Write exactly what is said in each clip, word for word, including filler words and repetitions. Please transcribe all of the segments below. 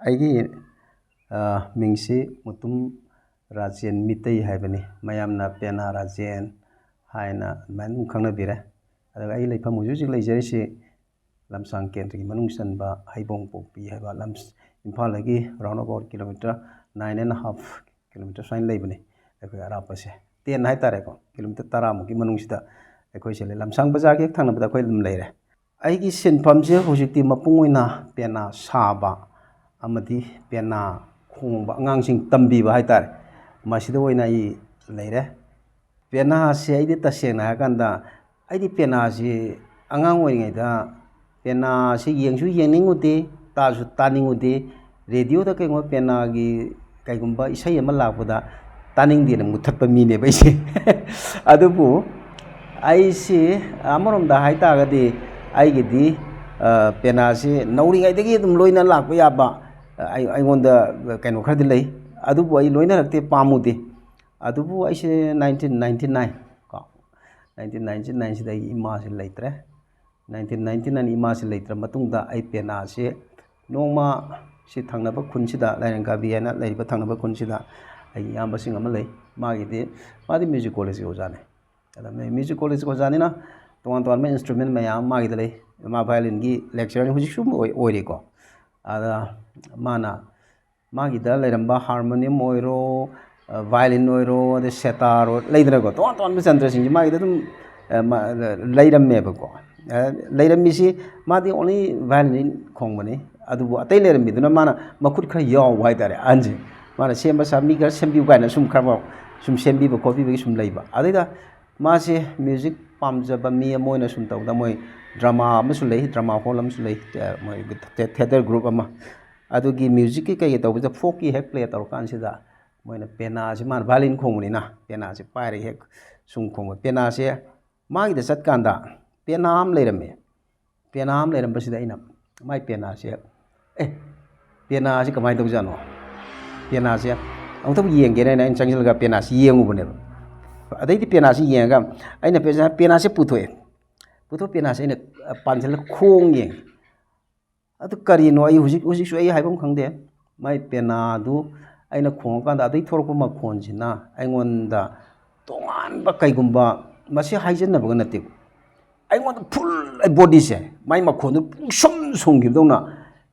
ꯑꯩꯒꯤ, ꯑ, ꯃꯤꯡꯁꯤ ꯃꯨꯇꯨꯝ ꯔꯥꯖꯦꯟ ꯃꯤꯇꯩ ꯍꯥꯏꯕꯅꯤ꯫ ꯃꯌꯥꯝꯅ ꯄꯦꯅꯥ ꯔꯥꯖꯦꯟ ꯍꯥꯏꯅ ꯑꯗꯨꯃꯥꯏꯅ ꯑꯗꯨꯝ ꯈꯪꯅꯕꯤꯔꯦ꯫ ꯑꯗꯨꯒ ꯑꯩ ꯂꯩꯐꯝ ꯍꯧꯖꯤꯛ ꯍꯧꯖꯤꯛ ꯂꯩꯖꯔꯤꯁꯤ ꯂꯝꯁꯥꯡ ꯀꯦꯟꯗ꯭ꯔꯒꯤ ꯃꯅꯨꯡ ꯆꯟꯕ ꯍꯩꯕꯣꯡꯄꯣꯛꯄꯤ ꯍꯥꯏꯕ ꯂꯝ, ꯏꯝꯐꯥꯜꯗꯒꯤ round about kilometre nine and half kilometre ꯁꯨꯃꯥꯏꯅ ꯂꯩꯕꯅꯤ ꯑꯩꯈꯣꯏ ꯑꯔꯥꯞꯄꯁꯦ꯫ Ten ꯍꯥꯏꯇꯥꯔꯦꯀꯣ, kilometre ꯇꯔꯥꯃꯨꯛꯀꯤ ꯃꯅꯨꯡꯁꯤꯗ ꯑꯩꯈꯣꯏꯁꯦ ꯂꯩ꯫ ꯂꯝꯁꯥꯡ ꯕꯖꯥꯔꯒꯤ ꯍꯦꯛ ꯊꯪꯅꯕꯗ ꯑꯩꯈꯣꯏ ꯑꯗꯨꯝ ꯂꯩꯔꯦ꯫ ꯑꯩꯒꯤ ꯁꯤꯟꯐꯝꯁꯦ ꯍꯧꯖꯤꯛꯇꯤ ꯃꯄꯨꯡ ꯑꯣꯏꯅ ꯄꯦꯅꯥ ꯁꯥꯕ ꯑꯃꯗꯤ ꯄꯦꯅꯥ ꯈꯣꯡꯕ, ꯑꯉꯥꯡꯁꯤꯡ ꯇꯝꯕꯤꯕ ꯍꯥꯏꯇꯥꯔꯦ, ꯃꯁꯤꯗ ꯑꯣꯏꯅ ꯑꯩ ꯂꯩꯔꯦ꯫ ꯄꯦꯅꯥꯁꯦ ꯑꯩꯗꯤ ꯇꯁꯦꯡꯅ ꯍꯥꯏꯔꯀꯥꯟꯗ, ꯑꯩꯗꯤ ꯄꯦꯅꯥꯁꯤ ꯑꯉꯥꯡ ꯑꯣꯏꯔꯤꯉꯩꯗ ꯄꯦꯅꯥꯁꯤ ꯌꯦꯡꯁꯨ ꯌꯦꯡꯅꯤꯡꯉꯨꯗꯦ, ꯇꯥꯁꯨ ꯇꯥꯅꯤꯡꯉꯨꯗꯦ꯫ ꯔꯦꯗꯤꯑꯣꯗ ꯀꯩꯒꯨꯝꯕ ꯄꯦꯅꯥꯒꯤ ꯀꯩꯒꯨꯝꯕ ꯏꯁꯩ ꯑꯃ ꯂꯥꯛꯄꯗ ꯇꯥꯅꯤꯡꯗꯦꯅ ꯃꯨꯠꯊꯠꯄ ꯃꯤꯅꯦꯕ ꯑꯩꯁꯦ꯫ ꯑꯗꯨꯕꯨ ꯑꯩꯁꯤ ꯑꯃꯔꯣꯝꯗ ꯍꯥꯏꯇꯥꯔꯒꯗꯤ ꯑꯩꯒꯤꯗꯤ, ꯑ, ꯄꯦꯅꯥꯁꯤ ꯅꯧꯔꯤꯉꯩꯗꯒꯤ ꯑꯗꯨꯝ ꯂꯣꯏꯅ ꯂꯥꯛꯄ ꯌꯥꯕ, ꯑ, ꯑꯩ-, ꯑꯩꯉꯣꯟꯗ ꯀꯩꯅꯣ ꯈꯔꯗꯤ ꯂꯩ꯫ ꯑꯗꯨꯕꯨ ꯑꯩ ꯂꯣꯏꯅꯃꯛꯇꯤ ꯄꯥꯝꯃꯨꯗꯦ꯫ ꯑꯗꯨꯕꯨ ꯑꯩꯁꯦ nineteen ninety nine ꯀꯣ, nineteen ninety nineꯁꯤꯗ ꯑꯩꯒꯤ ꯏꯃꯥꯁꯤ ꯂꯩꯇ꯭ꯔꯦ꯫ Nineteen ninety nine ꯏꯃꯥꯁꯤ ꯂꯩꯇ꯭ꯔ ꯃꯇꯨꯡꯗ ꯑꯩ ꯄꯦꯅꯥꯁꯤ ꯅꯣꯡꯃ ꯁꯤ ꯊꯪꯅꯕ ꯈꯨꯟꯁꯤꯗ, ꯂꯥꯏꯔꯪꯒꯥꯕꯤ ꯍꯥꯏꯅ ꯂꯩꯔꯤꯕ ꯊꯪꯅꯕ ꯈꯨꯟꯁꯤꯗ ꯑꯩꯒꯤ ꯏꯌꯥꯝꯕꯁꯤꯡ ꯑꯃ ꯂꯩ꯫ ꯃꯥꯒꯤꯗꯤ, ꯃꯥꯗꯤ music collegeꯀꯤ ꯑꯣꯖꯥꯅꯤ꯫ ꯑꯗ ꯃ-, music collegeꯀꯤ ꯑꯣꯖꯥꯅꯤꯅ ꯇꯣꯉꯥꯟ ꯇꯣꯉꯥꯟꯕ instrument ꯃꯌꯥꯝ ꯃꯥꯒꯤꯗ ꯂꯩ꯫ ꯃꯥ violinꯒꯤ lecturerꯅꯤ, ꯍꯧꯖꯤꯛꯁꯨ ꯑꯣꯏ-, ꯑꯣꯏꯔꯤꯀꯣ꯫ ꯑꯗ ꯃꯥꯅ ꯃꯥꯒꯤꯗ ꯂꯩꯔꯝꯕ harmonium ꯑꯣꯏꯔꯣ, ꯑ, violin ꯑꯣꯏꯔꯣ, ꯑꯗꯩ setar ꯑꯣꯏꯔꯣ, ꯂꯩꯗꯅꯀꯣ, ꯇꯣꯉꯥꯟ ꯇꯣꯉꯥꯟꯕ ꯆꯟꯗ꯭ꯔꯁꯤꯡꯁꯦ ꯃꯥꯒꯤꯗ ꯑꯗꯨꯝ, ꯑ, ꯃ-, ꯑ, ꯂꯩꯔꯝꯃꯦꯕꯀꯣ꯫ ꯑ, ꯂꯩꯔꯝꯃꯤꯁꯤ ꯃꯥꯗꯤ only violin ꯈꯣꯡꯕꯅꯤ꯫ ꯑꯗꯨꯕꯨ ꯑꯇꯩ ꯂꯩꯔꯝꯃꯤꯗꯨꯅ ꯃꯥꯅ ꯃꯈꯨꯠ ꯈꯔ ꯌꯥꯎꯕ ꯍꯥꯏꯇꯥꯔꯦ, ꯑꯍꯟꯁꯦ꯫ ꯃꯥꯅ ꯁꯦꯝꯕ ꯁꯥ-, ꯃꯤ ꯈꯔ ꯁꯦꯝꯕꯤꯌꯨ ꯀꯥꯏꯅ ꯁꯨꯝ ꯈꯔ ꯁꯨꯝ ꯁꯦꯝꯕꯤꯕ ꯈꯣꯠꯄꯤꯕꯒꯤ ꯁꯨꯝ ꯂꯩꯕ꯫ ꯑꯗꯨꯗ ꯃꯥꯁꯦ music ꯄꯥꯝꯖꯕ ꯃꯤ ꯑꯃ ꯑꯣꯏꯅ ꯁꯨꯝ ꯇꯧꯗ, ꯃꯣꯏ drama ꯑꯃꯁꯨ ꯂꯩ, drama hall ꯑꯃꯁꯨ ꯂꯩ, ꯑ, ꯃꯣꯏ ꯊꯦ-, theatre group ꯑꯃ꯫ ꯑꯗꯨꯒꯤ musicꯀꯤ ꯀꯩꯀꯩ ꯇꯧꯕꯁꯤꯗ folkꯀꯤ ꯍꯦꯛ play ꯇꯧꯔꯀꯥꯟꯁꯤꯗ ꯃꯣꯏꯅ ꯄꯦꯅꯥꯁꯤ, ꯃꯥꯅ violin ꯈꯣꯡꯕꯅꯤꯅ ꯄꯦꯅꯥꯁꯤ ꯄꯥꯏꯔꯒ ꯍꯦꯛ ꯁꯨꯝ ꯈꯣꯡꯕ꯫ ꯄꯦꯅꯥꯁꯦ ꯃꯥꯒꯤꯗ ꯆꯠꯀꯥꯟꯗ ꯄꯦꯅꯥ ꯑꯃ ꯂꯩꯔꯝꯃꯦ꯫ ꯄꯦꯅꯥ ꯑꯃ ꯂꯩꯔꯝꯕꯁꯤꯗ ꯑꯩꯅ ꯃꯥꯏ ꯄꯦꯅꯥꯁꯦ, "ꯑꯦ, ꯄꯦꯅꯥꯁꯤ ꯀꯃꯥꯏꯅ ꯇꯧꯖꯥꯠꯅꯣ? ꯄꯦꯅꯥꯁꯦ ꯑꯃꯨꯛꯇꯪ ꯌꯦꯡꯒꯦꯅ" ꯑꯩꯅ ꯆꯪꯁꯤꯜꯂꯒ ꯄꯦꯅꯥꯁꯤ ꯌꯦꯡꯉꯨꯕꯅꯦꯕ꯫ ꯑꯗꯩꯗꯤ ꯄꯦꯅꯥꯁꯤ ꯌꯦꯡꯉꯒ ꯑꯩꯅ ꯄꯦꯅꯥ-, ꯄꯦꯅꯥꯁꯦ ꯄꯨꯊꯣꯛꯑꯦ꯫ ꯄꯨꯊꯣꯛ ꯄꯦꯅꯥꯁꯦ ꯑꯩꯅ ꯄꯥꯟꯁꯤꯜꯂꯒ ꯈꯣꯡ ꯌꯦꯡꯉꯦ꯫ ꯑꯗꯨ ꯀꯔꯤꯅꯣ? ꯑꯩ ꯍꯧꯖꯤꯛ, ꯍꯧꯖꯤꯛꯁꯨ ꯑꯩ ꯍꯥꯏꯐꯝ ꯈꯪꯗꯦ꯫ ꯃꯥꯏ ꯄꯦꯅꯥꯗꯨ ꯑꯩꯅ ꯈꯣꯡꯉꯀꯥꯟꯗ ꯑꯗꯩ ꯊꯣꯛꯂꯛꯄ ꯃꯈꯣꯟꯁꯤꯅ ꯑꯩꯉꯣꯟꯗ ꯇꯣꯉꯥꯟꯕ ꯀꯩꯒꯨꯝꯕ, ꯃꯁꯤ ꯍꯥꯏꯖꯟꯅꯕꯒ ꯅꯠꯇꯦꯀꯣ, ꯑꯩꯉꯣꯟꯗ ꯐꯨꯜ ꯕꯣꯗꯤꯁꯦ ꯃꯥꯏ ꯃꯈꯣꯟꯗꯨ ꯄꯨꯡꯁꯨꯝ ꯁꯨꯝꯈꯤꯕꯗꯧꯅ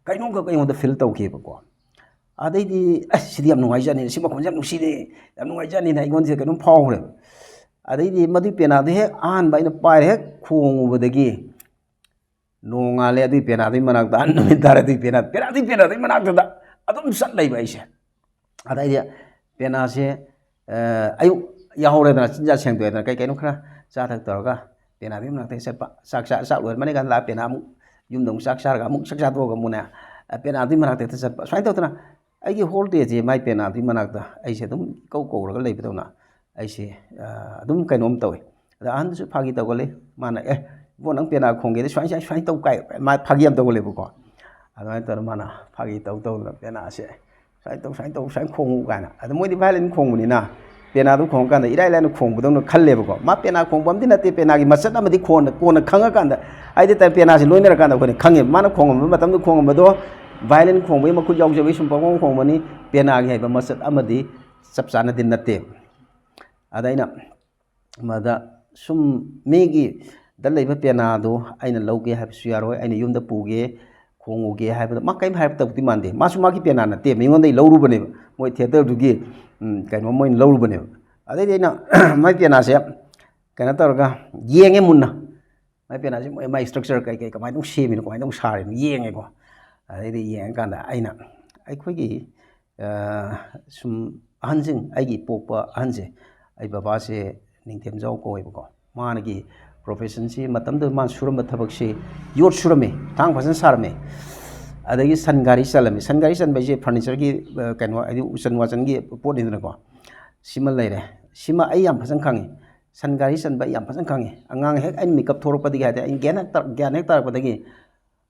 ꯀꯩꯅꯣꯝꯈꯛ ꯑꯩꯉꯣꯟꯗ ꯐꯤꯜ ꯇꯧꯈꯤꯕꯀꯣ꯫ ꯑꯗꯩꯗꯤ ꯑꯁ, ꯁꯤꯗꯤ ꯌꯥꯝ ꯅꯨꯡꯉꯥꯏꯖꯥꯠꯅꯤ, ꯁꯤ ꯃꯈꯣꯟꯁꯦ ꯌꯥꯝ ꯅꯨꯡꯁꯤꯅꯦ, ꯌꯥꯝ ꯅꯨꯡꯉꯥꯏꯖꯥꯠꯅꯤꯅ ꯑꯩꯉꯣꯟꯗ ꯀꯩꯅꯣꯝ ꯐꯥꯎꯈ꯭ꯔꯦꯕ꯫ ꯑꯗꯩꯗꯤ ꯃꯗꯨꯏ ꯄꯦꯅꯥꯗꯨ ꯍꯦꯛ ꯑꯍꯥꯟꯕ ꯑꯩꯅ ꯄꯥꯏꯔ ꯍꯦꯛ ꯈꯣꯡꯉꯨꯕꯗꯒꯤ ꯅꯣꯡꯉꯥꯜꯂꯦ꯫ ꯑꯗꯨꯏ ꯄꯦꯅꯥꯗꯨꯒꯤ ꯃꯅꯥꯛꯇ ꯅꯨꯃꯤꯠ ꯇꯥꯔꯦ꯫ ꯑꯗꯨꯏ ꯄꯦꯅꯥ, ꯄꯦꯅꯥꯗꯨꯒꯤ ꯄꯦꯅꯥꯗꯨꯒꯤ ꯃꯅꯥꯛꯇꯨꯗ ꯑꯗꯨꯝ ꯆꯠ ꯂꯩꯕ ꯑꯩꯁꯦ꯫ ꯑꯗꯩꯗꯤ ꯄꯦꯅꯥꯁꯦ, ꯑ, ꯑꯌꯨꯛ ꯌꯥꯍꯧꯔꯦꯗꯅ, ꯆꯤꯟꯖꯥꯛ ꯁꯦꯡꯗꯣꯛꯑꯦꯗꯅ, ꯀꯩ ꯀꯩꯅꯣ ꯈꯔ ꯆꯥ ꯊꯛ ꯇꯧꯔꯒ ꯄꯦꯅꯥꯗꯨꯒꯤ ꯃꯅꯥꯛꯇ ꯆꯠꯄ꯫ ꯆꯥꯛ ꯆꯥ, ꯆꯥꯛ ꯂꯣꯏꯔꯝꯃꯅꯤ ꯀꯥꯟꯗ ꯂꯥꯛꯑ ꯄꯦꯅꯥ ꯑꯃꯨꯛ ꯌꯨꯝꯗ ꯑꯃꯨꯛ ꯆꯥꯛ ꯆꯥꯔꯒ ꯑꯃꯨꯛ ꯆꯥꯛ ꯆꯥ ꯇꯣꯛꯑꯒ ꯑꯃꯨꯛꯅꯦ, ꯑ, ꯄꯦꯅꯥꯗꯨꯒꯤ ꯃꯅꯥꯛꯇ ꯍꯦꯛꯇ ꯆꯠꯄ꯫ ꯁꯨꯃꯥꯏꯅ ꯇꯧꯗꯅ ꯑꯩꯒꯤ ꯍꯣꯜ ꯗꯦꯁꯦ ꯃꯥꯏ ꯄꯦꯅꯥꯗꯨꯒꯤ ꯃꯅꯥꯛꯇ ꯑꯩꯁꯦ ꯑꯗꯨꯝ ꯏꯀꯧ ꯀꯧꯔꯒ ꯂꯩꯕꯗꯧꯅ ꯑꯩꯁꯦ, ꯑ, ꯑꯗꯨꯝ ꯀꯩꯅꯣꯝ ꯇꯧꯋꯤ꯫ ꯑꯗ ꯑꯍꯟꯗꯨꯁꯨ ꯐꯥꯒꯤ ꯇꯧꯒꯜꯂꯤ꯫ ꯃꯥꯅ, "ꯑꯦ, ꯏꯕꯣ, ꯅꯪ ꯄꯦꯅꯥ ꯈꯣꯡꯒꯦꯗꯤ ꯁꯨꯃꯥꯏ, ꯁꯨꯃꯥꯏ, ꯁꯨꯃꯥꯏꯅ ꯇꯧ" ꯀꯥꯏ, ꯃꯥ ꯐꯥꯒꯤ ꯌꯥꯝ ꯇꯧꯒꯜꯂꯦꯕꯀꯣ꯫ ꯑꯗꯨꯃꯥꯏꯅ ꯇꯧꯔ ꯃꯥꯅ ꯐꯥꯒꯤ ꯇꯧ ꯇꯧꯗꯅ ꯄꯦꯅꯥꯁꯦ ꯁꯨꯃꯥꯏꯅ ꯇꯧ, ꯁꯨꯃꯥꯏꯅ ꯇꯧ, ꯁꯨꯃꯥꯏꯅ ꯈꯣꯡꯉꯨ ꯀꯥꯏꯅ꯫ ꯑꯗ ꯃꯣꯏꯗꯤ ꯚꯥꯏꯂꯤꯟ ꯈꯣꯡꯕꯅꯤꯅ ꯄꯦꯅꯥꯗꯨ ꯈꯣꯡꯉꯀꯥꯟꯗ ꯏꯔꯥꯏ ꯂꯥꯏꯅ ꯈꯣꯡꯕꯗꯧꯅ ꯈꯜꯂꯦꯕꯀꯣ꯫ ꯃꯥ ꯄꯦꯅꯥ ꯈꯣꯡꯕ ꯑꯃꯗꯤ ꯅꯠꯇꯦ, ꯄꯦꯅꯥꯒꯤ ꯃꯆꯠ ꯑꯃꯗꯤ ꯀꯣꯟꯅ, ꯀꯣꯟꯅ ꯈꯪꯉꯀꯥꯟꯗ, ꯍꯥꯏꯗꯤ ꯇ-, ꯄꯦꯅꯥꯁꯤ ꯂꯣꯏꯅꯔꯀꯥꯟꯗ ꯑꯩꯈꯣꯏꯅ ꯈꯪꯉꯦ꯫ ꯃꯥꯅ ꯈꯣꯡꯉꯝꯕ ꯃꯇꯝꯗ ꯈꯣꯡꯉꯝꯕꯗꯣ ꯚꯥꯏꯂꯤꯟ ꯈꯣꯡꯕꯒꯤ ꯃꯈꯨꯠ ꯌꯥꯎꯖꯕꯒꯤ ꯁꯨꯝ ꯄꯪꯈꯣꯡ ꯈꯣꯡꯕꯅꯤ, ꯄꯦꯅꯥꯒꯤ ꯍꯥꯏꯕ ꯃꯆꯠ ꯑꯃꯗꯤ ꯆꯞ ꯆꯥꯅꯗꯤ ꯅꯠꯇꯦ꯫ ꯑꯗ ꯑꯩꯅ ꯃꯗ ꯁꯨꯝ ꯃꯤꯒꯤ ꯗ ꯂꯩꯕ ꯄꯦꯅꯥꯗꯣ ꯑꯩꯅ ꯂꯧꯒꯦ ꯍꯥꯏꯕꯁꯨ ꯌꯥꯔꯣꯏ, ꯑꯩꯅ ꯌꯨꯝꯗ ꯄꯨꯒꯦ, ꯈꯣꯡꯉꯨꯒꯦ ꯍꯥꯏꯕꯗꯣ ꯃꯥ ꯀꯔꯤꯝ ꯍꯥꯏꯔꯛꯇꯧꯗꯤ ꯃꯥꯟꯗꯦ꯫ ꯃꯥꯁꯨ ꯃꯥꯒꯤ ꯄꯦꯅꯥ ꯅꯠꯇꯦ, ꯃꯤꯉꯣꯟꯗꯒꯤ ꯂꯧꯔꯨꯕꯅꯦꯕ, ꯃꯣꯏ ꯊꯤꯌꯦꯇꯔꯗꯨꯒꯤ, ꯎꯝ, ꯀꯩꯅꯣ ꯃꯣꯏꯅ ꯂꯧꯔꯨꯕꯅꯦꯕ꯫ ꯑꯗꯩꯗꯤ ꯑꯩꯅ ꯃꯥꯏ ꯄꯦꯅꯥꯁꯦ ꯀꯩꯅꯣ ꯇꯧꯔꯒ ꯌꯦꯡꯉꯦ ꯃꯨꯟꯅ꯫ ꯃꯥꯏ ꯄꯦꯅꯥꯁꯦ ꯃꯣꯏ, ꯃꯥꯏ ꯏꯁꯇ꯭ꯔꯛꯆꯔ ꯀꯩ ꯀꯩ ꯀꯃꯥꯏꯅ ꯇꯧ ꯁꯦꯝꯃꯤꯅꯣ, ꯀꯃꯥꯏꯅ ꯇꯧ ꯁꯥꯔꯤꯅꯣ ꯌꯦꯡꯉꯦꯀꯣ꯫ ꯑꯗꯩꯗꯤ ꯌꯦꯡꯉꯀꯥꯟꯗ ꯑꯩꯅ ꯑꯩꯈꯣꯏꯒꯤ, ꯑ, ꯁꯨꯝ ꯑꯍꯟꯁꯤꯡ, ꯑꯩꯒꯤ ꯄꯣꯛꯄ ꯑꯍꯟꯁꯦ, ꯑꯩ ꯕꯕꯥꯁꯦ ꯅꯤꯡꯊꯦꯝꯖꯥꯎ ꯀꯧꯋꯦꯕꯀꯣ꯫ ꯃꯥꯒꯤ ꯄ꯭ꯔꯣꯐꯦꯁꯟꯁꯤ ꯃꯇꯝꯗꯨꯗ ꯃꯥꯅ ꯁꯨꯔꯝꯕ ꯊꯕꯛꯁꯤ ꯌꯣꯠ ꯁꯨꯔꯝꯃꯤ, ꯊꯥꯡ ꯐꯖꯅ ꯁꯥꯔꯝꯃꯤ꯫ ꯑꯗꯒꯤ ꯁꯟ ꯒꯥꯔꯤ ꯆꯜꯂꯝꯃꯤ꯫ ꯁꯟ ꯒꯥꯔꯤ ꯆꯟꯕ ꯍꯥꯏꯁꯦ ꯐꯔꯅꯤꯆꯔꯒꯤ, ꯑ, ꯀꯩꯅꯣ, ꯍꯥꯏꯗꯤ ꯎꯆꯟ ꯋꯥꯆꯟꯒꯤ ꯄꯣꯠꯅꯤꯗꯅꯀꯣ꯫ ꯁꯤꯃ ꯂꯩꯔꯦ꯫ ꯁꯤꯃ ꯑꯩ ꯌꯥꯝ ꯐꯖꯅ ꯈꯪꯉꯤ꯫ ꯁꯟ ꯒꯥꯔꯤ ꯆꯟꯕ ꯑꯩ ꯌꯥꯝ ꯐꯖꯅ ꯈꯪꯉꯤ꯫ ꯑꯉꯥꯡ ꯍꯦꯛ ꯑꯩꯅ ꯃꯤꯀꯞ ꯊꯣꯛꯂꯛꯄꯗꯒꯤ ꯍꯥꯏꯗꯤ ꯑꯩ ꯒ꯭ꯌꯥꯟ ꯍꯦꯛ ꯇꯥꯔꯛ-, ꯒ꯭ꯌꯥꯟ ꯍꯦꯛ ꯇꯥꯔꯛꯄꯗꯒꯤ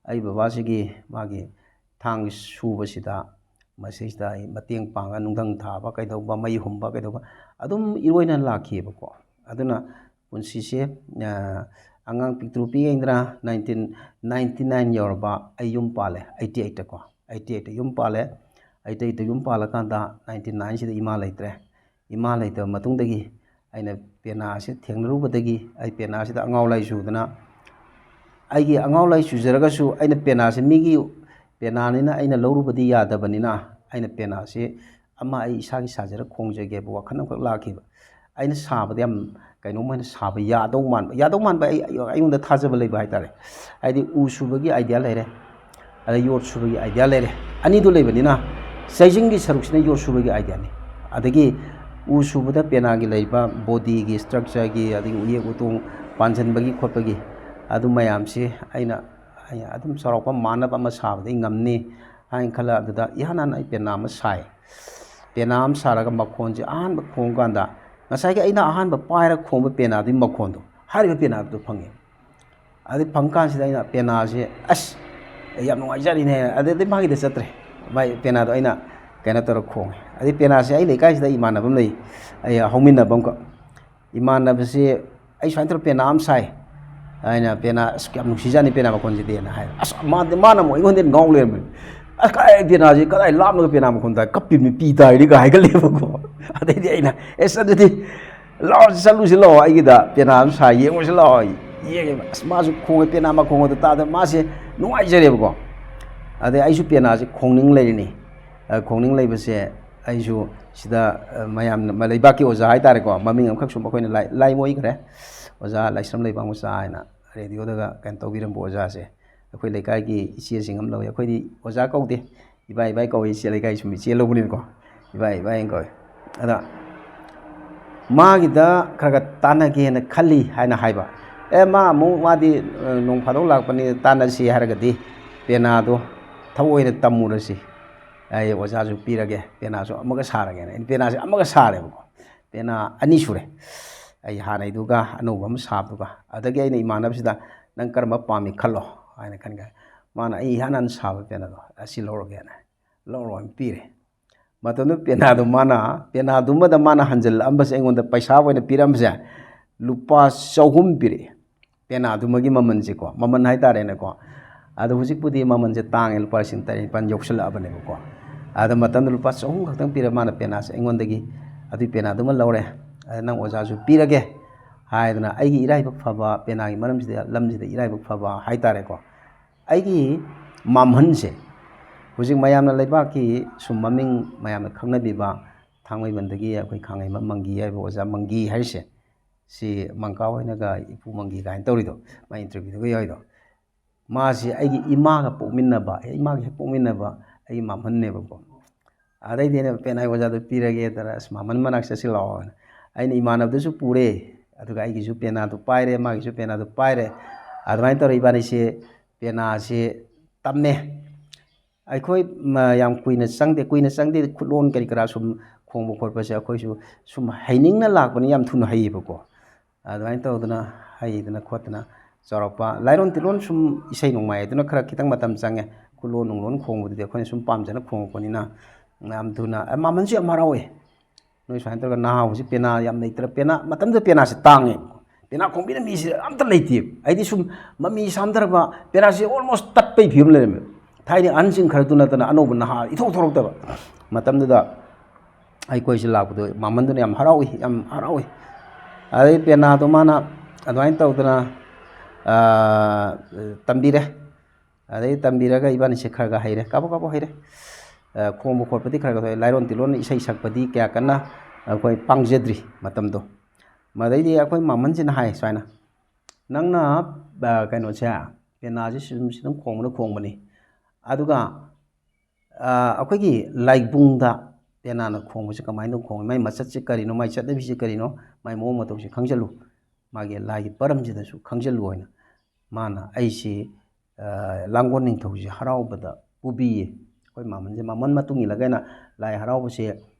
ꯑꯩ ꯕꯕꯥꯁꯤꯒꯤ ꯃꯥꯒꯤ ꯊꯥꯡ ꯁꯨꯕꯁꯤꯗ, ꯃꯁꯤꯁꯤꯗ ꯑꯩ ꯃꯇꯦꯡ ꯄꯥꯡꯉ, ꯅꯨꯡꯙꯪ ꯊꯥꯕ ꯀꯩꯗꯧꯕ, ꯃꯩ ꯍꯨꯝꯕ ꯀꯩꯗꯧꯕ, ꯑꯗꯨꯝ ꯏꯔꯣꯏꯅ ꯂꯥꯛꯈꯤꯑꯕꯀꯣ꯫ ꯑꯗꯨꯅ ꯄꯨꯟꯁꯤꯁꯦ, ꯑ, ꯑꯉꯥꯡ ꯄꯤꯛꯇ꯭ꯔꯨ ꯄꯤꯛꯏꯉꯩꯗꯅ nineteen ninety nine ꯌꯧꯔꯕ ꯑꯩ ꯌꯨꯝ ꯄꯥꯜꯂꯦ, eighty eight ꯀꯣ, eighty eight ꯌꯨꯝ ꯄꯥꯜꯂꯦ꯫ Eighty eight ꯌꯨꯝ ꯄꯥꯜꯂꯀꯥꯟꯗ ninety nine ꯁꯤꯗ ꯏꯃꯥ ꯂꯩꯇ꯭ꯔꯦ꯫ ꯏꯃꯥ ꯂꯩꯇꯕ ꯃꯇꯨꯡꯗꯒꯤ ꯑꯩꯅ ꯄꯦꯅꯥꯁꯦ ꯊꯦꯡꯅꯔꯨꯕꯗꯒꯤ ꯑꯩ ꯄꯦꯅꯥꯁꯤꯗ ꯑꯉꯥꯎ ꯂꯥꯏ ꯆꯨꯗꯅ, ꯑꯩꯒꯤ ꯑꯉꯥꯎ ꯂꯥꯏ ꯆꯨꯖꯔꯒꯁꯨ ꯑꯩꯅ ꯄꯦꯅꯥꯁꯦ ꯃꯤꯒꯤ ꯄꯦꯅꯥꯅꯤꯅ ꯑꯩꯅ ꯂꯧꯔꯨꯕꯗꯤ ꯌꯥꯗꯕꯅꯤꯅ, ꯑꯩꯅ ꯄꯦꯅꯥꯁꯦ ꯑꯃ ꯑꯩ ꯏꯁꯥꯒꯤ ꯁꯥꯖꯔ ꯈꯣꯡꯖꯒꯦꯕ ꯋꯥꯈꯜ ꯑꯃꯈꯛ ꯂꯥꯛꯈꯤꯕ꯫ ꯑꯩꯅ ꯁꯥꯕꯗ ꯌꯥꯝ ꯀꯩꯅꯣꯝ ꯑꯣꯏꯅ ꯁꯥꯕ ꯌꯥꯗꯧ ꯃꯥꯟꯕ, ꯌꯥꯗꯧ ꯃꯥꯟꯕ ꯑꯩ, ꯑꯩꯉꯣꯟꯗ ꯊꯥꯖꯕ ꯂꯩꯕ ꯍꯥꯏꯇꯥꯔꯦ꯫ ꯍꯥꯏꯗꯤ ꯎ ꯁꯨꯕꯒꯤ idea ꯂꯩꯔꯦ, ꯑꯗ ꯌꯣꯠ ꯁꯨꯕꯒꯤ idea ꯂꯩꯔꯦ, ꯑꯅꯤꯗꯨ ꯂꯩꯕꯅꯤꯅ ꯆꯩꯖꯤꯡꯒꯤ ꯁꯔꯨꯛꯁꯤꯅ ꯌꯣꯠ ꯁꯨꯕꯒꯤ ideaꯅꯤ꯫ ꯑꯗꯒꯤ ꯎ ꯁꯨꯕꯗ ꯄꯦꯅꯥꯒꯤ ꯂꯩꯔꯤꯕ bodyꯒꯤ structureꯒꯤ, ꯑꯗꯒꯤ ꯎꯌꯦꯛ ꯎꯇꯣꯡ ꯄꯥꯟꯁꯤꯟꯕꯒꯤ ꯈꯣꯠꯄꯒꯤ ꯑꯗꯨ ꯃꯌꯥꯝꯁꯤ ꯑꯩꯅ, ꯑꯩꯅ ꯑꯗꯨꯝ ꯆꯥꯎꯔꯥꯛꯄ ꯃꯥꯟꯅꯕ ꯑꯃ ꯁꯥꯕꯗꯤ ꯉꯝꯅꯤ ꯍꯥꯏꯅ ꯈꯜꯂ, ꯑꯗꯨꯗ ꯏꯍꯥꯟ ꯍꯥꯟꯅ ꯑꯩ ꯄꯦꯅꯥ ꯑꯃ ꯁꯥꯏ꯫ ꯄꯦꯅꯥ ꯑꯃ ꯁꯥꯔꯒ ꯃꯈꯣꯟꯁꯦ ꯑꯍꯥꯟꯕ ꯈꯣꯡꯕ ꯀꯥꯟꯗ ꯉꯁꯥꯏꯒꯤ ꯑꯩꯅ ꯑꯍꯥꯟꯕ ꯄꯥꯏꯔ ꯈꯣꯡꯕ ꯄꯦꯅꯥꯗꯨꯒꯤ ꯃꯈꯣꯟꯗꯣ, ꯍꯥꯏꯔꯤꯕ ꯄꯦꯅꯥꯗꯨꯗ ꯐꯪꯉꯦ꯫ ꯑꯗꯩ ꯐꯪ ꯀꯥꯟꯁꯤꯗ ꯑꯩꯅ ꯄꯦꯅꯥꯁꯦ, "ꯑꯁ, ꯑꯩ ꯌꯥꯝ ꯅꯨꯡꯉꯥꯏꯖꯔꯤꯅꯦ"꯫ ꯑꯗꯩ, ꯑꯗꯩ ꯃꯥꯒꯤꯗ ꯆꯠꯇ꯭ꯔꯦ꯫ ꯃꯥꯏ ꯄꯦꯅꯥꯗꯣ ꯑꯩꯅ ꯀꯩꯅꯣ ꯇꯧꯔ ꯈꯣꯡꯉꯦ꯫ ꯑꯗꯩ ꯄꯦꯅꯥꯁꯦ ꯑꯩ ꯂꯩꯀꯥꯏꯁꯤꯗ ꯏꯃꯥꯟꯅꯕ ꯑꯃ ꯂꯩ, ꯑꯩ ꯍꯧꯃꯤꯟꯅꯕ ꯑꯃꯈꯛ꯫ ꯏꯃꯥꯟꯅꯕꯁꯦ, "ꯑꯩ ꯁꯨꯃꯥꯏꯅ ꯇꯧꯔ ꯄꯦꯅꯥ ꯑꯃ ꯁꯥꯏ" ꯍꯥꯏꯅ, "ꯄꯦꯅꯥ ꯑꯁ ꯌꯥꯝ ꯅꯨꯡꯁꯤꯖꯥꯠꯅꯤ ꯄꯦꯅꯥ ꯃꯈꯣꯟꯁꯤꯗꯤꯅ" ꯍꯥꯏ꯫ ꯑꯁ, ꯃꯥꯗꯤ, ꯃꯥꯅ ꯑꯃꯨꯛ ꯑꯩꯉꯣꯟꯗ ꯉꯥꯎ ꯂꯩꯔꯝꯃꯦ꯫ "ꯑꯁ, ꯀꯗꯥꯏ ꯄꯦꯅꯥꯁꯤ, ꯀꯗꯥꯏ ꯂꯥꯞꯅꯒ ꯄꯦꯅꯥ ꯃꯈꯣꯟ ꯇꯥꯏ, ꯀꯞꯄꯤ ꯃꯤ ꯄꯤ ꯇꯥꯏꯗꯤ" ꯀꯥꯏ ꯍꯥꯏꯒꯠꯂꯦꯕꯀꯣ꯫ ꯑꯗꯩꯗꯤ ꯑꯩꯅ, "ꯑꯦꯁ, ꯑꯗꯨꯗꯤ ꯂꯥꯛꯑꯣ, ꯆꯠꯂꯨꯁꯤ ꯂꯥꯛꯑꯣ, ꯑꯩꯒꯤꯗ ꯄꯦꯅꯥ ꯑꯃ ꯁꯥꯏ, ꯌꯦꯡꯉꯨꯁꯤ ꯂꯥꯛꯑꯣ"꯫ ꯌꯦꯡꯉꯦꯕ꯫ ꯑꯁ, ꯃꯥꯁꯨ ꯈꯣꯡꯉꯦ, ꯄꯦꯅꯥ ꯃꯈꯣꯡ ꯑꯗꯨ ꯇꯥꯗ ꯃꯥꯁꯦ ꯅꯨꯡꯉꯥꯏꯖꯔꯦꯕꯀꯣ꯫ ꯑꯗꯩ ꯑꯩꯁꯨ ꯄꯦꯅꯥꯁꯦ ꯈꯣꯡꯅꯤꯡ ꯂꯩꯔꯤꯅꯤ꯫ ꯑ, ꯈꯣꯡꯅꯤꯡ ꯂꯩꯕꯁꯦ ꯑꯩꯁꯨ ꯁꯤꯗ, ꯑ, ꯃꯌꯥꯝꯅ, ꯃ-, ꯂꯩꯕꯥꯛꯀꯤ ꯑꯣꯖꯥ ꯍꯥꯏꯇꯥꯔꯦꯀꯣ, ꯃꯃꯤꯡ ꯑꯃꯈꯛ ꯁꯨꯝ ꯑꯩꯈꯣꯏꯅ ꯂꯥꯏ-, ꯂꯥꯏꯃꯣꯏꯈ꯭ꯔꯦ꯫ ꯑꯣꯖꯥ ꯂꯥꯏꯁ꯭ꯔꯝ ꯂꯩꯕꯥꯛ ꯃꯆꯥ ꯍꯥꯏꯅ ꯔꯦꯗꯤꯑꯣꯗꯒ ꯀꯩꯅꯣ ꯇꯧꯕꯤꯔꯝꯕ ꯑꯣꯖꯥꯁꯦ, ꯑꯩꯈꯣꯏ ꯂꯩꯀꯥꯏꯒꯤ ꯏꯆꯦꯁꯤꯡ ꯑꯃ ꯂꯧꯋꯤ꯫ ꯑꯩꯈꯣꯏꯗꯤ ꯑꯣꯖꯥ ꯀꯧꯗꯦ, ꯏꯕꯥꯏ ꯏꯕꯥꯏ ꯀꯧꯏ, ꯏꯆꯦ ꯂꯩꯀꯥꯏ ꯁꯨꯝ ꯏꯆꯦ ꯂꯧꯕꯅꯤꯅꯀꯣ, ꯏꯕꯥꯏ ꯏꯕꯥꯏ ꯀꯧꯏ꯫ ꯑꯗ ꯃꯥꯒꯤꯗ ꯈꯔ ꯈꯔ ꯇꯥꯟꯅꯒꯦꯅ ꯈꯜꯂꯤ ꯍꯥꯏꯅ ꯍꯥꯏꯕ꯫ "ꯑꯦ, ꯃꯥ ꯑꯃꯨꯛ, ꯃꯥꯗꯤ, ꯑ, ꯅꯣꯡ ꯐꯥꯗꯣꯛ ꯂꯥꯛꯄꯅꯤ, ꯇꯥꯟꯅꯁꯤ ꯍꯥꯏꯔꯒꯗꯤ ꯄꯦꯅꯥꯗꯣ ꯊꯑꯣꯏꯅ ꯇꯝꯃꯨꯔꯁꯤ꯫ ꯑꯩ ꯑꯣꯖꯥꯁꯨ ꯄꯤꯔꯒꯦ, ꯄꯦꯅꯥꯁꯨ ꯑꯃꯒ ꯁꯥꯔꯒꯦꯅ"꯫ ꯑꯩꯅ ꯄꯦꯅꯥꯁꯦ ꯑꯃꯒ ꯁꯥꯔꯦꯕꯀꯣ꯫ ꯄꯦꯅꯥ ꯑꯅꯤ ꯁꯨꯔꯦ꯫ ꯑꯩ ꯍꯥꯟꯅꯩꯗꯨꯒ ꯑꯅꯧꯕ ꯑꯃ ꯁꯥꯕꯗꯨꯒ꯫ ꯑꯗꯒꯤ ꯑꯩꯅ ꯏꯃꯥꯟꯅꯕꯁꯤꯗ, "ꯅꯪ ꯀꯔꯝꯕ ꯄꯥꯝꯃꯤ ꯈꯜꯂꯣ" ꯍꯥꯏꯅ ꯈꯟꯈ꯭ꯔꯦ꯫ ꯃꯥꯅ ꯑꯩ ꯏꯍꯥꯟ ꯍꯥꯟꯅ ꯁꯥꯕ ꯄꯦꯅꯥꯗꯣ ꯑꯁꯤ ꯂꯧꯔꯒꯦꯅ ꯂꯧꯔꯣꯅ ꯄꯤꯔꯦ꯫ ꯃꯇꯝꯗꯨ ꯄꯦꯅꯥꯗꯨ ꯃꯥꯅ, ꯄꯦꯅꯥꯗꯨꯃꯗ ꯃꯥꯅ ꯍꯟꯖꯜꯂꯛꯑꯝꯕꯁꯦ, ꯑꯩꯉꯣꯟꯗ ꯄꯩꯁꯥ ꯑꯣꯏꯅ ꯄꯤꯔꯝꯕꯁꯦ ꯂꯨꯄꯥ ꯆꯍꯨꯝ ꯄꯤꯔꯛꯑꯦ꯫ ꯄꯦꯅꯥꯗꯨꯃꯒꯤ ꯃꯃꯜꯁꯦꯀꯣ, ꯃꯃꯜ ꯍꯥꯏꯇꯥꯔꯦꯅꯦꯀꯣ꯫ ꯑꯗꯣ ꯍꯧꯖꯤꯛꯄꯨꯗꯤ ꯃꯃꯜꯁꯦ ꯇꯥꯡꯉꯦ, ꯂꯨꯄꯥ ꯂꯤꯁꯤꯡ ꯇꯔꯦꯠ ꯅꯤꯄꯥꯜ ꯌꯧꯁꯜꯂꯛꯑꯕꯅꯦꯕꯀꯣ꯫ ꯑꯗ ꯃꯇꯝꯗ ꯂꯨꯄꯥ ꯆꯍꯨꯝ ꯈꯛꯇꯪ ꯄꯤꯔ ꯃꯥꯅ ꯄꯦꯅꯥꯁꯦ ꯑꯩꯉꯣꯟꯗꯒꯤ, ꯑꯗꯨꯒꯤ ꯄꯦꯅꯥꯗꯨꯃ ꯂꯧꯔꯦ꯫ ꯑꯗ ꯅꯪ ꯑꯣꯖꯥꯁꯨ ꯄꯤꯔꯒꯦ ꯍꯥꯏꯗꯅ, ꯑꯩꯒꯤ ꯏꯔꯥꯏꯕꯛ ꯐꯕ, ꯄꯦꯅꯥꯒꯤ ꯃꯔꯝꯁꯤꯗ, ꯂꯝꯁꯤꯗ ꯏꯔꯥꯏꯕꯛ ꯐꯕ ꯍꯥꯏꯇꯥꯔꯦꯀꯣ, ꯑꯩꯒꯤ ꯃꯥꯝꯍꯟꯁꯦ, ꯍꯧꯖꯤꯛ ꯃꯌꯥꯝꯅ ꯂꯩꯕꯥꯛꯀꯤ ꯁꯨꯝ ꯃꯃꯤꯡ ꯃꯌꯥꯝꯅ ꯈꯪꯅꯕꯤꯕ ꯊꯥꯡꯃꯩꯕꯟꯗꯒꯤ ꯑꯩꯈꯣꯏ ꯈꯥꯡꯉꯩꯃ ꯃꯪꯒꯤ ꯍꯥꯏꯕ ꯑꯣꯖꯥ ꯃꯪꯒꯤ ꯍꯥꯏꯔꯤꯁꯦ, ꯁꯤ ꯃꯪꯀꯥ ꯍꯣꯏꯅꯒ ꯏꯄꯨ ꯃꯪꯒꯤ ꯀꯥꯏꯅ ꯇꯧꯔꯤꯗꯣ, ꯃꯥꯏ ꯏꯟꯇꯔꯚ꯭ꯌꯨꯗꯒ ꯌꯥꯎꯔꯤꯗꯣ, ꯃꯥꯁꯤ ꯑꯩꯒꯤ ꯏꯃꯥꯒ ꯄꯣꯛꯃꯤꯟꯅꯕ, ꯏꯃꯥꯒ ꯍꯦꯛ ꯄꯣꯛꯃꯤꯟꯅꯕ ꯑꯩꯒꯤ ꯃꯥꯝꯍꯟꯅꯦꯕꯀꯣ꯫ ꯑꯗꯩꯗꯤ ꯑꯩꯅ ꯄꯦꯅꯥꯏ ꯑꯣꯖꯥꯗꯣ ꯄꯤꯔꯒꯦ ꯇꯧꯔ, ꯑꯁ, ꯃꯥꯝꯍꯟ ꯃꯅꯥꯛ ꯆꯠꯁꯤꯜꯂꯛꯑꯣꯅ ꯑꯩꯅ ꯏꯃꯥꯟꯅꯕꯗꯨꯁꯨ ꯄꯨꯔꯦ꯫ ꯑꯗꯨꯒ ꯑꯩꯒꯤꯁꯨ ꯄꯦꯅꯥꯗꯨ ꯄꯥꯏꯔꯦ, ꯃꯥꯒꯤꯁꯨ ꯄꯦꯅꯥꯗꯨ ꯄꯥꯏꯔꯦ꯫ ꯑꯗꯨꯃꯥꯏꯅ ꯇꯧꯔ ꯏꯕꯥꯅꯤꯁꯦ ꯄꯦꯅꯥꯁꯦ ꯇꯝꯃꯦ꯫ ꯑꯩꯈꯣꯏ ꯃ-, ꯌꯥꯝ ꯀꯨꯏꯅ ꯆꯪꯗꯦ, ꯀꯨꯏꯅ ꯆꯪꯗꯦ, ꯈꯨꯠꯂꯣꯟ ꯀꯔꯤ ꯀꯔꯥ ꯁꯨꯝ ꯈꯣꯡꯕ ꯈꯣꯠꯄꯁꯦ ꯑꯩꯈꯣꯏꯁꯨ ꯁꯨꯝ ꯍꯩꯅꯤꯡꯅ ꯂꯥꯛꯄꯅꯤ, ꯌꯥꯝ ꯊꯨꯅ ꯍꯩꯌꯦꯕꯀꯣ꯫ ꯑꯗꯨꯃꯥꯏꯅ ꯇꯧꯗꯅ ꯍꯩꯗꯅ ꯈꯣꯠꯇꯅ ꯆꯥꯎꯔꯛꯄ꯫ ꯂꯥꯏꯔꯣꯟ ꯇꯤꯂꯣꯟ ꯁꯨꯝ ꯏꯁꯩ ꯅꯣꯡꯃꯥꯏ ꯍꯥꯏꯗꯨꯅ ꯈꯔ ꯈꯤꯇꯪ ꯃꯇꯝ ꯆꯪꯉꯦ꯫ ꯈꯨꯠꯂꯣꯟ ꯅꯨꯡꯂꯣꯟ ꯈꯣꯡꯕꯗꯨꯗꯤ ꯑꯩꯈꯣꯏꯅ ꯁꯨꯝ ꯄꯥꯝꯖꯅ ꯈꯣꯡꯉꯛꯄꯅꯤꯅ ꯌꯥꯝ ꯊꯨꯅ, ꯑ, ꯃꯥꯝꯍꯟꯁꯨ ꯌꯥꯝ ꯍꯔꯥꯎꯋꯦ꯫ ꯅꯣꯏ ꯁꯨꯃꯥꯏꯅ ꯇꯧꯔꯒ ꯅꯍꯥ ꯍꯧꯖꯤꯛ ꯄꯦꯅꯥ ꯌꯥꯝ ꯂꯩꯇ꯭ꯔ-, ꯄꯦꯅꯥ, ꯃꯇꯝꯗꯨꯗ ꯄꯦꯅꯥꯁꯦ ꯇꯥꯡꯉꯦ꯫ ꯄꯦꯅꯥ ꯈꯣꯡꯕꯤꯅ ꯃꯤꯁꯦ ꯑꯝꯇ ꯂꯩꯇꯦꯕ꯫ ꯍꯥꯏꯗꯤ ꯁꯨꯝ ꯃꯃꯤ ꯁꯥꯝꯊꯔꯕ ꯄꯦꯅꯥꯁꯦ almost ꯇꯠꯄꯩ ꯐꯤꯕꯝ ꯂꯩꯔꯝꯃꯦ꯫ ꯊꯥꯏꯅ ꯑꯍꯟꯁꯤꯡ ꯈꯔꯗꯨ ꯅꯠꯇꯅ ꯑꯅꯧꯕ ꯅꯍꯥ ꯏꯊꯣꯛ ꯊꯣꯛꯂꯛꯇꯕ ꯃꯇꯝꯗꯨꯗ ꯑꯩꯈꯣꯏꯁꯦ ꯂꯥꯛꯄꯗꯣ ꯃꯥꯝꯍꯟꯗꯨꯅ ꯌꯥꯝ ꯍꯔꯥꯎꯏ, ꯌꯥꯝ ꯍꯔꯥꯎꯏ꯫ ꯑꯗꯩ ꯄꯦꯅꯥꯗꯣ ꯃꯥꯅ ꯑꯗꯨꯃꯥꯏꯅ ꯇꯧꯗꯅ, ꯑꯥ, ꯇꯝꯕꯤꯔꯦ꯫ ꯑꯗꯩ ꯇꯝꯕꯤꯔꯒ ꯏꯕꯥꯅꯤꯁꯦ ꯈꯔ ꯈꯔ ꯍꯩꯔꯦ, ꯀꯥꯕꯛ ꯀꯥꯕꯛ ꯍꯩꯔꯦ꯫ ꯑ, ꯈꯣꯡꯕ ꯈꯣꯠꯄꯗꯤ ꯈꯔ ꯈꯔ ꯊꯣꯛꯑꯦ, ꯂꯥꯏꯔꯣꯟ ꯇꯤꯂꯣꯟ ꯏꯁꯩ ꯁꯛꯄꯗꯤ ꯀꯌꯥ ꯀꯟꯅ ꯑꯩꯈꯣꯏ ꯄꯥꯡꯖꯗ꯭ꯔꯤ ꯃꯇꯝꯗꯣ꯫ ꯃꯗꯩꯗꯤ ꯑꯩꯈꯣꯏ ꯃꯥꯝꯍꯟꯁꯤꯅ ꯍꯥꯏ ꯁꯨꯃꯥꯏꯅ, "ꯅꯪꯅ, ꯑ, ꯀꯩꯅꯣꯁꯦ, ꯄꯦꯅꯥꯁꯦ ꯁꯨꯝ ꯁꯤꯗꯪ ꯈꯣꯡꯕꯅ ꯈꯣꯡꯕꯅꯤ, ꯑꯗꯨꯒ, ꯑ, ꯑꯩꯈꯣꯏꯒꯤ ꯂꯥꯏꯕꯨꯡꯗ ꯄꯦꯅꯥꯅ ꯈꯣꯡꯕꯁꯦ ꯀꯃꯥꯏꯅ ꯈꯣꯡꯉꯤ, ꯃꯥꯏ ꯃꯆꯠꯁꯦ ꯀꯔꯤꯅꯣ, ꯃꯥꯏ ꯆꯠꯅꯕꯤꯁꯦ ꯀꯔꯤꯅꯣ, ꯃꯥꯏ ꯃꯑꯣꯡ ꯃꯇꯧꯁꯦ ꯈꯪꯖꯜꯂꯨ, ꯃꯥꯒꯤ ꯂꯥꯏꯒꯤ ꯄꯔꯝꯁꯤꯗꯁꯨ ꯈꯪꯖꯜꯂꯨ" ꯍꯥꯏꯅ ꯃꯥꯅ ꯑꯩꯁꯤ, ꯑ, ꯂꯥꯡꯒꯣꯜ ꯅꯤꯡꯊꯧꯁꯤ ꯍꯔꯥꯎꯕꯗ ꯄꯨꯕꯤꯌꯦ꯫ ꯑꯩꯈꯣꯏ ꯃꯥꯝꯍꯟꯁꯦ, ꯃꯥꯝꯍꯟ ꯃꯇꯨꯡ ꯏꯜꯂꯒ ꯑꯩꯅ ꯂꯥꯏ ꯍꯔꯥꯎꯕꯁꯦ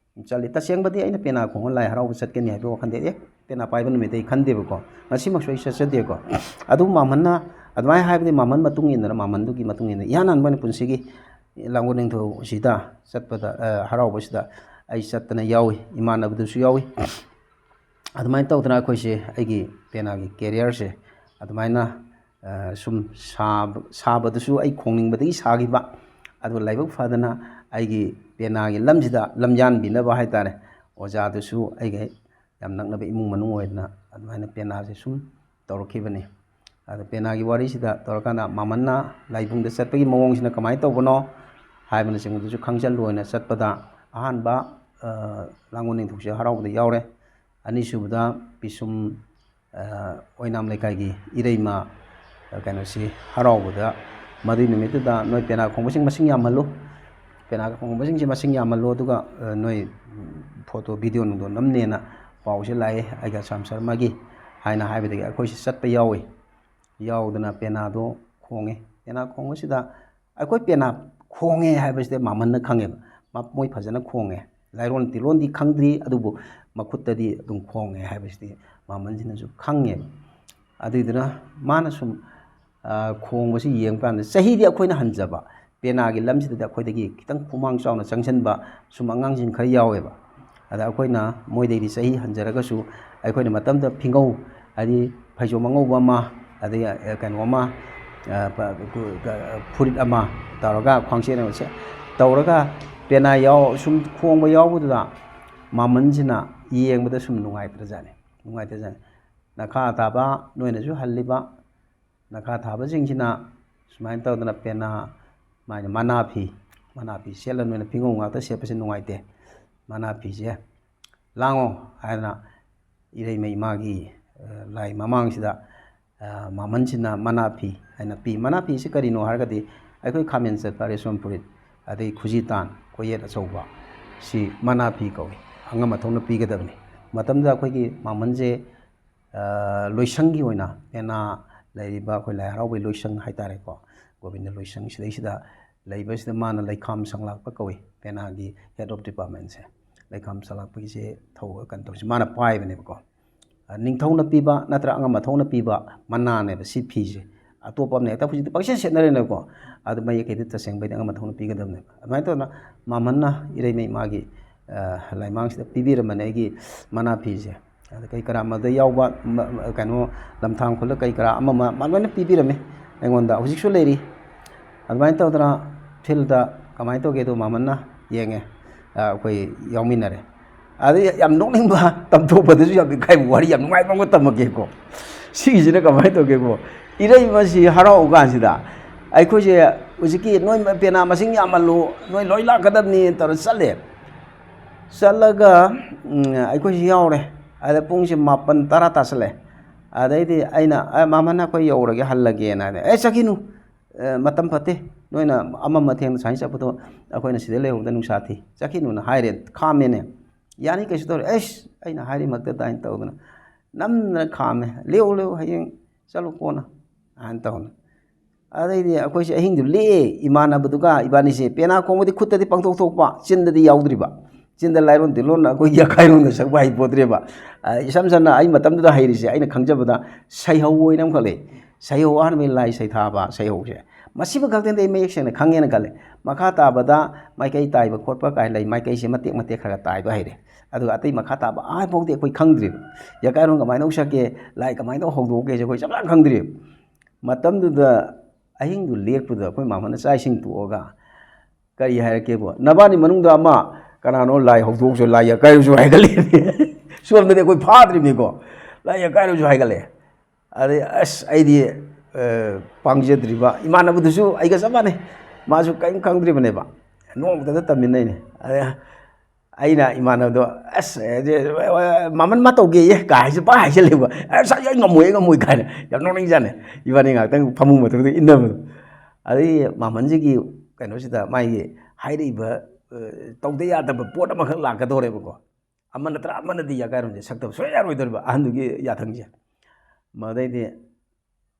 ꯆꯠꯂꯤ꯫ ꯇꯁꯦꯡꯕꯗꯤ ꯑꯩꯅ ꯄꯦꯅꯥ ꯈꯣꯡꯉ ꯂꯥꯏ ꯍꯔꯥꯎꯕ ꯆꯠꯀꯅꯤ ꯍꯥꯏꯕ ꯋꯥꯈꯜꯗꯤ, ꯑꯦ, ꯄꯦꯅꯥ ꯄꯥꯏꯕ ꯅꯨꯃꯤꯠꯇ ꯑꯩ ꯈꯟꯗꯦꯕꯀꯣ꯫ ꯉꯁꯤꯃꯛꯁꯨ ꯑꯩ ꯆꯠꯆꯗꯦꯀꯣ꯫ ꯑꯗꯨꯕꯨ ꯃꯥꯝꯍꯟꯅ ꯑꯗꯨꯃꯥꯏꯅ ꯍꯥꯏꯕꯗꯤ, ꯃꯥꯝꯍꯟꯗꯨꯒꯤ ꯃꯇꯨꯡ ꯏꯟꯅ, ꯃꯥꯝꯍꯟꯗꯨꯒꯤ ꯃꯇꯨꯡ ꯏꯟꯅ ꯏꯍꯥꯟ ꯍꯥꯟꯕ ꯑꯣꯏꯅ ꯄꯨꯟꯁꯤꯒꯤ ꯂꯥꯡꯒꯣꯜ ꯅꯤꯡꯊꯧꯁꯤꯗ ꯆꯠꯄꯗ, ꯑ, ꯍꯔꯥꯎꯕꯁꯤꯗ ꯑꯩ ꯆꯠꯇꯅ ꯌꯥꯎꯏ, ꯏꯃꯥꯟꯅꯕꯗꯨꯁꯨ ꯌꯥꯎꯏ꯫ ꯑꯗꯨꯃꯥꯏꯅ ꯇꯧꯗꯅ ꯑꯩꯈꯣꯏꯁꯦ, ꯑꯩꯒꯤ ꯄꯦꯅꯥꯒꯤ ꯀꯦꯔꯤꯌꯔꯁꯦ ꯑꯗꯨꯃꯥꯏꯅ ꯁꯨꯝ ꯁꯥꯕꯗꯨꯁꯨ ꯑꯩ ꯈꯣꯡꯅꯤꯡꯕꯗꯒꯤ ꯁꯥꯈꯤꯕ꯫ ꯑꯗꯨꯒ ꯂꯥꯏꯕꯛ ꯐꯗꯅ ꯑꯩꯒꯤ ꯄꯦꯅꯥꯒꯤ ꯂꯝꯁꯤꯗ ꯂꯝꯌꯥꯟꯕꯤꯅꯕ ꯍꯥꯏ ꯇꯥꯔꯦ, ꯑꯣꯖꯥꯗꯨꯁꯨ ꯑꯩꯒ ꯌꯥꯝ ꯅꯛꯅꯕ ꯏꯃꯨꯡ ꯃꯅꯨꯡ ꯑꯣꯏꯗꯅ ꯑꯗꯨꯃꯥꯏꯅ ꯄꯦꯅꯥꯁꯦ ꯁꯨꯝ ꯇꯧꯔꯛꯈꯤꯕꯅꯤ꯫ ꯑꯗꯣ ꯄꯦꯅꯥꯒꯤ ꯋꯥꯔꯤꯁꯤꯗ ꯇꯧꯔꯀꯥꯟꯗ ꯃꯥꯃꯟꯅ ꯂꯥꯏꯕꯨꯡꯗ ꯆꯠꯄꯒꯤ ꯃꯑꯣꯡꯁꯤꯅ ꯀꯃꯥꯏꯅ ꯇꯧꯕꯅꯣ ꯍꯥꯏꯕꯅꯆꯤꯡꯕꯗꯨꯁꯨ ꯈꯪꯖꯤꯜꯂꯣꯏꯅ ꯆꯠꯄꯗ ꯑꯍꯥꯟꯕ ꯂꯥꯡꯒꯣꯜ ꯅꯤꯡꯊꯧꯁꯦ ꯍꯔꯥꯎꯕꯗ ꯌꯥꯎꯔꯦ꯫ ꯑꯅꯤꯁꯨꯕꯗ ꯄꯤꯁꯨꯝ ꯑꯣꯏꯅꯥꯝ ꯂꯩꯀꯥꯏꯒꯤ ꯏꯔꯩꯃ ꯀꯩꯅꯣꯁꯤ ꯍꯔꯥꯎꯕꯗ, ꯃꯗꯨꯒꯤ ꯅꯨꯃꯤꯠꯇꯨꯗ ꯅꯣꯏ ꯄꯦꯅꯥ ꯈꯣꯡꯕꯁꯤꯡ ꯃꯁꯤꯡ ꯌꯥꯝꯍꯜꯂꯨ, ꯄꯦꯅꯥ ꯈꯣꯡꯕꯁꯤꯡꯁꯦ ꯃꯁꯤꯡ ꯌꯥꯝꯍꯜꯂꯨ, ꯑꯗꯨꯒ ꯅꯣꯏ ꯐꯣꯇꯣ ꯚꯤꯗꯤꯑꯣ ꯅꯨꯡꯗꯣ ꯅꯝꯅꯦꯅ ꯄꯥꯎꯁꯦ ꯂꯥꯛꯑꯦ ꯑꯩꯒ ꯁ꯭ꯌꯥꯝ ꯁꯔꯃꯒꯤ ꯍꯥꯏꯅ ꯍꯥꯏꯕꯗꯒꯤ ꯑꯩꯈꯣꯏꯁꯤ ꯆꯠꯄ ꯌꯥꯎꯏ꯫ ꯌꯥꯎꯗꯅ ꯄꯦꯅꯥꯗꯣ ꯈꯣꯡꯉꯦ꯫ ꯄꯦꯅꯥ ꯈꯣꯡꯕꯁꯤꯗ ꯑꯩꯈꯣꯏ ꯄꯦꯅꯥ ꯈꯣꯡꯉꯦ ꯍꯥꯏꯕꯁꯤꯗ ꯃꯥꯃꯟꯅ ꯈꯪꯉꯦꯕ꯫ ꯃꯣꯏ ꯐꯖꯅ ꯈꯣꯡꯉꯦ꯫ ꯂꯥꯏꯔꯣꯟ ꯇꯤꯂꯣꯟꯗꯤ ꯈꯪꯗ꯭ꯔꯤ, ꯑꯗꯨꯕꯨ ꯃꯈꯨꯠꯇꯗꯤ ꯑꯗꯨꯝ ꯈꯣꯡꯉꯦ ꯍꯥꯏꯕꯁꯤꯗꯤ ꯃꯥꯃꯟꯁꯤꯅꯁꯨ ꯈꯪꯉꯦꯕ꯫ ꯑꯗꯨꯏꯗꯨꯅ ꯃꯥꯅ ꯁꯨꯝ ꯈꯣꯡꯕꯁꯤ ꯌꯦꯡꯕ ꯀꯥꯟꯗ ꯆꯍꯤꯗꯤ ꯑꯩꯈꯣꯏꯅ ꯍꯟꯖꯕ, ꯄꯦꯅꯥꯒꯤ ꯂꯝꯁꯤꯗꯗꯤ ꯑꯩꯈꯣꯏꯗꯒꯤ ꯈꯤꯇꯪ ꯈꯨꯃꯥꯡ ꯆꯥꯎꯅ ꯆꯪꯁꯤꯟꯕ ꯁꯨꯝ ꯑꯉꯥꯡꯁꯤꯡ ꯈꯔ ꯌꯥꯎꯋꯦꯕ꯫ ꯑꯗ ꯑꯩꯈꯣꯏꯅ ꯃꯣꯏꯗꯩꯗꯤ ꯆꯍꯤ ꯍꯟꯖꯔꯒꯁꯨ ꯑꯩꯈꯣꯏꯅ ꯃꯇꯝꯗ ꯐꯤꯉꯧ, ꯍꯥꯏꯗꯤ ꯐꯩꯖꯣꯝ ꯑꯉꯧꯕ ꯑꯃ, ꯑꯗꯒꯤ ꯀꯩꯅꯣ ꯑꯃ, ꯐꯨꯔꯤꯠ ꯑꯃ ꯇꯧꯔꯒ, ꯈ꯭ꯋꯥꯡꯁꯦꯠ ꯑꯃ ꯇꯧꯔꯒ ꯄꯦꯅꯥ ꯌꯥꯎ ꯁꯨꯝ ꯈꯣꯡꯕ ꯌꯥꯎꯕꯗꯨꯗ ꯃꯥꯃꯟꯁꯤꯅ ꯌꯦꯡꯕꯗ ꯁꯨꯝ ꯅꯨꯡꯉꯥꯏꯇ꯭ꯔꯖꯥꯠꯅꯤ, ꯅꯨꯡꯉꯥꯏꯇ꯭ꯔꯖꯥꯠꯅꯤ꯫ ꯅꯈꯥ ꯇꯥꯕ ꯅꯣꯏꯅꯁꯨ ꯍꯜꯂꯤꯕ ꯅꯈꯥ ꯊꯥꯕꯁꯤꯡꯁꯤꯅ ꯁꯨꯃꯥꯏꯅ ꯇꯧꯗꯅ ꯄꯦꯅꯥ, ꯃꯥꯏꯅ ꯃꯅꯥ ꯐꯤ, ꯃꯅꯥ ꯐꯤ ꯁꯦꯠꯂ ꯅꯣꯏꯅ ꯐꯤꯉꯧ ꯉꯥꯛꯇ ꯁꯦꯠꯄꯁꯦ ꯅꯨꯡꯉꯥꯏꯇꯦ꯫ ꯃꯅꯥ ꯐꯤꯁꯦ ꯂꯥꯡꯉꯣ ꯍꯥꯏꯗꯅ ꯏꯔꯩꯃ ꯏꯃꯥꯒꯤ ꯂꯥꯏ ꯃꯃꯥꯡꯁꯤꯗ ꯃꯥꯃꯟꯁꯤꯅ ꯃꯅꯥ ꯐꯤ ꯍꯥꯏꯅ ꯄꯤ꯫ ꯃꯅꯥ ꯐꯤꯁꯤ ꯀꯔꯤꯅꯣ ꯍꯥꯏꯔꯒꯗꯤ ꯑꯩꯈꯣꯏ ꯈꯥꯃꯦꯟ ꯆꯠꯄ ꯔꯦꯁꯣꯟ ꯐꯨꯔꯤꯠ, ꯑꯗꯩ ꯈꯨꯖꯤ ꯇꯥꯟ, ꯀꯣꯌꯦꯠ ꯑꯆꯧꯕ, ꯁꯤ ꯃꯅꯥ ꯐꯤ ꯀꯧꯏ꯫ ꯑꯉꯝ ꯑꯊꯧꯅ ꯄꯤꯒꯗꯕꯅꯤ꯫ ꯃꯇꯝꯗ ꯑꯩꯈꯣꯏꯒꯤ ꯃꯥꯃꯟꯁꯦ ꯂꯣꯏꯁꯪꯒꯤ ꯑꯣꯏꯅ ꯄꯦꯅꯥ ꯂꯩꯔꯤꯕ ꯑꯩꯈꯣꯏ ꯂꯥꯏ ꯍꯔꯥꯎꯕꯒꯤ ꯂꯣꯏꯁꯪ ꯍꯥꯏꯇꯥꯔꯦꯀꯣ, ꯒꯣꯕꯤꯟꯗ ꯂꯣꯏꯁꯪ ꯁꯤꯗꯩꯁꯤꯗ ꯂꯩꯕꯁꯤꯗ ꯃꯥꯅ ꯂꯩꯈꯥꯝ ꯁꯪꯂꯥꯛꯄ ꯀꯧꯏ, ꯄꯦꯅꯥꯒꯤ head of departmentꯁꯦ꯫ ꯂꯩꯈꯥꯝ ꯁꯪꯂꯥꯛꯄꯒꯤꯁꯦ ꯊꯧ ꯀꯩꯅꯣ ꯇꯧꯔꯤꯁꯦ ꯃꯥꯅ ꯄꯥꯏꯕꯅꯦꯕꯀꯣ꯫ ꯅꯤꯡꯊꯧꯅ ꯄꯤꯕ ꯅꯠꯇ꯭ꯔ ꯑꯉꯝ ꯑꯊꯧꯅ ꯄꯤꯕ ꯃꯅꯥꯅꯦꯕ ꯁꯤ ꯐꯤꯁꯦ꯫ ꯑꯇꯣꯞꯄ ꯑꯃꯅ ꯍꯦꯛꯇ ꯍꯧꯖꯤꯛꯇꯤ ꯄꯪꯁꯦꯠ ꯁꯦꯠꯅꯔꯦꯅꯀꯣ꯫ ꯑꯗꯨ ꯃꯌꯦꯛ ꯀꯩꯗꯤ ꯇꯁꯦꯡꯕꯩꯗꯤ ꯑꯉꯝ ꯑꯊꯧꯅ ꯄꯤꯒꯗꯕꯅꯦꯕ꯫ ꯑꯗꯨꯃꯥꯏꯅ ꯇꯧꯗꯅ ꯃꯥꯃꯟꯅ ꯏꯔꯩꯃ ꯏꯃꯥꯒꯤ ꯂꯥꯏꯃꯥꯡꯁꯤꯗ ꯄꯤꯕꯤꯔꯝꯕꯅꯦ ꯑꯩꯒꯤ ꯃꯅꯥ ꯐꯤꯁꯦ꯫ ꯑꯗ ꯀꯩ ꯀꯔꯥ ꯃꯗ ꯌꯥꯎꯕ ꯃ- ꯃ- ꯀꯩꯅꯣ, ꯂꯝꯊꯥꯡ ꯈꯨꯜꯂ ꯀꯩ ꯀꯔꯥ ꯑꯃ ꯑꯃ ꯃꯥ ꯂꯣꯏꯅ ꯄꯤꯕꯤꯔꯝꯃꯤ ꯑꯩꯉꯣꯟꯗ꯫ ꯍꯧꯖꯤꯛꯁꯨ ꯂꯩꯔꯤ꯫ ꯑꯗꯨꯃꯥꯏꯅ ꯇꯧꯗꯅ ꯐꯤꯜꯗ ꯀꯃꯥꯏꯅ ꯇꯧꯒꯦꯗꯣ ꯃꯥꯃꯟꯅ ꯌꯦꯡꯉꯦ꯫ ꯑ, ꯑꯩꯈꯣꯏ ꯌꯥꯎꯃꯤꯟꯅꯔꯦ꯫ ꯑꯗꯩ ꯌꯥꯝ ꯅꯣꯛꯅꯤꯡꯕ, ꯇꯝꯊꯣꯛꯄꯗꯁꯨ ꯌꯥꯝ ꯏꯀꯥꯏꯕ ꯋꯥꯔꯤ ꯌꯥꯝ ꯅꯨꯡꯉꯥꯏꯕ ꯑꯃ ꯇꯝꯃꯛꯀꯦꯀꯣ꯫ ꯁꯤꯒꯤꯁꯤꯅ ꯀꯃꯥꯏꯅ ꯇꯧꯒꯦꯕꯣ? ꯏꯔꯩ ꯃꯁꯤ ꯍꯔꯥꯎ ꯀꯥꯟꯁꯤꯗ ꯑꯩꯈꯣꯏꯁꯦ ꯍꯧꯖꯤꯛꯀꯤ ꯅꯣꯏ ꯄꯦꯅꯥ ꯃꯁꯤꯡ ꯌꯥꯝꯃꯜꯂꯨ, ꯅꯣꯏ ꯂꯣꯏ ꯂꯥꯛꯀꯗꯕꯅꯤ ꯇꯧꯔ ꯆꯠꯂꯦ꯫ ꯆꯠꯂꯒ ꯎꯝ, ꯑꯩꯈꯣꯏꯁꯤ ꯌꯥꯎꯔꯦ꯫ ꯑꯗ ꯄꯨꯡꯁꯦ ꯃꯥꯄꯟ ꯇꯔꯥ ꯇꯥꯁꯜꯂꯛꯑꯦ꯫ ꯑꯗꯩꯗꯤ ꯑꯩꯅ, "ꯑꯦ, ꯃꯥꯃꯟ, ꯑꯩꯈꯣꯏ ꯌꯧꯔꯒꯦ, ꯍꯜꯂꯒꯦꯅ" ꯍꯥꯏꯅ, "ꯑꯦ, ꯆꯠꯈꯤꯅꯨ, ꯑꯦ, ꯃꯇꯝ ꯐꯠꯇꯦ, ꯅꯣꯏꯅ ꯑꯃ ꯃꯊꯦꯡꯅ ꯁꯨꯃꯥꯏꯅ ꯆꯠꯄꯗꯣ ꯑꯩꯈꯣꯏꯅ ꯁꯤꯗ ꯂꯩꯍꯧꯕꯗ ꯅꯨꯡꯁꯥ ꯊꯤ, ꯆꯠꯈꯤꯅꯨꯅ" ꯍꯥꯏꯔꯦ꯫ ꯈꯥꯝꯃꯦꯅꯦ꯫ "ꯌꯥꯅꯤ, ꯀꯩꯁꯨ ꯇꯧꯔꯣꯏ"꯫ "ꯑꯩꯁ, ꯑꯩꯅ ꯍꯥꯏꯔꯤꯃꯛꯇ" ꯑꯗꯨꯃꯥꯏꯅ ꯇꯧꯗꯅ ꯅꯝꯗꯅ ꯈꯥꯝꯃꯦ꯫ "ꯂꯦꯛꯎ, ꯂꯦꯛꯎ, ꯍꯌꯦꯡ ꯆꯠꯂꯨ ꯀꯣꯟꯅ" ꯍꯥꯏꯅ ꯇꯧꯅ꯫ ꯑꯗꯩꯗꯤ ꯑꯩꯈꯣꯏꯁꯦ ꯑꯍꯤꯡꯗꯨ ꯂꯦꯛꯑꯦ꯫ ꯏꯃꯥꯟꯅꯕꯗꯨꯒ ꯏꯕꯥꯅꯤꯁꯦ ꯄꯦꯅꯥ ꯈꯣꯡꯕꯗꯤ ꯈꯨꯠꯇꯗꯤ ꯄꯥꯡꯊꯣꯛ ꯊꯣꯛꯄ, ꯆꯤꯟꯗꯗꯤ ꯌꯥꯎꯗ꯭ꯔꯤꯕ꯫ ꯆꯤꯟꯗ ꯂꯥꯏꯔꯣꯟ ꯇꯤꯂꯣꯟ ꯑꯩꯈꯣꯏꯒꯤ ꯑꯀꯥꯏꯔꯣꯟꯗ ꯁꯛꯄ ꯍꯩꯄꯣꯠꯇ꯭ꯔꯦꯕ꯫ ꯑ, ꯏꯁꯝ ꯁꯝꯅ ꯑꯩ ꯃꯇꯝꯗꯨꯗ ꯍꯩꯔꯤꯁꯦ ꯑꯩꯅ ꯈꯪꯖꯕꯗ ꯁꯩꯍꯧ ꯑꯣꯏꯅ ꯑꯃꯈꯛ ꯂꯩ꯫ ꯁꯩꯍꯧ, ꯑꯍꯥꯟꯕꯒꯤ ꯂꯥꯏ ꯁꯩꯊꯥꯕ ꯁꯩꯍꯧꯁꯦ꯫ ꯃꯁꯤꯃ ꯈꯛꯇꯪꯗꯤ ꯑꯩ ꯃꯌꯦꯛ ꯁꯦꯡꯅ ꯈꯪꯉꯦꯅ ꯈꯜꯂꯦ꯫ ꯃꯈꯥ ꯇꯥꯕꯗ ꯃꯥꯏꯀꯩ ꯇꯥꯏꯕ ꯈꯣꯠꯄ ꯀꯥꯏꯅ ꯂꯩ, ꯃꯥꯏꯀꯩꯁꯦ ꯃꯇꯦꯛ ꯃꯇꯦꯛ ꯈꯔ ꯈꯔ ꯇꯥꯏꯕ ꯍꯩꯔꯦ꯫ ꯑꯗꯨꯒ ꯑꯇꯩ ꯃꯈꯥ ꯇꯥꯕ ꯑꯥ ꯐꯥꯎꯗꯤ ꯑꯩꯈꯣꯏ ꯈꯪꯗ꯭ꯔꯤꯕ꯫ ꯌꯥꯀꯥꯏꯔꯣꯟ ꯀꯃꯥꯏꯅ ꯁꯛꯀꯦ, ꯂꯥꯏ ꯀꯃꯥꯏꯅ ꯍꯧꯗꯣꯛꯀꯦꯁꯦ ꯑꯩꯈꯣꯏ ꯆꯞ ꯆꯥꯅ ꯈꯪꯗ꯭ꯔꯤꯕ꯫ ꯃꯇꯝꯗꯨꯗ ꯑꯍꯤꯡꯗꯨ ꯂꯦꯛꯄꯗ ꯑꯩꯈꯣꯏ ꯃꯥꯃꯅ ꯆꯥꯛ ꯏꯁꯤꯡ ꯇꯣꯛꯑꯒ ꯀꯔꯤ ꯍꯥꯏꯔꯛꯀꯦꯕꯨ, "ꯅꯕꯥꯅꯤ ꯃꯅꯨꯡꯗ ꯑꯃ ꯀꯅꯥꯅꯣ ꯂꯥꯏ ꯍꯧꯗꯣꯛꯎꯁꯨ, ꯂꯥꯏ ꯌꯥꯀꯥꯏꯔꯨꯁꯨ" ꯍꯥꯏꯒꯠꯂꯛꯑꯦ꯫ ꯁꯣꯝꯗꯗꯤ ꯑꯩꯈꯣꯏ ꯐꯥꯗ꯭ꯔꯤꯕꯅꯤꯀꯣ, "ꯂꯥꯏ ꯌꯥꯀꯥꯏꯔꯨꯁꯨ" ꯍꯥꯏꯒꯠꯂꯛꯑꯦ꯫ ꯑꯗꯩ ꯑꯁ, ꯑꯩꯗꯤ ꯑ, ꯄꯥꯡꯖꯗ꯭ꯔꯤꯕ, ꯏꯃꯥꯟꯅꯕꯗꯨꯁꯨ ꯑꯩꯒ ꯆꯞ ꯃꯥꯟꯅꯩ, ꯃꯥꯁꯨ ꯀꯔꯤꯝ ꯈꯪꯗ꯭ꯔꯤꯕꯅꯦꯕ, ꯅꯣꯡꯃꯇꯗ ꯇꯝꯃꯤꯟꯅꯩꯅꯦ꯫ ꯑꯗꯩ ꯑꯩꯅ ꯏꯃꯥꯟꯅꯕꯗꯣ, "ꯑꯁ, ꯑꯦ, ꯃꯥꯃꯟ ꯃꯥ ꯇꯧꯒꯦꯌꯦ" ꯀꯥꯏ ꯍꯥꯏꯁꯦ ꯄꯥ ꯍꯥꯏꯁꯜꯂꯦꯕ꯫ "ꯑꯁ, ꯑꯩ ꯉꯝꯃꯣꯏ, ꯑꯩ ꯉꯝꯃꯣꯏ" ꯀꯥꯏꯅ ꯌꯥꯝ ꯅꯣꯛꯅꯤꯡꯖꯥꯠꯅꯤ꯫ ꯏꯕꯥꯅꯤ ꯉꯥꯏꯍꯥꯛꯇꯪ ꯐꯃꯨꯡ ꯃꯊꯛꯇ ꯏꯟꯅꯕꯗꯣ꯫ ꯑꯗꯩ ꯃꯥꯃꯟꯁꯤꯒꯤ ꯀꯩꯅꯣꯁꯤꯗ ꯃꯥꯒꯤ ꯍꯥꯏꯔꯛꯏꯕ, ꯑ, ꯇꯧꯗ ꯌꯥꯗꯕ ꯄꯣꯠ ꯑꯃꯈꯛ ꯂꯥꯛꯀꯗꯧꯔꯦꯕꯀꯣ꯫ ꯑꯃ ꯅꯠꯇ꯭ꯔ ꯑꯃꯅꯗꯤ ꯌꯥꯀꯥꯏꯔꯣꯟꯁꯦ ꯁꯛꯇꯕ ꯁꯨꯡꯌꯥ ꯌꯥꯔꯣꯏꯗꯧꯔꯤꯕ ꯑꯍꯟꯗꯨꯒꯤ ꯌꯥꯊꯪꯁꯦ꯫ ꯃꯗꯩꯗꯤ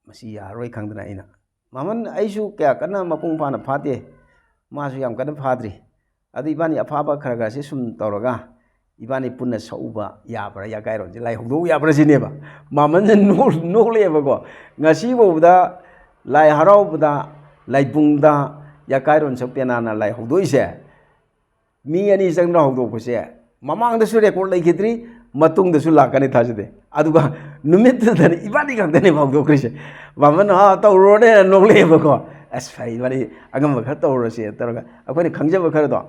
ꯃꯁꯤ ꯌꯥꯔꯔꯣꯏ ꯈꯪꯗꯅ ꯑꯩꯅ, "ꯃꯥꯃꯟ, ꯑꯩꯁꯨ ꯀꯌꯥ ꯀꯟꯅ ꯃꯄꯨꯡ ꯐꯥꯅ ꯐꯥꯗꯦ, ꯃꯥꯁꯨ ꯌꯥꯝ ꯀꯟꯅ ꯐꯥꯗ꯭ꯔꯤ, ꯑꯗꯨ ꯏꯕꯥꯅꯤ ꯑꯐꯥꯕ ꯈꯔ ꯈꯔꯁꯤ ꯁꯨꯝ ꯇꯧꯔꯒ ꯏꯕꯥꯅꯤ ꯄꯨꯟꯅ ꯁꯛꯎꯕ ꯌꯥꯕ꯭ꯔꯥ, ꯌꯥꯀꯥꯏꯔꯣꯟꯁꯦ ꯂꯥꯏ ꯍꯧꯗꯣꯛꯎ ꯌꯥꯕ꯭ꯔꯥ?" ꯁꯤꯅꯦꯕ꯫ ꯃꯥꯃꯟꯁꯦ ꯅꯣꯛ-, ꯅꯣꯛꯂꯛꯑꯦꯕꯀꯣ꯫ ꯉꯁꯤ ꯐꯥꯎꯕꯗ ꯂꯥꯏ ꯍꯔꯥꯎꯕꯗ, ꯂꯥꯏꯕꯨꯡꯗ ꯌꯥꯀꯥꯏꯔꯣꯟ ꯁꯛ ꯄꯦꯅꯥꯅ ꯂꯥꯏ ꯍꯧꯗꯣꯛꯏꯁꯦ, ꯃꯤ ꯑꯅꯤ ꯆꯪꯅ ꯍꯧꯗꯣꯛꯄꯁꯦ ꯃꯃꯥꯡꯗꯁꯨ ꯔꯦꯀꯣꯔꯠ ꯂꯩꯈꯤꯗ꯭ꯔꯤ, ꯃꯇꯨꯡꯗꯁꯨ ꯂꯥꯛꯀꯅꯤ ꯊꯥꯖꯗꯦ꯫ ꯑꯗꯨꯒ ꯅꯨꯃꯤꯠꯇꯨꯗꯅꯤ ꯏꯕꯥꯅꯤ ꯈꯛꯇꯅꯦꯕ ꯍꯧꯗꯣꯛꯈ꯭ꯔꯤꯁꯦ꯫ ꯃꯥꯃꯟ, "ꯑꯥ, ꯇꯧꯔꯨꯔꯅꯦ" ꯅꯣꯛꯂꯛꯑꯦꯕꯀꯣ꯫ "ꯑꯁ, ꯐꯩ, ꯏꯕꯥꯅꯤ ꯑꯉꯝꯕ ꯈꯔ ꯇꯧꯔꯨꯔꯁꯦ" ꯇꯧꯔꯒ, ꯑꯩꯈꯣꯏꯅ ꯈꯪꯖꯕ ꯈꯔꯗꯣ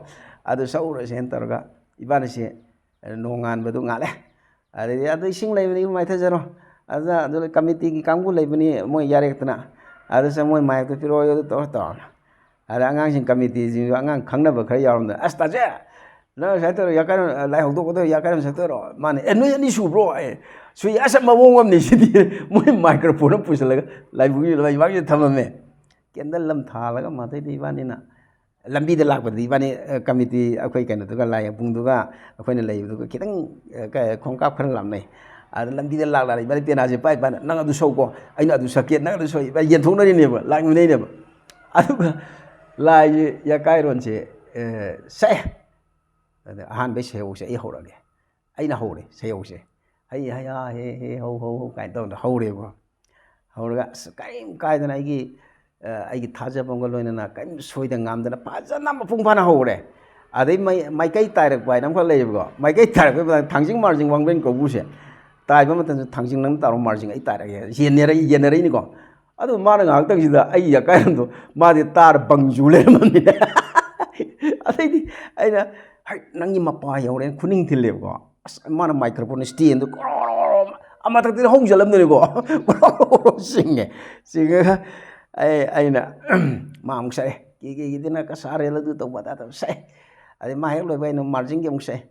ꯑꯗꯨ ꯆꯧꯔꯁꯦꯅ ꯇꯧꯔꯒ, ꯏꯕꯥꯅꯤꯁꯦ ꯅꯣꯡꯉꯥꯟꯕꯗꯨ ꯉꯥꯜꯂꯦ꯫ ꯑꯗꯩꯗꯤ, "ꯑꯗꯨ ꯏꯁꯤꯡ ꯂꯩꯕꯅꯤ, ꯏꯃꯥꯏꯊꯖꯔꯣ, ꯑꯗꯨꯗ, ꯑꯗꯨ ꯀꯃꯤꯇꯤꯒꯤ ꯀꯥꯡꯕꯨ ꯂꯩꯕꯅꯤ, ꯃꯣꯏ ꯌꯥꯔꯦꯛꯇꯅ, ꯑꯗꯨ ꯆꯪ, ꯃꯣꯏ ꯃꯥꯏꯛꯇꯣ ꯄꯤꯔꯛꯑꯣ, ꯑꯗꯨ ꯇꯧꯔ ꯇꯧꯔ"꯫ ꯑꯗ ꯑꯉꯥꯡꯁꯤꯡ, ꯀꯃꯤꯇꯤꯁꯤꯡꯁꯨ ꯑꯉꯥꯡ ꯈꯪꯅꯕ ꯈꯔ ꯌꯥꯎꯔꯝꯗꯅ, "ꯑꯁ, ꯇꯥꯖꯦ, ꯅꯪ ꯁꯨꯃꯥꯏꯅ ꯇꯧꯔ ꯌꯥꯀꯥꯏꯔꯣꯟ, ꯂꯥꯏ ꯍꯧꯗꯣꯛꯀꯗꯧ ꯌꯥꯀꯥꯏꯔꯣꯟ ꯁꯛꯇꯣꯏꯔꯣ?" ꯃꯥꯅ, "ꯑꯦ, ꯅꯣꯏ ꯑꯅꯤ ꯁꯨꯕ꯭ꯔꯣ?" ꯑꯦ, "ꯁꯨꯏ, ꯑꯁ, ꯃꯑꯣꯡ ꯑꯃꯅꯤ ꯁꯤꯗꯤ"꯫ ꯃꯣꯏ ꯃꯥꯏꯀ꯭ꯔꯣꯐꯣꯟ ꯑꯃ ꯄꯨꯁꯤꯜꯂꯒ ꯂꯥꯏꯕꯨꯡꯒꯤ ꯂꯩꯕꯥꯛꯁꯤꯗ ꯊꯝꯃꯝꯃꯦ꯫ ꯀꯦꯟꯗꯜ ꯑꯃ ꯊꯥꯜꯂꯒ ꯃꯗꯩꯗꯤ ꯏꯕꯥꯅꯤꯅ ꯂꯝꯕꯤꯗ ꯂꯥꯛꯄꯗꯗꯤ ꯏꯕꯥꯅꯤ, ꯑ, ꯀꯃꯤꯇꯤ, ꯑꯩꯈꯣꯏ ꯀꯩꯅꯣꯗꯨꯒ, ꯂꯥꯏ ꯍꯥꯎꯐꯝꯗꯨꯒ ꯑꯩꯈꯣꯏꯅ ꯂꯩꯕꯗꯨꯒ ꯈꯤꯇꯪ, ꯑ, ꯀ-, ꯈꯣꯡꯀꯥꯞ ꯈꯔ ꯂꯥꯞꯅꯩ꯫ ꯑꯗ ꯂꯝꯕꯤꯗ ꯂꯥꯛ ꯂꯥꯛ ꯏꯕꯥꯅꯤ ꯄꯦꯅꯥꯁꯦ ꯄꯥꯏ ꯄꯥꯏꯅ, "ꯅꯪ ꯑꯗꯨ ꯁꯛꯎꯀꯣ, ꯑꯩꯅ ꯑꯗꯨ ꯁꯛꯀꯦ, ꯅꯪ ꯑꯗꯨ ꯁꯛꯎ"꯫ ꯏꯕꯥꯅꯤ ꯌꯦꯟꯊꯣꯛꯅꯔꯤꯅꯦꯕ, ꯂꯥꯛꯃꯤꯟꯅꯩꯅꯦꯕ꯫ ꯑꯗꯨꯒ ꯂꯥꯏꯁꯦ ꯌꯥꯀꯥꯏꯔꯣꯟꯁꯦ, ꯑ, ꯁꯛꯑꯦ꯫ ꯑꯗ ꯑꯍꯥꯟꯕꯩ ꯁꯩꯍꯧꯁꯦ ꯑꯩ ꯍꯧꯔꯒꯦ꯫ ꯑꯩꯅ ꯍꯧꯔꯦ ꯁꯩꯍꯧꯁꯦ꯫ "ꯍꯩ ꯍꯌꯥ ꯍꯦ ꯍꯦ ꯍꯧ ꯍꯧ ꯍꯧ" ꯀꯥꯏꯅ ꯇꯧꯗꯅ ꯍꯧꯔꯦꯕꯀꯣ꯫ ꯍꯧꯔꯒ ꯑꯁ ꯀꯔꯤꯝ ꯀꯥꯏꯗꯅ ꯑꯩꯒꯤ, ꯑ, ꯑꯩꯒꯤ ꯊꯥꯖꯕ ꯑꯃꯒ ꯂꯣꯏꯅꯅ ꯀꯔꯤꯝ ꯁꯣꯏꯗ ꯉꯥꯝꯗꯅ ꯐꯖꯅ ꯃꯄꯨꯡ ꯐꯥꯅ ꯍꯧꯔꯦ꯫ ꯑꯗꯩ ꯃꯥꯏ-, ꯃꯥꯏꯀꯩ ꯇꯥꯏꯔꯛꯄ ꯍꯥꯏꯅ ꯑꯃꯈꯛ ꯂꯩꯌꯦꯕꯀꯣ꯫ ꯃꯥꯏꯀꯩ ꯇꯥꯏꯔꯛꯄꯩ ꯃꯇꯥꯡꯗ ꯊꯥꯡꯖꯤꯡ ꯃꯥꯔꯖꯤꯡ ꯋꯥꯡꯕ꯭ꯔꯦꯟ ꯀꯧꯕ꯭ꯔꯨꯁꯦ ꯇꯥꯏꯕ ꯃꯇꯝꯗ ꯊꯥꯡꯖꯤꯡ ꯅꯪ ꯇꯥꯔꯣ, ꯃꯥꯔꯖꯤꯡ ꯑꯩ ꯇꯥꯔꯒꯦ꯫ ꯌꯦꯟꯅꯔ-, ꯌꯦꯟꯅꯔꯛꯏꯅꯤꯀꯣ꯫ ꯑꯗꯨ ꯃꯥꯅ ꯉꯥꯏꯍꯥꯛꯇꯪꯁꯤꯗ ꯑꯩꯒꯤ ꯌꯥꯀꯥꯏꯔꯣꯟꯗꯣ ꯃꯥꯗꯤ ꯇꯥꯔ ꯕꯪ ꯆꯨ ꯂꯩꯔꯝꯃꯕꯅꯤꯅ꯫ ꯑꯗꯩꯗꯤ ꯑꯩꯅ, "ꯍꯩ, ꯅꯪꯒꯤ ꯃꯄꯥ ꯌꯧꯔꯦꯅ" ꯈꯨꯅꯤꯡ ꯊꯤꯜꯂꯦꯕꯀꯣ꯫ ꯑꯁ, ꯃꯥꯅ ꯃꯥꯏꯀ꯭ꯔꯣꯐꯣꯟ ꯁ꯭ꯇꯦꯟꯗꯣ ꯒꯣꯔꯣ ꯒꯣꯔꯣ ꯒꯣꯔꯣ ꯃꯊꯛꯇꯗꯤ ꯍꯧꯖꯜꯂꯝꯗꯣꯏꯅꯤꯀꯣ꯫ ꯒꯣꯔꯣ ꯒꯣꯔꯣ ꯒꯣꯔꯣ ꯆꯤꯡꯉꯦ꯫ ꯆꯤꯡꯉꯒ ꯑꯩ, ꯑꯩꯅ ꯃꯥ ꯑꯃꯨꯛ ꯁꯛꯑꯦ꯫ "ꯀꯦ ꯀꯦꯒꯤꯗꯨꯅ ꯀꯁꯥꯔꯦ ꯑꯗꯨ ꯇꯧꯕ ꯑꯗꯥ ꯇꯧꯕ" ꯁꯛꯑꯦ꯫ ꯑꯗꯩ ꯃꯥ ꯍꯦꯛ ꯂꯣꯏꯕ ꯑꯩꯅ ꯃꯥꯔꯖꯤꯡꯒꯤ ꯑꯃꯨꯛ ꯁꯛꯑꯦ꯫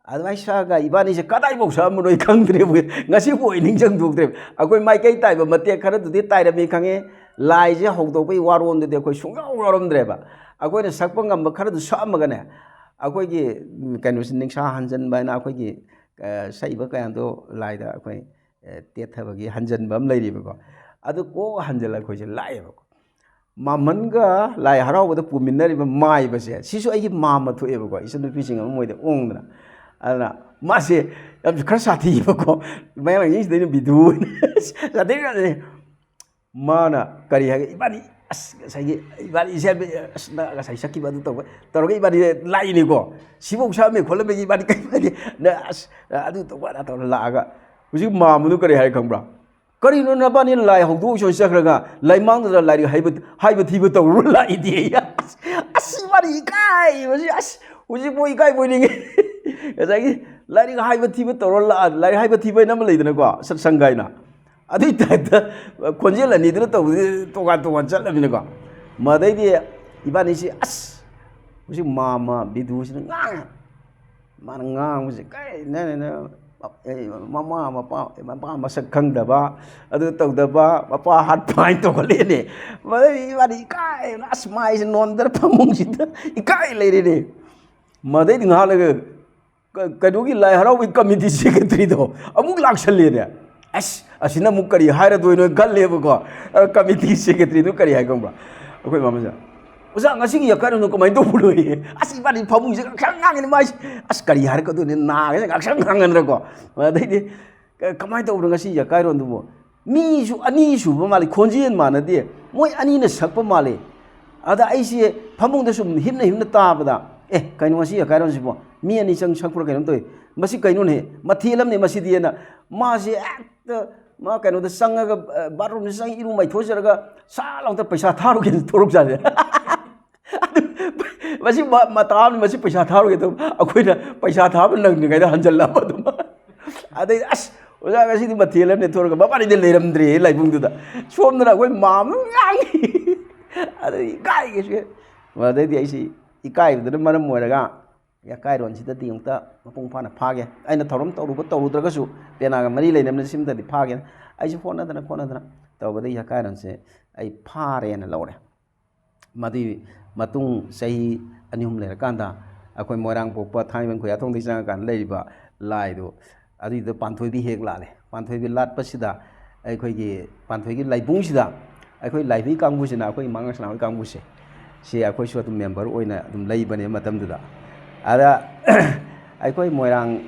ꯑꯗꯨꯃꯥꯏꯅ ꯁꯛꯑꯒ ꯏꯕꯥꯅꯤꯁꯦ ꯀꯗꯥꯏꯐꯥꯎ ꯁꯛꯑꯝꯕꯅꯣ ꯑꯩ ꯈꯪꯗ꯭ꯔꯦꯕ꯫ ꯉꯁꯤꯕꯨ ꯑꯩ ꯅꯤꯡꯁꯤꯡ ꯊꯣꯛꯇ꯭ꯔꯦꯕ꯫ ꯑꯩꯈꯣꯏ ꯃꯥꯏꯀꯩ ꯇꯥꯏꯕ ꯃꯇꯦꯛ ꯈꯔꯗꯨꯗꯤ ꯇꯥꯏꯔꯝꯃꯤ ꯈꯪꯉꯦ꯫ ꯂꯥꯏꯁꯦ ꯍꯧꯗꯣꯛꯄꯒꯤ ꯋꯥꯔꯣꯝꯗꯨꯗꯤ ꯑꯩꯈꯣꯏ ꯁꯨꯡꯌꯥꯎ ꯌꯥꯎꯔꯝꯗ꯭ꯔꯦꯕ꯫ ꯑꯩꯈꯣꯏꯅ ꯁꯛꯄ ꯉꯝꯕ ꯈꯔꯗꯨ ꯁꯛꯑꯝꯃꯒꯅꯦ, ꯑꯩꯈꯣꯏꯒꯤ, ꯎꯝ, ꯀꯩꯅꯣꯁꯦ, ꯅꯤꯡꯁꯥ ꯍꯟꯖꯟꯕ ꯍꯥꯏꯅ ꯑꯩꯈꯣꯏꯒꯤ, ꯑ, ꯁꯛꯏꯕ ꯀꯌꯥꯗꯣ ꯂꯥꯏꯗ ꯑꯩꯈꯣꯏ, ꯑ, ꯇꯦꯠꯊꯕꯒꯤ ꯍꯟꯖꯟꯕ ꯑꯃ ꯂꯩꯔꯤꯕꯀꯣ꯫ ꯑꯗꯨ ꯀꯣꯛ ꯍꯟꯖꯜꯂ ꯑꯩꯈꯣꯏꯁꯦ ꯂꯥꯛꯑꯦꯕꯀꯣ꯫ ꯃꯥꯃꯟꯒ ꯂꯥꯏ ꯍꯔꯥꯎꯕꯗ ꯄꯨꯃꯤꯟꯅꯔꯤꯕ ꯃꯥꯏꯕꯁꯦ, ꯁꯤꯁꯨ ꯑꯩꯒꯤ ꯃꯥꯝꯃ ꯊꯣꯛꯑꯦꯕꯀꯣ, ꯏꯆꯟꯅꯨꯄꯤꯁꯤꯡ ꯑꯃ ꯃꯣꯏꯗ ꯑꯣꯡꯗꯅ꯫ ꯑꯗꯨꯅ ꯃꯥꯁꯦ ꯌꯥꯝ ꯈꯔ ꯁꯥꯊꯤꯌꯦꯕꯀꯣ, ꯃꯌꯥꯡ ꯂꯩꯉꯩꯁꯤꯗ ꯑꯩꯅ ꯚꯤꯗꯤꯑꯣ ꯑꯣꯏꯅ ꯁꯥꯊꯤꯈ꯭ꯔꯖꯥꯠꯅꯤ꯫ ꯃꯥꯅ ꯀꯔꯤ ꯍꯥꯏꯒꯦ, ꯏꯕꯥꯅꯤ ꯉꯁꯥꯏꯒꯤ ꯏꯕꯥꯅꯤꯁꯦ, ꯑꯁ, ꯅꯪ ꯉꯁꯥꯏ ꯁꯛꯈꯤꯕ ꯑꯗꯨ ꯇꯧꯕ ꯇꯧꯔꯒ ꯏꯕꯥꯅꯤ ꯂꯥꯛꯏꯅꯤꯀꯣ, ꯁꯤꯐꯧ ꯁꯛꯑꯝꯃꯦ ꯈꯣꯠꯂꯝꯃꯦ, ꯏꯕꯥꯅꯤ ꯀꯩ ꯍꯥꯏꯒꯦ? ꯅꯪ, ꯑꯁ, ꯑꯗꯨ ꯇꯧꯕ ꯑꯗꯥ ꯇꯧꯔ ꯂꯥꯛꯑꯒ ꯍꯧꯖꯤꯛ ꯃꯥꯝꯃꯗꯨ ꯀꯔꯤ ꯍꯥꯏ ꯈꯪꯕ꯭ꯔꯥ? "ꯀꯔꯤꯅꯣ ꯅꯕꯥꯅꯤ ꯂꯥꯏ ꯍꯧꯗꯣꯛꯑꯣꯏ ꯆꯠꯈ꯭ꯔꯒ ꯂꯥꯏꯃꯥꯡꯗꯨꯗ ꯂꯥꯏꯔꯤꯛ ꯍꯥꯏꯕ, ꯍꯥꯏꯕ ꯊꯤꯕ ꯇꯧꯔꯨꯔ ꯂꯥꯛꯏꯗꯤ?" ꯑꯁ, ꯑꯁ, ꯏꯕꯥꯅꯤ ꯏꯀꯥꯏꯕꯁꯤ, ꯑꯁ, ꯍꯧꯖꯤꯛꯐꯥꯎ ꯏꯀꯥꯏꯕ ꯑꯣꯏꯅꯤꯡꯉꯤ꯫ ꯉꯁꯥꯏꯒꯤ ꯂꯥꯏꯔꯤꯛ ꯍꯥꯏꯕ ꯊꯤꯕ ꯇꯧꯔ ꯂꯥꯛꯑ, ꯂꯥꯏꯔꯤꯛ ꯍꯥꯏꯕ ꯊꯤꯕ ꯍꯥꯏꯅ ꯑꯃ ꯂꯩꯗꯅꯀꯣ, ꯁꯠꯁꯪꯒ ꯍꯥꯏꯅ꯫ ꯑꯗꯨꯏ ꯇꯥꯏꯞꯇ ꯈꯣꯟꯖꯦꯜ ꯑꯅꯤꯗꯨꯅ ꯇꯧꯕꯗꯤ ꯇꯣꯉꯥꯟ ꯇꯣꯉꯥꯟ ꯆꯠꯂꯃꯤꯅꯀꯣ꯫ ꯃꯗꯩꯗꯤ ꯏꯕꯥꯅꯤꯁꯤ, ꯑꯁ, ꯍꯧꯖꯤꯛ ꯃꯥꯝꯃ ꯕꯤꯗꯨꯁꯤꯅ ꯉꯥꯡꯉꯦ꯫ ꯃꯥꯅ ꯉꯥꯡꯕꯁꯦ ꯀꯩ, ꯅ-, ꯅ-, ꯅ-, ꯑꯦ, ꯃꯃꯥ ꯃꯄꯥ, ꯃꯄꯥ ꯃꯁꯛ ꯈꯪꯗꯕ, ꯑꯗꯨ ꯇꯧꯗꯕ, ꯃꯄꯥ ꯍꯥꯠꯄ ꯍꯥꯏꯅ ꯇꯧꯈꯠꯂꯛꯑꯦꯅꯦ꯫ ꯃꯗꯩ ꯏꯕꯥꯅꯤ ꯏꯀꯥꯏ, ꯑꯁ, ꯃꯥꯏꯁꯦ ꯅꯣꯟꯗꯅ ꯐꯃꯨꯡꯁꯤꯗ ꯏꯀꯥꯏ ꯂꯩꯔꯦꯅꯦ꯫ ꯃꯗꯩꯗꯤ ꯉꯥꯏꯍꯥꯛ ꯂꯩꯔꯒ ꯀ-, ꯀꯩꯅꯣꯒꯤ ꯂꯥꯏ ꯍꯔꯥꯎꯕꯒꯤ ꯀꯃꯤꯇꯤ ꯁꯦꯀ꯭ꯔꯦꯇꯔꯤꯗꯣ ꯑꯃꯨꯛ ꯂꯥꯛꯁꯜꯂꯦꯅꯦ꯫ ꯑꯁ, ꯑꯁꯤꯅ ꯑꯃꯨꯛ ꯀꯔꯤ ꯍꯥꯏꯔꯗꯣꯏꯅꯣ ꯈꯜꯂꯦꯕꯀꯣ꯫ ꯑ, ꯀꯃꯤꯇꯤ ꯁꯦꯀ꯭ꯔꯦꯇꯔꯤꯗꯨ ꯀꯔꯤ ꯍꯥꯏ ꯈꯪꯕ꯭ꯔꯥ? ꯑꯩꯈꯣ ꯏꯃꯥꯟꯅꯕꯁꯦ, "ꯑꯣꯖꯥ, ꯉꯁꯤꯒꯤ ꯌꯥꯀꯥꯏꯔꯣꯟꯗꯣ ꯀꯃꯥꯏꯅ ꯇꯧꯕꯅꯣꯌꯦ?" ꯑꯁ, ꯏꯕꯥꯅꯤ ꯐꯃꯨꯡꯁꯦ ꯉꯥꯛꯁꯪ ꯉꯥꯡꯉꯤꯅꯦ ꯃꯥꯏꯁꯦ꯫ ꯑꯁ, ꯀꯔꯤ ꯍꯥꯏꯔꯛꯀꯗꯣꯏꯅꯣ, ꯅꯥꯒꯁꯦ ꯉꯥꯛꯁꯪ ꯉꯥꯡꯉꯗ꯭ꯔꯀꯣ꯫ ꯑꯗꯩꯗꯤ, "ꯀ-, ꯀꯃꯥꯏꯅ ꯇꯧꯕꯅꯣ ꯉꯁꯤ ꯌꯥꯀꯥꯏꯔꯣꯟꯗꯨꯕꯨ?" ꯃꯤꯁꯨ ꯑꯅꯤ ꯁꯨꯕ ꯃꯥꯜꯂꯤ, ꯈꯣꯟꯖꯦꯜ ꯃꯥꯟꯅꯗꯦ, ꯃꯣꯏ ꯑꯅꯤꯅ ꯁꯛꯄ ꯃꯥꯜꯂꯤ꯫ ꯑꯗ ꯑꯩꯁꯦ ꯐꯃꯨꯡꯗ ꯁꯨꯝ ꯍꯤꯞꯅ ꯍꯤꯞꯅ ꯇꯥꯕꯗ, "ꯑꯦ, ꯀꯩꯅꯣ ꯉꯁꯤ ꯌꯥꯀꯥꯏꯔꯣꯟꯁꯤꯕꯣ? ꯃꯤ ꯑꯅꯤ ꯆꯪ ꯁꯛꯄ꯭ꯔꯥ ꯀꯩꯅꯣꯝ ꯇꯧꯏ꯫ ꯃꯁꯤ ꯀꯩꯅꯣꯅꯦ? ꯃꯊꯦꯜ ꯑꯃꯅꯦ ꯃꯁꯤꯗꯤꯅ"꯫ ꯃꯥꯁꯦ ꯍꯦꯛꯇ ꯃꯥ ꯀꯩꯅꯣꯗ ꯆꯪꯉꯒ, ꯑ, ꯕꯥꯠꯔꯨꯝꯗ ꯆꯪꯉ ꯏꯔꯨ ꯃꯥꯏꯊꯣꯛꯆꯔꯒ ꯁꯥ ꯂꯥꯎꯇ ꯄꯩꯁꯥ ꯊꯥꯔꯨꯒꯦꯅ ꯊꯣꯔꯛꯆꯥꯠꯅꯤ꯫ ꯑꯗꯨ ꯃꯁꯤ ꯃ-, ꯃꯇꯥ ꯑꯃꯅꯤ, ꯃꯁꯤ ꯄꯩꯁꯥ ꯊꯥꯔꯨꯒꯦ ꯇꯧꯕ, ꯑꯩꯈꯣꯏꯅ ꯄꯩꯁꯥ ꯊꯥꯕ ꯅꯪꯗ꯭ꯔꯤꯉꯩꯗ ꯍꯟꯖꯜꯂꯛꯄ ꯑꯗꯨꯝ꯫ ꯑꯗꯩ, "ꯑꯁ, ꯑꯣꯖꯥ, ꯉꯁꯤꯗꯤ ꯃꯊꯦꯜ ꯑꯃꯅꯦ" ꯊꯣꯔꯒ ꯃꯕꯥꯅꯤꯗꯤ ꯂꯩꯔꯝꯗ꯭ꯔꯦ ꯂꯥꯏꯕꯨꯡꯗꯨꯗ꯫ ꯁꯣꯝꯗꯅ ꯑꯩꯈꯣꯏ ꯃꯥꯝꯅ ꯉꯥꯡꯉꯤ꯫ ꯑꯗꯩ ꯏꯀꯥꯏꯒꯦꯁꯨ꯫ ꯑꯗꯩꯗꯤ ꯑꯩꯁꯤ ꯏꯀꯥꯏꯕꯗꯨꯅ ꯃꯔꯝ ꯑꯣꯏꯔꯒ ꯌꯥꯀꯥꯏꯔꯣꯟꯁꯤꯗꯗꯤ ꯑꯃꯨꯛꯇ ꯃꯄꯨꯡ ꯐꯥꯅ ꯐꯥꯒꯦ꯫ ꯑꯩꯅ ꯊꯧꯔꯝ ꯇꯧꯔꯨꯕ ꯇꯧꯔꯨꯗ꯭ꯔꯒꯁꯨ ꯄꯦꯅꯥꯒ ꯃꯔꯤ ꯂꯩꯅꯕꯅ ꯁꯤꯃꯗꯤ ꯐꯥꯒꯦꯅ ꯑꯩꯁꯨ ꯍꯣꯠꯅꯗꯅ ꯈꯣꯠꯅꯗꯅ ꯇꯧꯕꯗ ꯌꯥꯀꯥꯏꯔꯣꯟꯁꯦ ꯑꯩ ꯐꯥꯔꯦꯅ ꯂꯧꯔꯦ꯫ ꯃꯗꯨꯒꯤ ꯃꯇꯨꯡ ꯆꯍꯤ ꯑꯅꯤ ꯑꯍꯨꯝ ꯂꯩꯔꯀꯥꯟꯗ ꯑꯩꯈꯣꯏ ꯃꯣꯏꯔꯥꯡ ꯄꯣꯛꯄ ꯊꯥꯡꯃꯩꯕꯟ ꯈꯨꯌꯥꯊꯣꯡꯗꯒꯤ ꯆꯪꯉꯀꯥꯟꯗ ꯂꯩꯔꯤꯕ ꯂꯥꯏꯗꯣ, ꯑꯗꯨꯏꯗꯨꯗ ꯄꯥꯟꯊꯣꯏꯕꯤ ꯍꯦꯛ ꯂꯥꯠꯂꯦ꯫ ꯄꯥꯟꯊꯣꯏꯕꯤ ꯂꯥꯠꯄꯁꯤꯗ ꯑꯩꯈꯣꯏꯒꯤ ꯄꯥꯟꯊꯣꯏꯒꯤ ꯂꯥꯏꯕꯨꯡꯁꯤꯗ ꯑꯩꯈꯣꯏ ꯂꯥꯏꯕꯤ ꯀꯥꯡꯕꯨꯁꯤꯅ, ꯑꯩꯈꯣꯏ ꯏꯃꯥ ꯉꯛꯁꯅꯥ ꯍꯣꯏ ꯀꯥꯡꯕꯨꯁꯦ, ꯁꯤ ꯑꯩꯈꯣꯏꯁꯨ ꯑꯗꯨꯝ ꯃꯦꯝꯕꯔ ꯑꯣꯏꯅ ꯑꯗꯨꯝ ꯂꯩꯕꯅꯦ ꯃꯇꯝꯗꯨꯗ꯫ ꯑꯗ ꯑꯩꯈꯣꯏ ꯃꯣꯏꯔꯥꯡ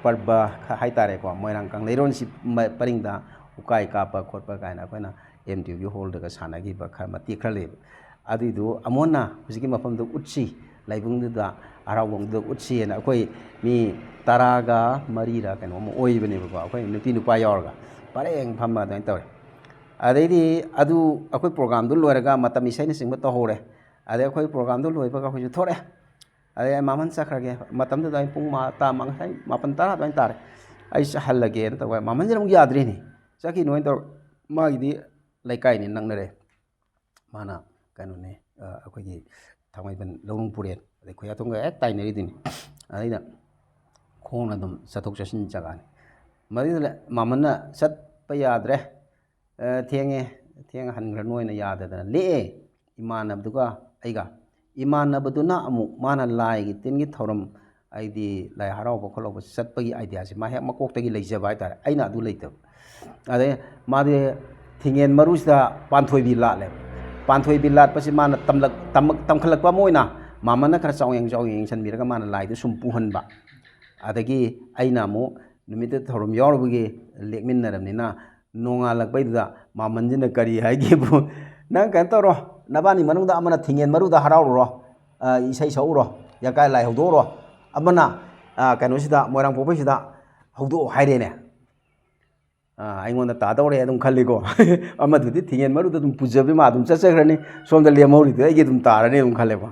ꯄꯔꯕ ꯍꯥꯏꯇꯥꯔꯦꯀꯣ, ꯃꯣꯏꯔꯥꯡ ꯀꯪꯂꯩꯔꯣꯟꯁꯤ ꯃ-, ꯄꯔꯤꯡꯗ ꯎꯀꯥꯏ ꯀꯥꯞꯄ ꯈꯣꯠꯄ ꯀꯥꯏꯅ ꯑꯩꯈꯣꯏꯅ ꯑꯦꯝ ꯇꯤ ꯌꯨꯒꯤ ꯍꯣꯜꯗꯒ ꯁꯥꯟꯅꯈꯤꯕ ꯈꯔ ꯃꯇꯦꯛ ꯈꯔ ꯂꯩꯌꯦꯕ꯫ ꯑꯗꯨꯏꯗꯨ ꯑꯃꯨꯛ ꯍꯟꯅ ꯍꯧꯖꯤꯛꯀꯤ ꯃꯐꯝꯗ ꯎꯠꯁꯤ, ꯂꯥꯏꯕꯨꯡꯗꯨꯗ, ꯍꯔꯥꯎꯕꯨꯡꯗꯨꯗ ꯎꯠꯁꯤꯅ ꯑꯩꯈꯣꯏ ꯃꯤ ꯇꯔꯥꯒ ꯃꯔꯤꯔ ꯀꯩꯅꯣꯝ ꯑꯣꯏꯕꯅꯦꯕꯀꯣ, ꯑꯩꯈꯣꯏ ꯅꯨꯄꯤ ꯅꯨꯄꯥ ꯌꯥꯎꯔꯒ ꯄꯔꯦꯡ ꯐꯝꯃ ꯑꯗꯨꯃꯥꯏꯅ ꯇꯧꯔꯦ꯫ ꯑꯗꯩꯗꯤ ꯑꯗꯨ ꯑꯩꯈꯣꯏ ꯄ꯭ꯔꯣꯒꯥꯝꯗꯨ ꯂꯣꯏꯔꯒ ꯃꯇꯝ ꯏꯁꯩꯅꯆꯤꯡꯕ ꯇꯧꯍꯧꯔꯦ꯫ ꯑꯗꯩ ꯑꯩꯈꯣꯏ ꯄ꯭ꯔꯣꯒꯥꯝꯗꯨ ꯂꯣꯏꯕꯒ ꯑꯩꯈꯣꯏꯁꯨ ꯊꯣꯔꯛꯑꯦ꯫ ꯑꯗꯩ ꯑꯩ ꯃꯥꯃꯟ ꯆꯠꯈ꯭ꯔꯒꯦ꯫ ꯃꯇꯝꯗꯨꯗ ꯑꯩ ꯄꯨꯡ ꯃꯥ-, ꯇꯔꯥ ꯃꯉꯥ, ꯃꯥꯄꯟ ꯇꯔꯥ ꯑꯗꯨꯃꯥꯏꯅ ꯇꯥꯔꯦ꯫ ꯑꯩꯁꯦ ꯍꯜꯂꯒꯦꯅ ꯇꯧꯕ, ꯃꯥꯃꯟꯁꯤꯅ ꯑꯃꯨꯛ ꯌꯥꯗ꯭ꯔꯤꯅꯤ꯫ ꯆꯠꯈꯤꯅꯣ ꯍꯥꯏꯅ ꯇꯧꯔ, ꯃꯥꯒꯤꯗꯤ ꯂꯩꯀꯥꯏꯅꯤ ꯅꯛꯅꯔꯦ꯫ ꯃꯥꯅ ꯀꯩꯅꯣꯅꯦ, ꯑ, ꯑꯩꯈꯣꯏꯒꯤ ꯊꯥꯡꯃꯩꯕꯟ ꯂꯧꯅꯨꯡ ꯄꯨꯔꯦꯟ, ꯑꯗꯩ ꯈꯨꯌꯥꯊꯣꯡꯒ ꯍꯦꯛ ꯇꯥꯏꯅꯔꯤꯗꯨꯅꯤ꯫ ꯑꯗꯩꯗ ꯈꯣꯡꯅ ꯑꯗꯨꯝ ꯆꯠꯊꯣꯛ ꯆꯠꯁꯤꯟ ꯖꯒꯥꯅꯤ꯫ ꯃꯗꯨꯗ ꯃꯥꯃꯟꯅ ꯆꯠꯄ ꯌꯥꯗ꯭ꯔꯦ, ꯑ, ꯊꯦꯡꯉꯦ, ꯊꯦꯡꯉ ꯍꯟꯈ꯭ꯔꯅꯣꯅ ꯌꯥꯗꯗꯅ ꯂꯦꯛꯑꯦ ꯏꯃꯥꯟꯅꯕꯗꯨꯒ ꯑꯩꯒ꯫ ꯏꯃꯥꯟꯅꯕꯗꯨꯅ ꯑꯃꯨꯛ ꯃꯥꯅ ꯂꯥꯏꯒꯤ ꯇꯤꯟꯒꯤ ꯊꯧꯔꯝ, ꯍꯥꯏꯗꯤ ꯂꯥꯏ ꯍꯔꯥꯎꯕ ꯈꯣꯠꯂꯧꯕ ꯆꯠꯄꯒꯤ ꯑꯥꯏꯗꯤꯌꯥꯁꯦ ꯃꯥ ꯍꯦꯛ ꯃꯀꯣꯛꯇꯒꯤ ꯂꯩꯖꯕ ꯍꯥꯏꯇꯥꯔꯦ, ꯑꯩꯅ ꯑꯗꯨ ꯂꯩꯇꯕ꯫ ꯑꯗꯩ ꯃꯥꯗꯤ ꯊꯤꯡꯉꯦꯟ ꯃꯔꯨꯁꯤꯗ ꯄꯥꯟꯊꯣꯏꯕꯤ ꯂꯥꯠꯂꯦꯕ꯫ ꯄꯥꯟꯊꯣꯏꯕꯤ ꯂꯥꯠꯄꯁꯤ ꯃꯥꯅ ꯇꯝꯂꯛ-, ꯇꯝꯃꯛ-, ꯇꯝꯈꯠꯂꯛꯄ ꯑꯃ ꯑꯣꯏꯅ ꯃꯥꯃꯟꯅ ꯈꯔ ꯆꯥꯎꯌꯦꯡ ꯆꯥꯎꯌꯦꯡ ꯌꯦꯡꯁꯤꯟꯕꯤꯔꯒ ꯃꯥꯅ ꯂꯥꯏꯗꯨ ꯁꯨꯝ ꯄꯨꯍꯟꯕ꯫ ꯑꯗꯒꯤ ꯑꯩꯅ ꯑꯃꯨꯛ ꯅꯨꯃꯤꯠꯇꯨ ꯊꯧꯔꯝ ꯌꯥꯎꯔꯨꯕꯒꯤ ꯂꯦꯛꯃꯤꯟꯅꯔꯕꯅꯤꯅ, ꯅꯣꯡꯉꯥꯜꯂꯛꯄꯩꯗꯨꯗ ꯃꯥꯃꯟꯁꯤꯅ ꯀꯔꯤ ꯍꯥꯏꯒꯦꯕꯨ, "ꯅꯪ ꯀꯩꯅꯣ ꯇꯧꯔꯣ, ꯅꯕꯥꯅꯤ ꯃꯅꯨꯡꯗ ꯑꯃꯅ ꯊꯤꯡꯉꯦꯟ ꯃꯔꯨꯗ ꯍꯔꯥꯎꯔꯨꯔꯣ, ꯑ, ꯏꯁꯩ ꯁꯛꯎꯔꯣ, ꯌꯥꯀꯥꯏ ꯂꯥꯏ ꯍꯧꯗꯣꯛꯎꯔꯣ, ꯑꯃꯅ, ꯑ, ꯀꯩꯅꯣꯁꯤꯗ, ꯃꯣꯏꯔꯥꯡ ꯄꯣꯛꯄꯩꯁꯤꯗ ꯍꯧꯗꯣꯛꯑꯣ" ꯍꯥꯏꯔꯦꯅꯦ꯫ ꯑ, ꯑꯩꯉꯣꯟꯗ ꯇꯥꯗꯧꯔꯦ ꯑꯗꯨꯝ ꯈꯜꯂꯤꯀꯣ꯫ ꯑꯃꯗꯨꯗꯤ ꯊꯤꯡꯉꯦꯟ ꯃꯔꯨꯗ ꯑꯗꯨꯝ ꯄꯨꯖꯕꯤ, ꯃꯥ ꯑꯗꯨꯝ ꯆꯠꯆꯈ꯭ꯔꯅꯤ, ꯁꯣꯝꯗ ꯂꯦꯝꯍꯧꯔꯤꯗꯨ ꯑꯩꯒꯤ ꯑꯗꯨꯝ ꯇꯥꯔꯅꯤ ꯑꯗꯨꯝ ꯈꯜꯂꯦꯕ꯫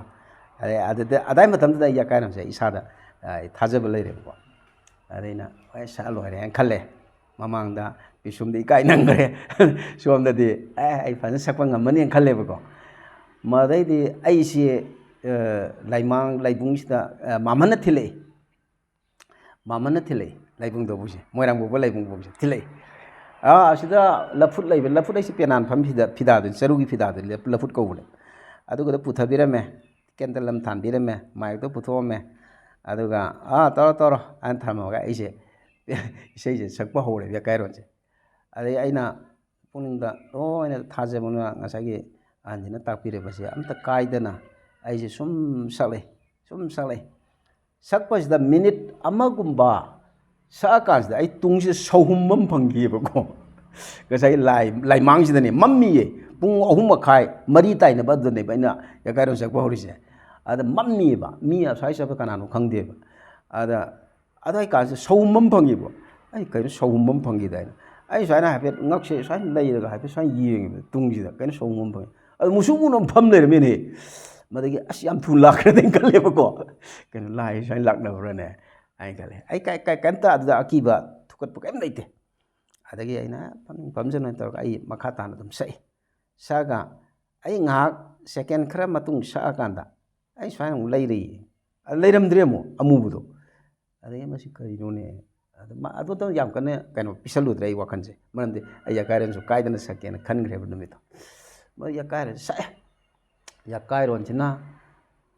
ꯑꯗꯩ ꯑꯗꯨꯗ, ꯑꯗꯥꯏ ꯃꯇꯝꯗꯨꯗ ꯑꯩ ꯌꯥꯀꯥꯏꯔꯣꯟꯁꯦ ꯏꯁꯥꯗ, ꯑ, ꯊꯥꯖꯕ ꯂꯩꯔꯦꯕꯀꯣ꯫ ꯑꯗ ꯑꯩꯅ, "ꯑꯦ, ꯁꯛꯑ ꯂꯣꯏꯔꯦ" ꯍꯥꯏꯅ ꯈꯜꯂꯦ꯫ ꯃꯃꯥꯡꯗ ꯄꯤꯁꯨꯝꯗꯤ ꯏꯀꯥꯏ ꯅꯪꯈ꯭ꯔꯦ꯫ ꯁꯣꯝꯗꯗꯤ, "ꯑꯦ, ꯑꯩ ꯐꯖꯅ ꯁꯛꯄ ꯉꯝꯃꯅꯤꯅ" ꯈꯜꯂꯦꯕꯀꯣ꯫ ꯃꯗꯩꯗꯤ ꯑꯩꯁꯤ, ꯑ, ꯂꯥꯏꯃꯥꯡ ꯂꯥꯏꯕꯨꯡꯁꯤꯗ, ꯑ, ꯃꯥꯃꯟꯅ ꯊꯤꯜꯂꯛꯏ꯫ ꯃꯥꯃꯟꯅ ꯊꯤꯜꯂꯛꯏ ꯂꯥꯏꯕꯨꯡ ꯇꯧꯕꯁꯦ, ꯃꯣꯏꯔꯥꯡ ꯄꯣꯛꯄ ꯂꯥꯏꯕꯨꯡ ꯇꯧꯕꯁꯦ ꯊꯤꯜꯂꯛꯏ꯫ "ꯑꯥ, ꯑꯁꯤꯗ ꯂꯐꯨꯠ ꯂꯩꯕ, ꯂꯐꯨꯠ ꯍꯥꯏꯁꯤ ꯄꯦꯅꯥꯟ ꯐꯝ ꯐꯤꯗꯥ-, ꯐꯤꯗꯥꯗꯨꯅꯤ, ꯆꯔꯨꯒꯤ ꯐꯤꯗꯥꯗꯨꯅꯤ, ꯂꯐꯨꯠ ꯀꯧꯕꯅꯦ꯫ ꯑꯗꯨꯒꯗ ꯄꯨꯊꯕꯤꯔꯝꯃꯦ, ꯀꯦꯟꯗꯜ ꯑꯃ ꯊꯥꯟꯕꯤꯔꯝꯃꯦ, ꯃꯥꯏꯛꯇꯣ ꯄꯨꯊꯣꯛꯑꯝꯃꯦ꯫ ꯑꯗꯨꯒ, 'ꯑꯥ, ꯇꯧꯔꯣ, ꯇꯧꯔꯣ' ꯍꯥꯏꯅ ꯊꯝꯃꯒ ꯑꯩꯁꯦ ꯏꯁꯩꯁꯦ ꯁꯛꯄ ꯍꯧꯔꯦ, ꯌꯥꯀꯥꯏꯔꯣꯟꯁꯦ꯫ ꯑꯗꯩ ꯑꯩꯅ ꯄꯨꯛꯅꯤꯡꯗ ꯂꯣꯏꯅ ꯊꯥꯖꯕꯅ ꯉꯁꯥꯏꯒꯤ ꯑꯍꯟꯁꯤꯅ ꯇꯥꯛꯄꯤꯔꯕꯁꯦ ꯑꯝꯇ ꯀꯥꯏꯗꯅ ꯑꯩꯁꯦ ꯁꯨꯝ ꯁꯛꯂꯦ, ꯁꯨꯝ ꯁꯛꯂꯦ꯫ ꯁꯛꯄꯁꯤꯗ ꯃꯤꯅꯤꯠ ꯑꯃꯒꯨꯝꯕ ꯁꯛꯑꯀꯥꯟꯁꯤꯗ ꯑꯩ ꯇꯨꯡꯁꯤꯗ ꯁꯧꯍꯨꯝ ꯑꯃ ꯐꯪꯈꯤꯑꯕꯀꯣ꯫ ꯉꯁꯥꯏ ꯂꯥꯏ ꯂꯥꯏꯃꯥꯡꯁꯤꯗꯅꯦ ꯃꯝꯃꯤꯌꯦ꯫ ꯄꯨꯡ ꯑꯍꯨꯝ ꯃꯈꯥꯏ ꯃꯔꯤ ꯇꯥꯏꯅꯕ ꯑꯗꯨꯗꯅꯦꯕ ꯑꯩꯅ ꯌꯀꯥꯏꯔꯣꯟ ꯆꯠꯄ ꯍꯧꯔꯤꯁꯦ꯫ ꯑꯗ ꯃꯝꯃꯤꯌꯦꯕ, ꯃꯤ ꯑꯁ꯭ꯋꯥꯏ ꯆꯠꯄ ꯀꯅꯥꯅꯣ ꯈꯪꯗꯦꯕ꯫ ꯑꯗ ꯑꯗꯨꯋꯥꯏ ꯀꯥꯟꯁꯤꯗ ꯁꯧꯍꯨꯝꯕ ꯑꯃ ꯐꯪꯉꯤꯕꯣ꯫ ꯑꯩ ꯀꯩꯅꯣ ꯁꯧꯍꯨꯝꯕ ꯑꯃ ꯐꯪꯈꯤꯗꯥꯏꯅ? ꯑꯩ ꯁꯨꯃꯥꯏꯅ ꯍꯥꯏꯐꯦꯠ ꯉꯛꯁꯦ ꯁꯨꯃꯥꯏꯅ ꯂꯩꯔꯒ ꯍꯥꯏꯐꯦꯠ ꯁꯨꯃꯥꯏꯅ ꯌꯦꯡꯉꯦꯕ ꯇꯨꯡꯁꯤꯗ, ꯀꯩꯅꯣ ꯁꯧꯍꯨꯝꯕ ꯑꯃ ꯐꯪꯉꯤ꯫ ꯑꯗꯨ ꯃꯨꯁꯨꯛ ꯃꯨꯅ ꯑꯃ ꯐꯝ ꯂꯩꯔꯝꯃꯦꯅꯦ꯫ ꯃꯗꯒꯤ ꯑꯁ, ꯌꯥꯝ ꯊꯨꯅ ꯂꯥꯛꯈ꯭ꯔꯦꯅ ꯈꯜꯂꯦꯕꯀꯣ꯫ ꯀꯩꯅꯣ, ꯂꯥꯏ ꯁꯨꯃꯥꯏꯅ ꯂꯥꯛꯅꯕ꯭ꯔꯥꯅꯦ ꯍꯥꯏꯅ ꯈꯜꯂꯦ꯫ ꯑꯩ ꯀꯩ- ꯀꯩ- ꯀꯩꯝꯇ ꯑꯗꯨꯗ ꯑꯀꯤꯕ ꯊꯨꯀꯠꯄ ꯀꯩꯝ ꯂꯩꯇꯦ꯫ ꯑꯗꯒꯤ ꯑꯩꯅ ꯐꯝ- ꯐꯝꯖꯅ ꯇꯧꯔꯒ ꯑꯩ ꯃꯈꯥ ꯇꯥꯅ ꯑꯗꯨꯝ ꯁꯛꯏ꯫ ꯁꯛꯑꯒ ꯑꯩ ꯉꯥꯏꯍꯥꯛ ꯁꯦꯀꯦꯟ ꯈꯔ ꯃꯇꯨꯡ ꯁꯛꯑꯀꯥꯟꯗ ꯑꯩ ꯁꯨꯃꯥꯏꯅ ꯑꯃꯨꯛ ꯂꯩꯔꯤ꯫ ꯑ, ꯂꯩꯔꯝꯗ꯭ꯔꯦ ꯑꯃꯨꯛ ꯑꯃꯨꯕꯗꯣ꯫ ꯑꯗꯒꯤ ꯃꯁꯤ ꯀꯔꯤꯅꯣꯅꯦ? ꯑꯗꯨ ꯃꯥ-, ꯑꯗꯨꯗ ꯌꯥꯝ ꯀꯟꯅ ꯀꯩꯅꯣ ꯄꯤꯁꯜꯂꯨꯗ꯭ꯔꯦ ꯑꯩ ꯋꯥꯈꯜꯁꯦ, ꯃꯔꯝꯗꯤ ꯑꯩ ꯌꯀꯥꯏꯔꯣꯟꯁꯨ ꯀꯥꯏꯗꯅ ꯁꯛꯀꯦꯅ ꯈꯟꯈ꯭ꯔꯦꯕ ꯅꯨꯃꯤꯠꯇꯣ꯫ ꯃꯣꯏ ꯌꯀꯥꯏꯔꯣꯟ ꯁꯛꯑꯦ꯫ ꯌꯀꯥꯏꯔꯣꯟꯁꯤꯅ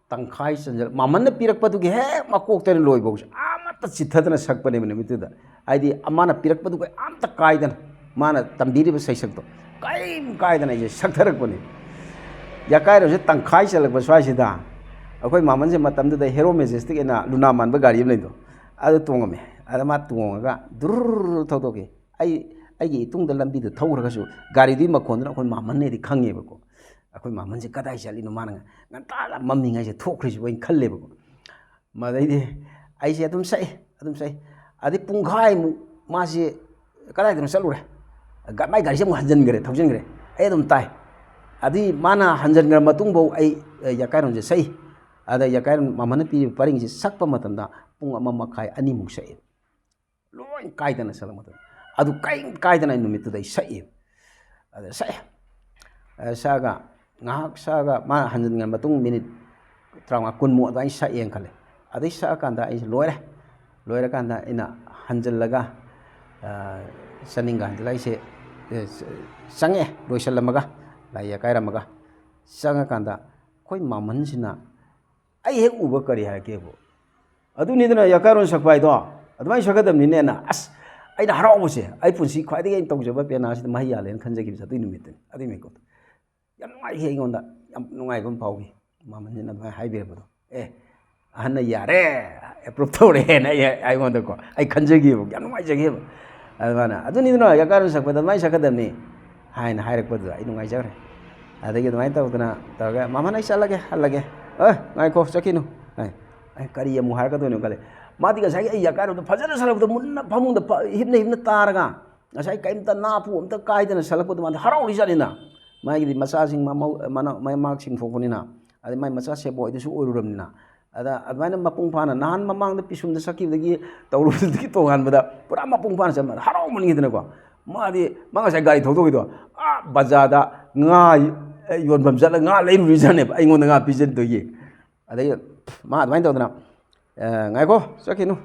ꯇꯪꯈꯥꯏ ꯆꯟꯖꯜ-, ꯃꯥꯃꯟꯅ ꯄꯤꯔꯛꯄꯗꯨꯒꯤ ꯍꯦꯛ ꯃꯀꯣꯛꯇꯩꯅ ꯂꯣꯏꯐꯥꯎꯁꯦ ꯑꯃꯠꯇ ꯆꯤꯠꯊꯗꯅ ꯁꯛꯄꯅꯦꯕ ꯅꯨꯃꯤꯠꯇꯨꯗ꯫ ꯍꯥꯏꯗꯤ ꯃꯥꯅ ꯄꯤꯔꯛꯄꯗꯨꯒ ꯑꯝꯇ ꯀꯥꯏꯗꯅ, ꯃꯥꯅ ꯇꯝꯕꯤꯔꯤꯕ ꯁꯩꯁꯛꯇꯣ ꯀꯔꯤꯝ ꯀꯥꯏꯗꯅ ꯑꯩꯁꯦ ꯁꯛꯊꯔꯛꯄꯅꯦ꯫ ꯌꯀꯥꯏꯔꯣꯟꯁꯦ ꯇꯪꯈꯥꯏ ꯆꯜꯂꯛꯄ ꯁ꯭ꯋꯥꯏꯁꯤꯗ ꯑꯩꯈꯣꯏ ꯃꯥꯃꯟꯁꯦ ꯃꯇꯝꯗꯨꯗ ꯍꯦꯔꯣ ꯃꯦꯖꯦꯁꯇꯤꯛ ꯑꯅ ꯂꯨꯅꯥ ꯃꯥꯟꯕ ꯒꯥꯔꯤ ꯑꯃ ꯂꯩꯗꯣ, ꯑꯗꯨ ꯇꯣꯡꯉꯝꯃꯦ꯫ ꯑꯗ ꯃꯥ ꯇꯣꯡꯉꯒ ꯗꯨꯔ ꯊꯧꯗꯣꯛꯈꯤ꯫ ꯑꯩ, ꯑꯩꯒꯤ ꯏꯇꯨꯡꯗ ꯂꯝꯕꯤꯗ ꯊꯧꯈ꯭ꯔꯒꯁꯨ ꯒꯥꯔꯤꯗꯨꯒꯤ ꯃꯈꯣꯟꯗꯨꯅ ꯑꯩꯈꯣꯏ ꯃꯥꯃꯟꯅꯦꯗꯤ ꯈꯪꯉꯦꯕꯀꯣ꯫ ꯑꯩꯈꯣꯏ ꯃꯥꯃꯟꯁꯦ ꯀꯗꯥꯏ ꯆꯠꯂꯤꯅꯣ, ꯃꯥꯅ ꯉꯟꯇꯥꯅ ꯃꯝꯃꯤꯉꯩꯁꯦ ꯊꯣꯛꯈ꯭ꯔꯤꯁꯤꯕꯨ ꯑꯩꯅ ꯈꯜꯂꯦꯕꯀꯣ꯫ ꯃꯗꯩꯗꯤ ꯑꯩꯁꯦ ꯑꯗꯨꯝ ꯁꯛꯏ, ꯑꯗꯨꯝ ꯁꯛꯏ꯫ ꯑꯗꯩ ꯄꯨꯡꯈꯥꯏꯃꯨꯛ ꯃꯥꯁꯦ ꯀꯗꯥꯏꯗꯅꯣ ꯆꯠꯂꯨꯔꯦ꯫ ꯒ-, ꯃꯥꯏ ꯒꯥꯔꯤꯁꯦ ꯑꯃꯨꯛ ꯍꯟꯖꯤꯟꯈ꯭ꯔꯦ, ꯊꯧꯖꯤꯟꯈ꯭ꯔꯦ꯫ ꯑꯩ ꯑꯗꯨꯝ ꯇꯥꯏ꯫ ꯑꯗꯨꯏ ꯃꯥꯅ ꯍꯟꯖꯤꯟꯈ꯭ꯔ ꯃꯇꯨꯡꯐꯥꯎ ꯑꯩ, ꯑꯦ, ꯌꯀꯥꯏꯔꯣꯟꯁꯦ ꯁꯛꯏ꯫ ꯑꯗ ꯌꯀꯥꯏꯔꯣꯟ ꯃꯥꯃꯟꯅ ꯄꯤꯔꯤꯕ ꯄꯔꯤꯡꯁꯦ ꯁꯛꯄ ꯃꯇꯝꯗ ꯄꯨꯡ ꯑꯃ ꯃꯈꯥꯏ, ꯑꯅꯤꯃꯨꯛ ꯁꯛꯏ꯫ ꯂꯣꯏ ꯀꯥꯏꯗꯅ ꯁꯛꯂꯛꯄ ꯃꯇꯝꯗ꯫ ꯑꯗꯨ ꯀꯔꯤꯝ ꯀꯥꯏꯗꯅ ꯑꯩ ꯅꯨꯃꯤꯠꯇꯨꯗ ꯑꯩ ꯁꯛꯑꯦꯕ꯫ ꯑꯗ ꯁꯛꯑꯦ꯫ ꯑꯗ ꯁꯛꯑꯒ ꯉꯥꯏꯍꯥꯛ ꯁꯛꯑꯒ ꯃꯥ ꯍꯟꯖꯤꯟꯈ꯭ꯔ ꯃꯇꯨꯡ ꯃꯤꯅꯤꯠ ꯇꯔꯥꯃꯉꯥ, ꯀꯨꯟꯃꯨꯛ ꯑꯗꯨꯃꯥꯏꯅ ꯁꯛꯑꯦꯅ ꯈꯜꯂꯦ꯫ ꯑꯗꯩ ꯁꯛꯑꯀꯥꯟꯗ ꯑꯩꯁꯦ ꯂꯣꯏꯔꯦ꯫ ꯂꯣꯏꯔꯀꯥꯟꯗ ꯑꯩꯅ ꯍꯟꯖꯤꯜꯂꯒ, ꯑ, ꯆꯠꯅꯤꯡꯒ ꯍꯟꯖꯤꯜꯂ ꯑꯩꯁꯦ, ꯑꯦ, ꯆꯪꯉꯛꯑꯦ, ꯂꯣꯏꯁꯤꯜꯂꯝꯃꯒ, ꯂꯥꯏ ꯌꯀꯥꯏꯔꯝꯃꯒ꯫ ꯆꯪꯉꯀꯥꯟꯗ ꯑꯩꯈꯣꯏ ꯃꯥꯃꯟꯁꯤꯅ ꯑꯩ ꯍꯦꯛ ꯎꯕ ꯀꯔꯤ ꯍꯥꯏꯔꯛꯀꯦꯕꯨ? ꯑꯗꯨꯅꯤꯗꯅ ꯌꯀꯥꯏꯔꯣꯟ ꯁꯛꯄ ꯍꯥꯏꯗꯣ꯫ ꯑꯗꯨꯃꯥꯏꯅ ꯁꯛꯀꯗꯕꯅꯤꯅꯦꯅ꯫ ꯑꯁ, ꯑꯩꯅ ꯍꯔꯥꯎꯕꯁꯦ, ꯑꯩ ꯄꯨꯟꯁꯤ ꯈ꯭ꯋꯥꯏꯗꯒꯤ ꯑꯩꯅ ꯇꯧꯖꯕ ꯄꯦꯅꯥꯁꯤꯗ ꯃꯍꯩ ꯌꯥꯜꯂꯦꯅ ꯈꯟꯖꯈꯤꯕꯁꯦ ꯑꯗꯨꯏ ꯅꯨꯃꯤꯠꯇꯨꯅꯤ, ꯑꯗꯨꯏ ꯃꯤꯀꯨꯞꯇ꯫ ꯌꯥꯝ ꯅꯨꯡꯉꯥꯏꯈꯤ ꯑꯩꯉꯣꯟꯗ, ꯌꯥꯝ ꯅꯨꯡꯉꯥꯏꯕ ꯑꯃ ꯐꯥꯎꯈꯤ꯫ ꯃꯥꯃꯟꯁꯤꯅ ꯑꯗꯨꯃꯥꯏꯅ ꯍꯥꯏꯕꯤꯔꯛꯄꯗꯣ꯫ ꯑꯦ, ꯑꯍꯟꯅ ꯌꯥꯔꯦ, ꯑꯦꯄ꯭ꯔꯨꯞ ꯇꯧꯔꯦꯅ ꯑꯩ, ꯑꯩꯉꯣꯟꯗꯀꯣ, ꯑꯩ ꯈꯟꯖꯈꯤꯕ, ꯌꯥꯝ ꯅꯨꯡꯉꯥꯏꯖꯈꯤꯕ꯫ ꯑꯗꯨ ꯃꯥꯅ, "ꯑꯗꯨꯅꯤꯗꯅ ꯌꯥꯀꯥꯔꯨꯅ ꯁꯛꯄꯗ ꯑꯗꯨꯃꯥꯏꯅ ꯁꯛꯀꯗꯕꯅꯤ" ꯍꯥꯏꯅ ꯍꯥꯏꯔꯛꯄꯗꯨꯗ ꯑꯩ ꯅꯨꯡꯉꯥꯏꯖꯈ꯭ꯔꯦ꯫ ꯑꯗꯒꯤ ꯑꯗꯨꯃꯥꯏꯅ ꯇꯧꯗꯅ ꯇꯧꯔꯒ, "ꯃꯃꯥ, ꯑꯩ ꯆꯠꯂꯒꯦ, ꯍꯜꯂꯒꯦ꯫ ꯑꯦ, ꯉꯥꯏꯈꯣ, ꯆꯠꯈꯤꯅꯨ꯫ ꯑꯦ, ꯑꯩ ꯀꯔꯤ ꯑꯃꯨꯛ ꯍꯥꯏꯔꯛꯀꯗꯣꯏꯅꯣ?" ꯈꯜꯂꯦ꯫ ꯃꯥꯗꯤ ꯉꯁꯥꯏꯒꯤ ꯑꯩ ꯌꯥꯀꯥꯔꯨꯗ ꯐꯖꯅ ꯁꯛꯂꯛꯄꯗꯣ ꯃꯨꯟꯅ ꯐꯃꯨꯡꯗ ꯐ-, ꯍꯤꯞꯅ ꯍꯤꯞꯅ ꯇꯥꯔꯒ, ꯉꯁꯥꯏ ꯀꯔꯤꯝꯇ ꯅꯥꯄꯨ ꯑꯝꯇ ꯀꯥꯏꯗꯅ ꯁꯛꯂꯛꯄꯗꯣ ꯃꯥꯗꯤ ꯍꯔꯥꯎꯔꯤꯖꯥꯠꯅꯤꯅ꯫ ꯃꯥꯒꯤꯗꯤ ꯃꯆꯥꯁꯤꯡ ꯃꯃꯧ-, ꯃꯅꯥ-, ꯃꯃꯥꯛꯁꯤꯡ ꯊꯣꯛꯄꯅꯤꯅ, ꯑꯗꯩ ꯃꯥꯏ ꯃꯆꯥ ꯁꯦꯕꯣꯏꯗꯁꯨ ꯑꯣꯏꯔꯨꯔꯕꯅꯤꯅ꯫ ꯑꯗ ꯑꯗꯨꯃꯥꯏꯅ ꯃꯄꯨꯡ ꯐꯥꯅ ꯅꯍꯥꯟ ꯃꯃꯥꯡꯗ ꯄꯤꯁꯨꯝꯗ ꯁꯛꯈꯤꯕꯗꯒꯤ ꯇꯧꯔꯨꯕꯗꯒꯤ ꯇꯣꯉꯥꯟꯕꯗ ꯄꯨꯔꯥ ꯃꯄꯨꯡ ꯐꯥꯅ ꯆꯠꯃꯟ-, ꯍꯔꯥꯎꯃꯟꯈꯤꯗꯅꯀꯣ꯫ ꯃꯥꯗꯤ, ꯃꯥ ꯉꯁꯥꯏ ꯒꯥꯔꯤ ꯊꯧꯗꯣꯛꯈꯤꯗꯣ, ꯑꯥ, ꯕꯖꯥꯔꯗ ꯉꯥ ꯌꯣꯟꯐꯝ ꯆꯠꯂꯒ ꯉꯥ ꯂꯩꯔꯨꯔꯤꯖꯥꯠꯅꯦꯕ, ꯑꯩꯉꯣꯟꯗ ꯉꯥ ꯄꯤꯖꯗꯣꯏꯒꯤ꯫ ꯑꯗꯩ ꯃꯥ ꯑꯗꯨꯃꯥꯏꯅ ꯇꯧꯗꯅ, "ꯑꯦ, ꯉꯥꯏꯈꯣ, ꯆꯠꯈꯤꯅꯨ,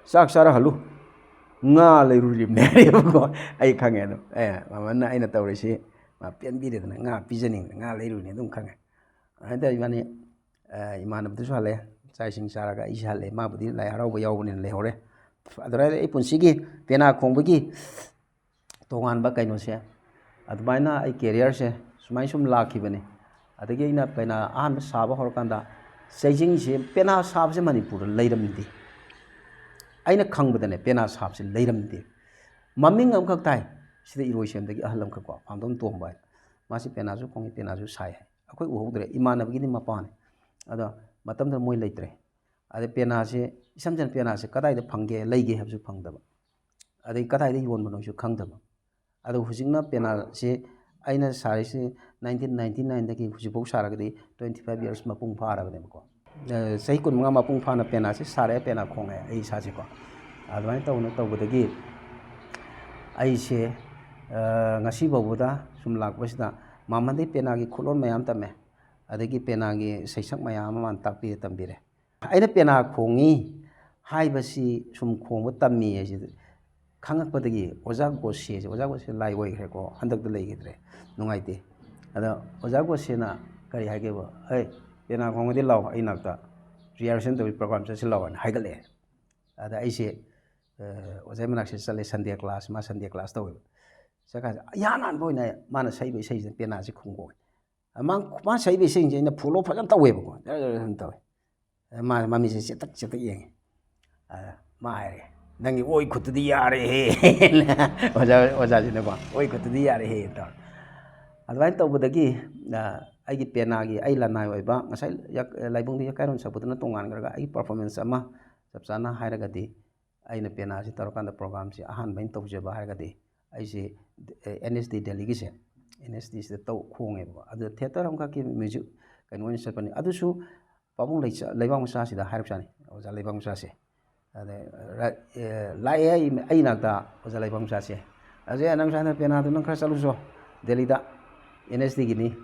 ꯆꯥꯛ ꯆꯥꯔ ꯍꯜꯂꯨ, ꯉꯥ ꯂꯩꯔꯨꯔꯤꯕꯅꯦ" ꯍꯥꯏꯌꯦꯕꯀꯣ꯫ ꯑꯩ ꯈꯪꯉꯦ ꯑꯗꯨꯝ, ꯑꯦ, ꯃꯃꯟꯅ ꯑꯩꯅ ꯇꯧꯔꯤꯁꯤ ꯃꯥ ꯄꯦꯟꯕꯤꯗꯦꯗꯅ, ꯉꯥ ꯄꯤꯖꯅꯤꯡꯗꯅ ꯉꯥ ꯂꯩꯔꯨꯔꯤꯅꯦ ꯑꯗꯨꯝ ꯈꯪꯉꯦ꯫ ꯑꯗꯨꯃꯥꯏꯅ ꯇꯧꯔ ꯏꯕꯥꯅꯤ, ꯑ, ꯏꯃꯥꯟꯅꯕꯗꯨꯁꯨ ꯍꯜꯂꯦ, ꯆꯥꯛ ꯏꯁꯤꯡ ꯆꯥꯔꯒ ꯑꯩꯁꯨ ꯍꯜꯂꯦ, ꯃꯥꯕꯨꯗꯤ ꯂꯥꯏ ꯍꯔꯥꯎꯕ ꯌꯥꯎꯕꯅꯤꯅ ꯂꯩꯍꯧꯔꯦ꯫ ꯑꯗꯨꯗ ꯑꯩ ꯄꯨꯟꯁꯤꯒꯤ ꯄꯦꯅꯥ ꯈꯣꯡꯕꯒꯤ ꯇꯣꯉꯥꯟꯕ ꯀꯩꯅꯣꯁꯦ, ꯑꯗꯨꯃꯥꯏꯅ ꯑꯩ ꯀꯦꯔꯤꯌꯔꯁꯦ ꯁꯨꯃꯥꯏꯅ ꯁꯨꯝ ꯂꯥꯛꯈꯤꯕꯅꯤ꯫ ꯑꯗꯒꯤ ꯑꯩꯅ ꯄꯦꯅꯥ ꯑꯍꯥꯟꯕ ꯁꯥꯕ ꯍꯧꯔꯀꯥꯟꯗ, ꯆꯩꯖꯤꯡꯁꯦ, ꯄꯦꯅꯥ ꯁꯥꯕꯁꯦ ꯃꯅꯤꯄꯨꯔꯗ ꯂꯩꯔꯝꯗꯦ꯫ ꯑꯩꯅ ꯈꯪꯕꯗꯅꯦ, ꯄꯦꯅꯥ ꯁꯥꯕꯁꯦ ꯂꯩꯔꯝꯗꯦ꯫ ꯃꯃꯤꯡ ꯑꯃꯈꯛ ꯇꯥꯏ, ꯁꯤꯗ ꯏꯔꯣꯏꯁꯦꯝꯗꯒꯤ ꯑꯍꯜ ꯑꯃꯈꯛꯀꯣ, ꯄꯥꯝꯗꯝ ꯇꯣꯝꯕ ꯍꯥꯏꯅ꯫ ꯃꯥꯁꯤ ꯄꯦꯅꯥꯁꯨ ꯈꯣꯡꯉꯤ, ꯄꯦꯅꯥꯁꯨ ꯁꯥꯏ ꯍꯥꯏ꯫ ꯑꯩꯈꯣꯏ ꯎꯍꯧꯗ꯭ꯔꯦ, ꯏꯃꯥꯟꯅꯕꯒꯤꯗꯤ ꯃꯄꯥꯅꯤ꯫ ꯑꯗꯣ ꯃꯇꯝꯗꯨꯗ ꯃꯣꯏ ꯂꯩꯇ꯭ꯔꯦ꯫ ꯑꯗꯩ ꯄꯦꯅꯥꯁꯦ, ꯏꯁꯝ ꯁꯝꯅ ꯄꯦꯅꯥꯁꯦ ꯀꯗꯥꯏꯗ ꯐꯪꯒꯦ, ꯂꯩꯒꯦ ꯍꯥꯏꯕꯁꯨ ꯐꯪꯗꯕ꯫ ꯑꯗꯩ ꯀꯗꯥꯏꯗ ꯌꯣꯟꯕꯅꯣꯁꯨ ꯈꯪꯗꯕ꯫ ꯑꯗꯣ ꯍꯧꯖꯤꯛꯅ ꯄꯦꯅꯥꯁꯦ ꯑꯩꯅ ꯁꯥꯔꯤꯁꯤ nineteen ninety nineꯗꯒꯤ ꯍꯧꯖꯤꯛꯐꯥꯎ ꯁꯥꯔꯒꯗꯤ twenty five years ꯃꯄꯨꯡ ꯐꯥꯔꯕꯅꯦꯕꯀꯣ꯫ ꯑ, ꯆꯍꯤ ꯀꯨꯟꯃꯉꯥ ꯃꯄꯨꯡ ꯐꯥꯅ ꯄꯦꯅꯥꯁꯦ ꯁꯥꯔꯛꯑꯦ, ꯄꯦꯅꯥ ꯈꯣꯡꯉꯦ ꯑꯩ ꯏꯁꯥꯁꯦꯀꯣ꯫ ꯑꯗꯨꯃꯥꯏꯅ ꯇꯧꯅ ꯇꯧꯕꯗꯒꯤ ꯑꯩꯁꯦ, ꯑ, ꯉꯁꯤ ꯐꯥꯎꯕꯗ ꯁꯨꯝ ꯂꯥꯛꯄꯁꯤꯗ ꯃꯃꯟꯗꯩ ꯄꯦꯅꯥꯒꯤ ꯈꯨꯠꯂꯣꯟ ꯃꯌꯥꯝ ꯇꯝꯃꯦ꯫ ꯑꯗꯒꯤ ꯄꯦꯅꯥꯒꯤ ꯁꯩꯁꯛ ꯃꯌꯥꯝ ꯑꯃ ꯃꯥꯅ ꯇꯥꯛꯄꯤꯔꯦ, ꯇꯝꯕꯤꯔꯦ꯫ ꯑꯩꯅ ꯄꯦꯅꯥ ꯈꯣꯡꯉꯤ ꯍꯥꯏꯕꯁꯤ ꯁꯨꯝ ꯈꯣꯡꯕ ꯇꯝꯃꯤ ꯍꯥꯏꯁꯤ ꯈꯪꯉꯛꯄꯗꯒꯤ ꯑꯣꯖꯥ ꯒꯣꯁꯦꯁꯦ, ꯑꯣꯖꯥ ꯒꯣꯁꯦ ꯂꯥꯏ ꯑꯣꯏꯈ꯭ꯔꯦꯀꯣ, ꯍꯟꯗꯛꯇ ꯂꯩꯈꯤꯗ꯭ꯔꯦ, ꯅꯨꯡꯉꯥꯏꯇꯦ꯫ ꯑꯗ ꯑꯣꯖꯥ ꯒꯣꯁꯦꯅ ꯀꯔꯤ ꯍꯥꯏꯒꯦꯕ, "ꯍꯦ, ꯄꯦꯅꯥ ꯈꯣꯡꯉꯗꯤ ꯂꯥꯛꯑꯣ, ꯑꯩ ꯅꯥꯛꯇ ꯔꯤꯍꯥꯔꯁꯦꯜ ꯇꯧꯕꯒꯤ ꯄ꯭ꯔꯣꯒ꯭ꯔꯥꯝ ꯆꯠꯁꯤ ꯂꯥꯛꯑꯣ" ꯍꯥꯏꯅ ꯍꯥꯏꯒꯠꯂꯛꯑꯦ꯫ ꯑꯗ ꯑꯩꯁꯦ, ꯑ, ꯑꯣꯖꯥ ꯃꯅꯥꯛꯁꯤꯗ ꯆꯠꯂꯦ, ꯁꯟꯗꯦ ꯀ꯭ꯂꯥꯁ, ꯃꯥ ꯁꯟꯗꯦ ꯀ꯭ꯂꯥꯁ ꯇꯧꯋꯦꯕ꯫ ꯆꯠꯀꯥꯟꯁꯤꯗ ꯏꯍꯥꯟ ꯍꯥꯟꯕ ꯑꯣꯏꯅ ꯃꯥꯅ ꯁꯛꯏꯕ ꯏꯁꯩꯁꯤꯅ ꯄꯦꯅꯥꯁꯤ ꯈꯣꯡꯕ ꯑꯣꯏ꯫ ꯑ, ꯃꯥ, ꯃꯥ ꯁꯛꯏꯕ ꯏꯁꯩꯁꯦ ꯑꯩꯅ ꯐꯣꯂꯣ ꯐꯖꯅ ꯇꯧꯋꯦꯕꯀꯣ, ꯖꯔ ꯖꯔ ꯖꯔ ꯇꯧꯋꯦ꯫ ꯑ, ꯃꯥ ꯃꯃꯤꯠꯁꯦ ꯆꯦꯠꯇꯛ ꯆꯦꯠꯇꯛ ꯌꯦꯡꯉꯦ꯫ ꯑ, ꯃꯥ ꯍꯥꯏꯔꯦ, "ꯅꯪꯒꯤ ꯑꯣꯏ ꯈꯨꯠꯇꯨꯗꯤ ꯌꯥꯔꯦꯍꯦ"꯫ ꯑꯣꯖꯥ, ꯑꯣꯖꯥꯁꯤꯅꯀꯣ, "ꯑꯣꯏ ꯈꯨꯠꯇꯨꯗꯤ ꯌꯥꯔꯦꯍꯦ" ꯇꯧꯔꯦ꯫ ꯑꯗꯨꯃꯥꯏꯅ ꯇꯧꯕꯗꯒꯤ, ꯑ, ꯑꯩꯒꯤ ꯄꯦꯅꯥꯒꯤ, ꯑꯩ ꯂꯅꯥꯏ ꯑꯣꯏꯕ, ꯉꯁꯥꯏ ꯌꯥꯛ-, ꯂꯥꯏꯕꯨꯡꯗ ꯌꯥꯀꯥꯏꯔꯣꯟ ꯁꯛꯄꯗꯨꯅ ꯇꯣꯉꯥꯟꯈ꯭ꯔꯒ, ꯑꯩꯒꯤ performance ꯑꯃ ꯆꯞ ꯆꯥꯅ ꯍꯥꯏꯔꯒꯗꯤ, ꯑꯩꯅ ꯄꯦꯅꯥꯁꯤ ꯇꯧꯔꯀꯥꯟꯗ programꯁꯤ ꯑꯍꯥꯟꯕ ꯑꯩꯅ ꯇꯧꯖꯕ ꯍꯥꯏꯔꯒꯗꯤ, ꯑꯩꯁꯤ, ꯑꯦ, NSD ꯗꯦꯜꯂꯤꯒꯤꯁꯦ, NSDꯁꯤꯗ ꯇꯧ, ꯈꯣꯡꯉꯦꯕꯀꯣ꯫ ꯑꯗꯨꯗ theatre ꯑꯃꯈꯛꯀꯤ music ꯀꯩꯅꯣ ꯑꯣꯏꯅ ꯆꯠꯄꯅꯤ꯫ ꯑꯗꯨꯁꯨ ꯄꯥꯕꯨꯡ ꯂꯩꯆꯥ-, ꯂꯩꯕꯥꯛ ꯃꯆꯥꯁꯤꯗ ꯍꯥꯏꯔꯛꯄꯖꯥꯠꯅꯤ, ꯑꯣꯖꯥ ꯂꯩꯕꯥꯛ ꯃꯆꯥꯁꯦ꯫ ꯑꯗ, ꯔ-, ꯑꯦ, ꯂꯥꯛꯑꯦ ꯑꯩ, ꯑꯩ ꯅꯥꯛꯇ ꯑꯣꯖꯥ ꯂꯩꯕꯥꯛ ꯃꯆꯥꯁꯦ꯫ "ꯑꯖꯦ, ꯅꯪ ꯁꯨꯃꯥꯏꯅ ꯄꯦꯅꯥꯗꯣ ꯅꯪ ꯈꯔ ꯆꯠꯂꯨꯆꯣ, ꯗꯦꯜꯂꯤꯗ, NSDꯒꯤꯅꯤ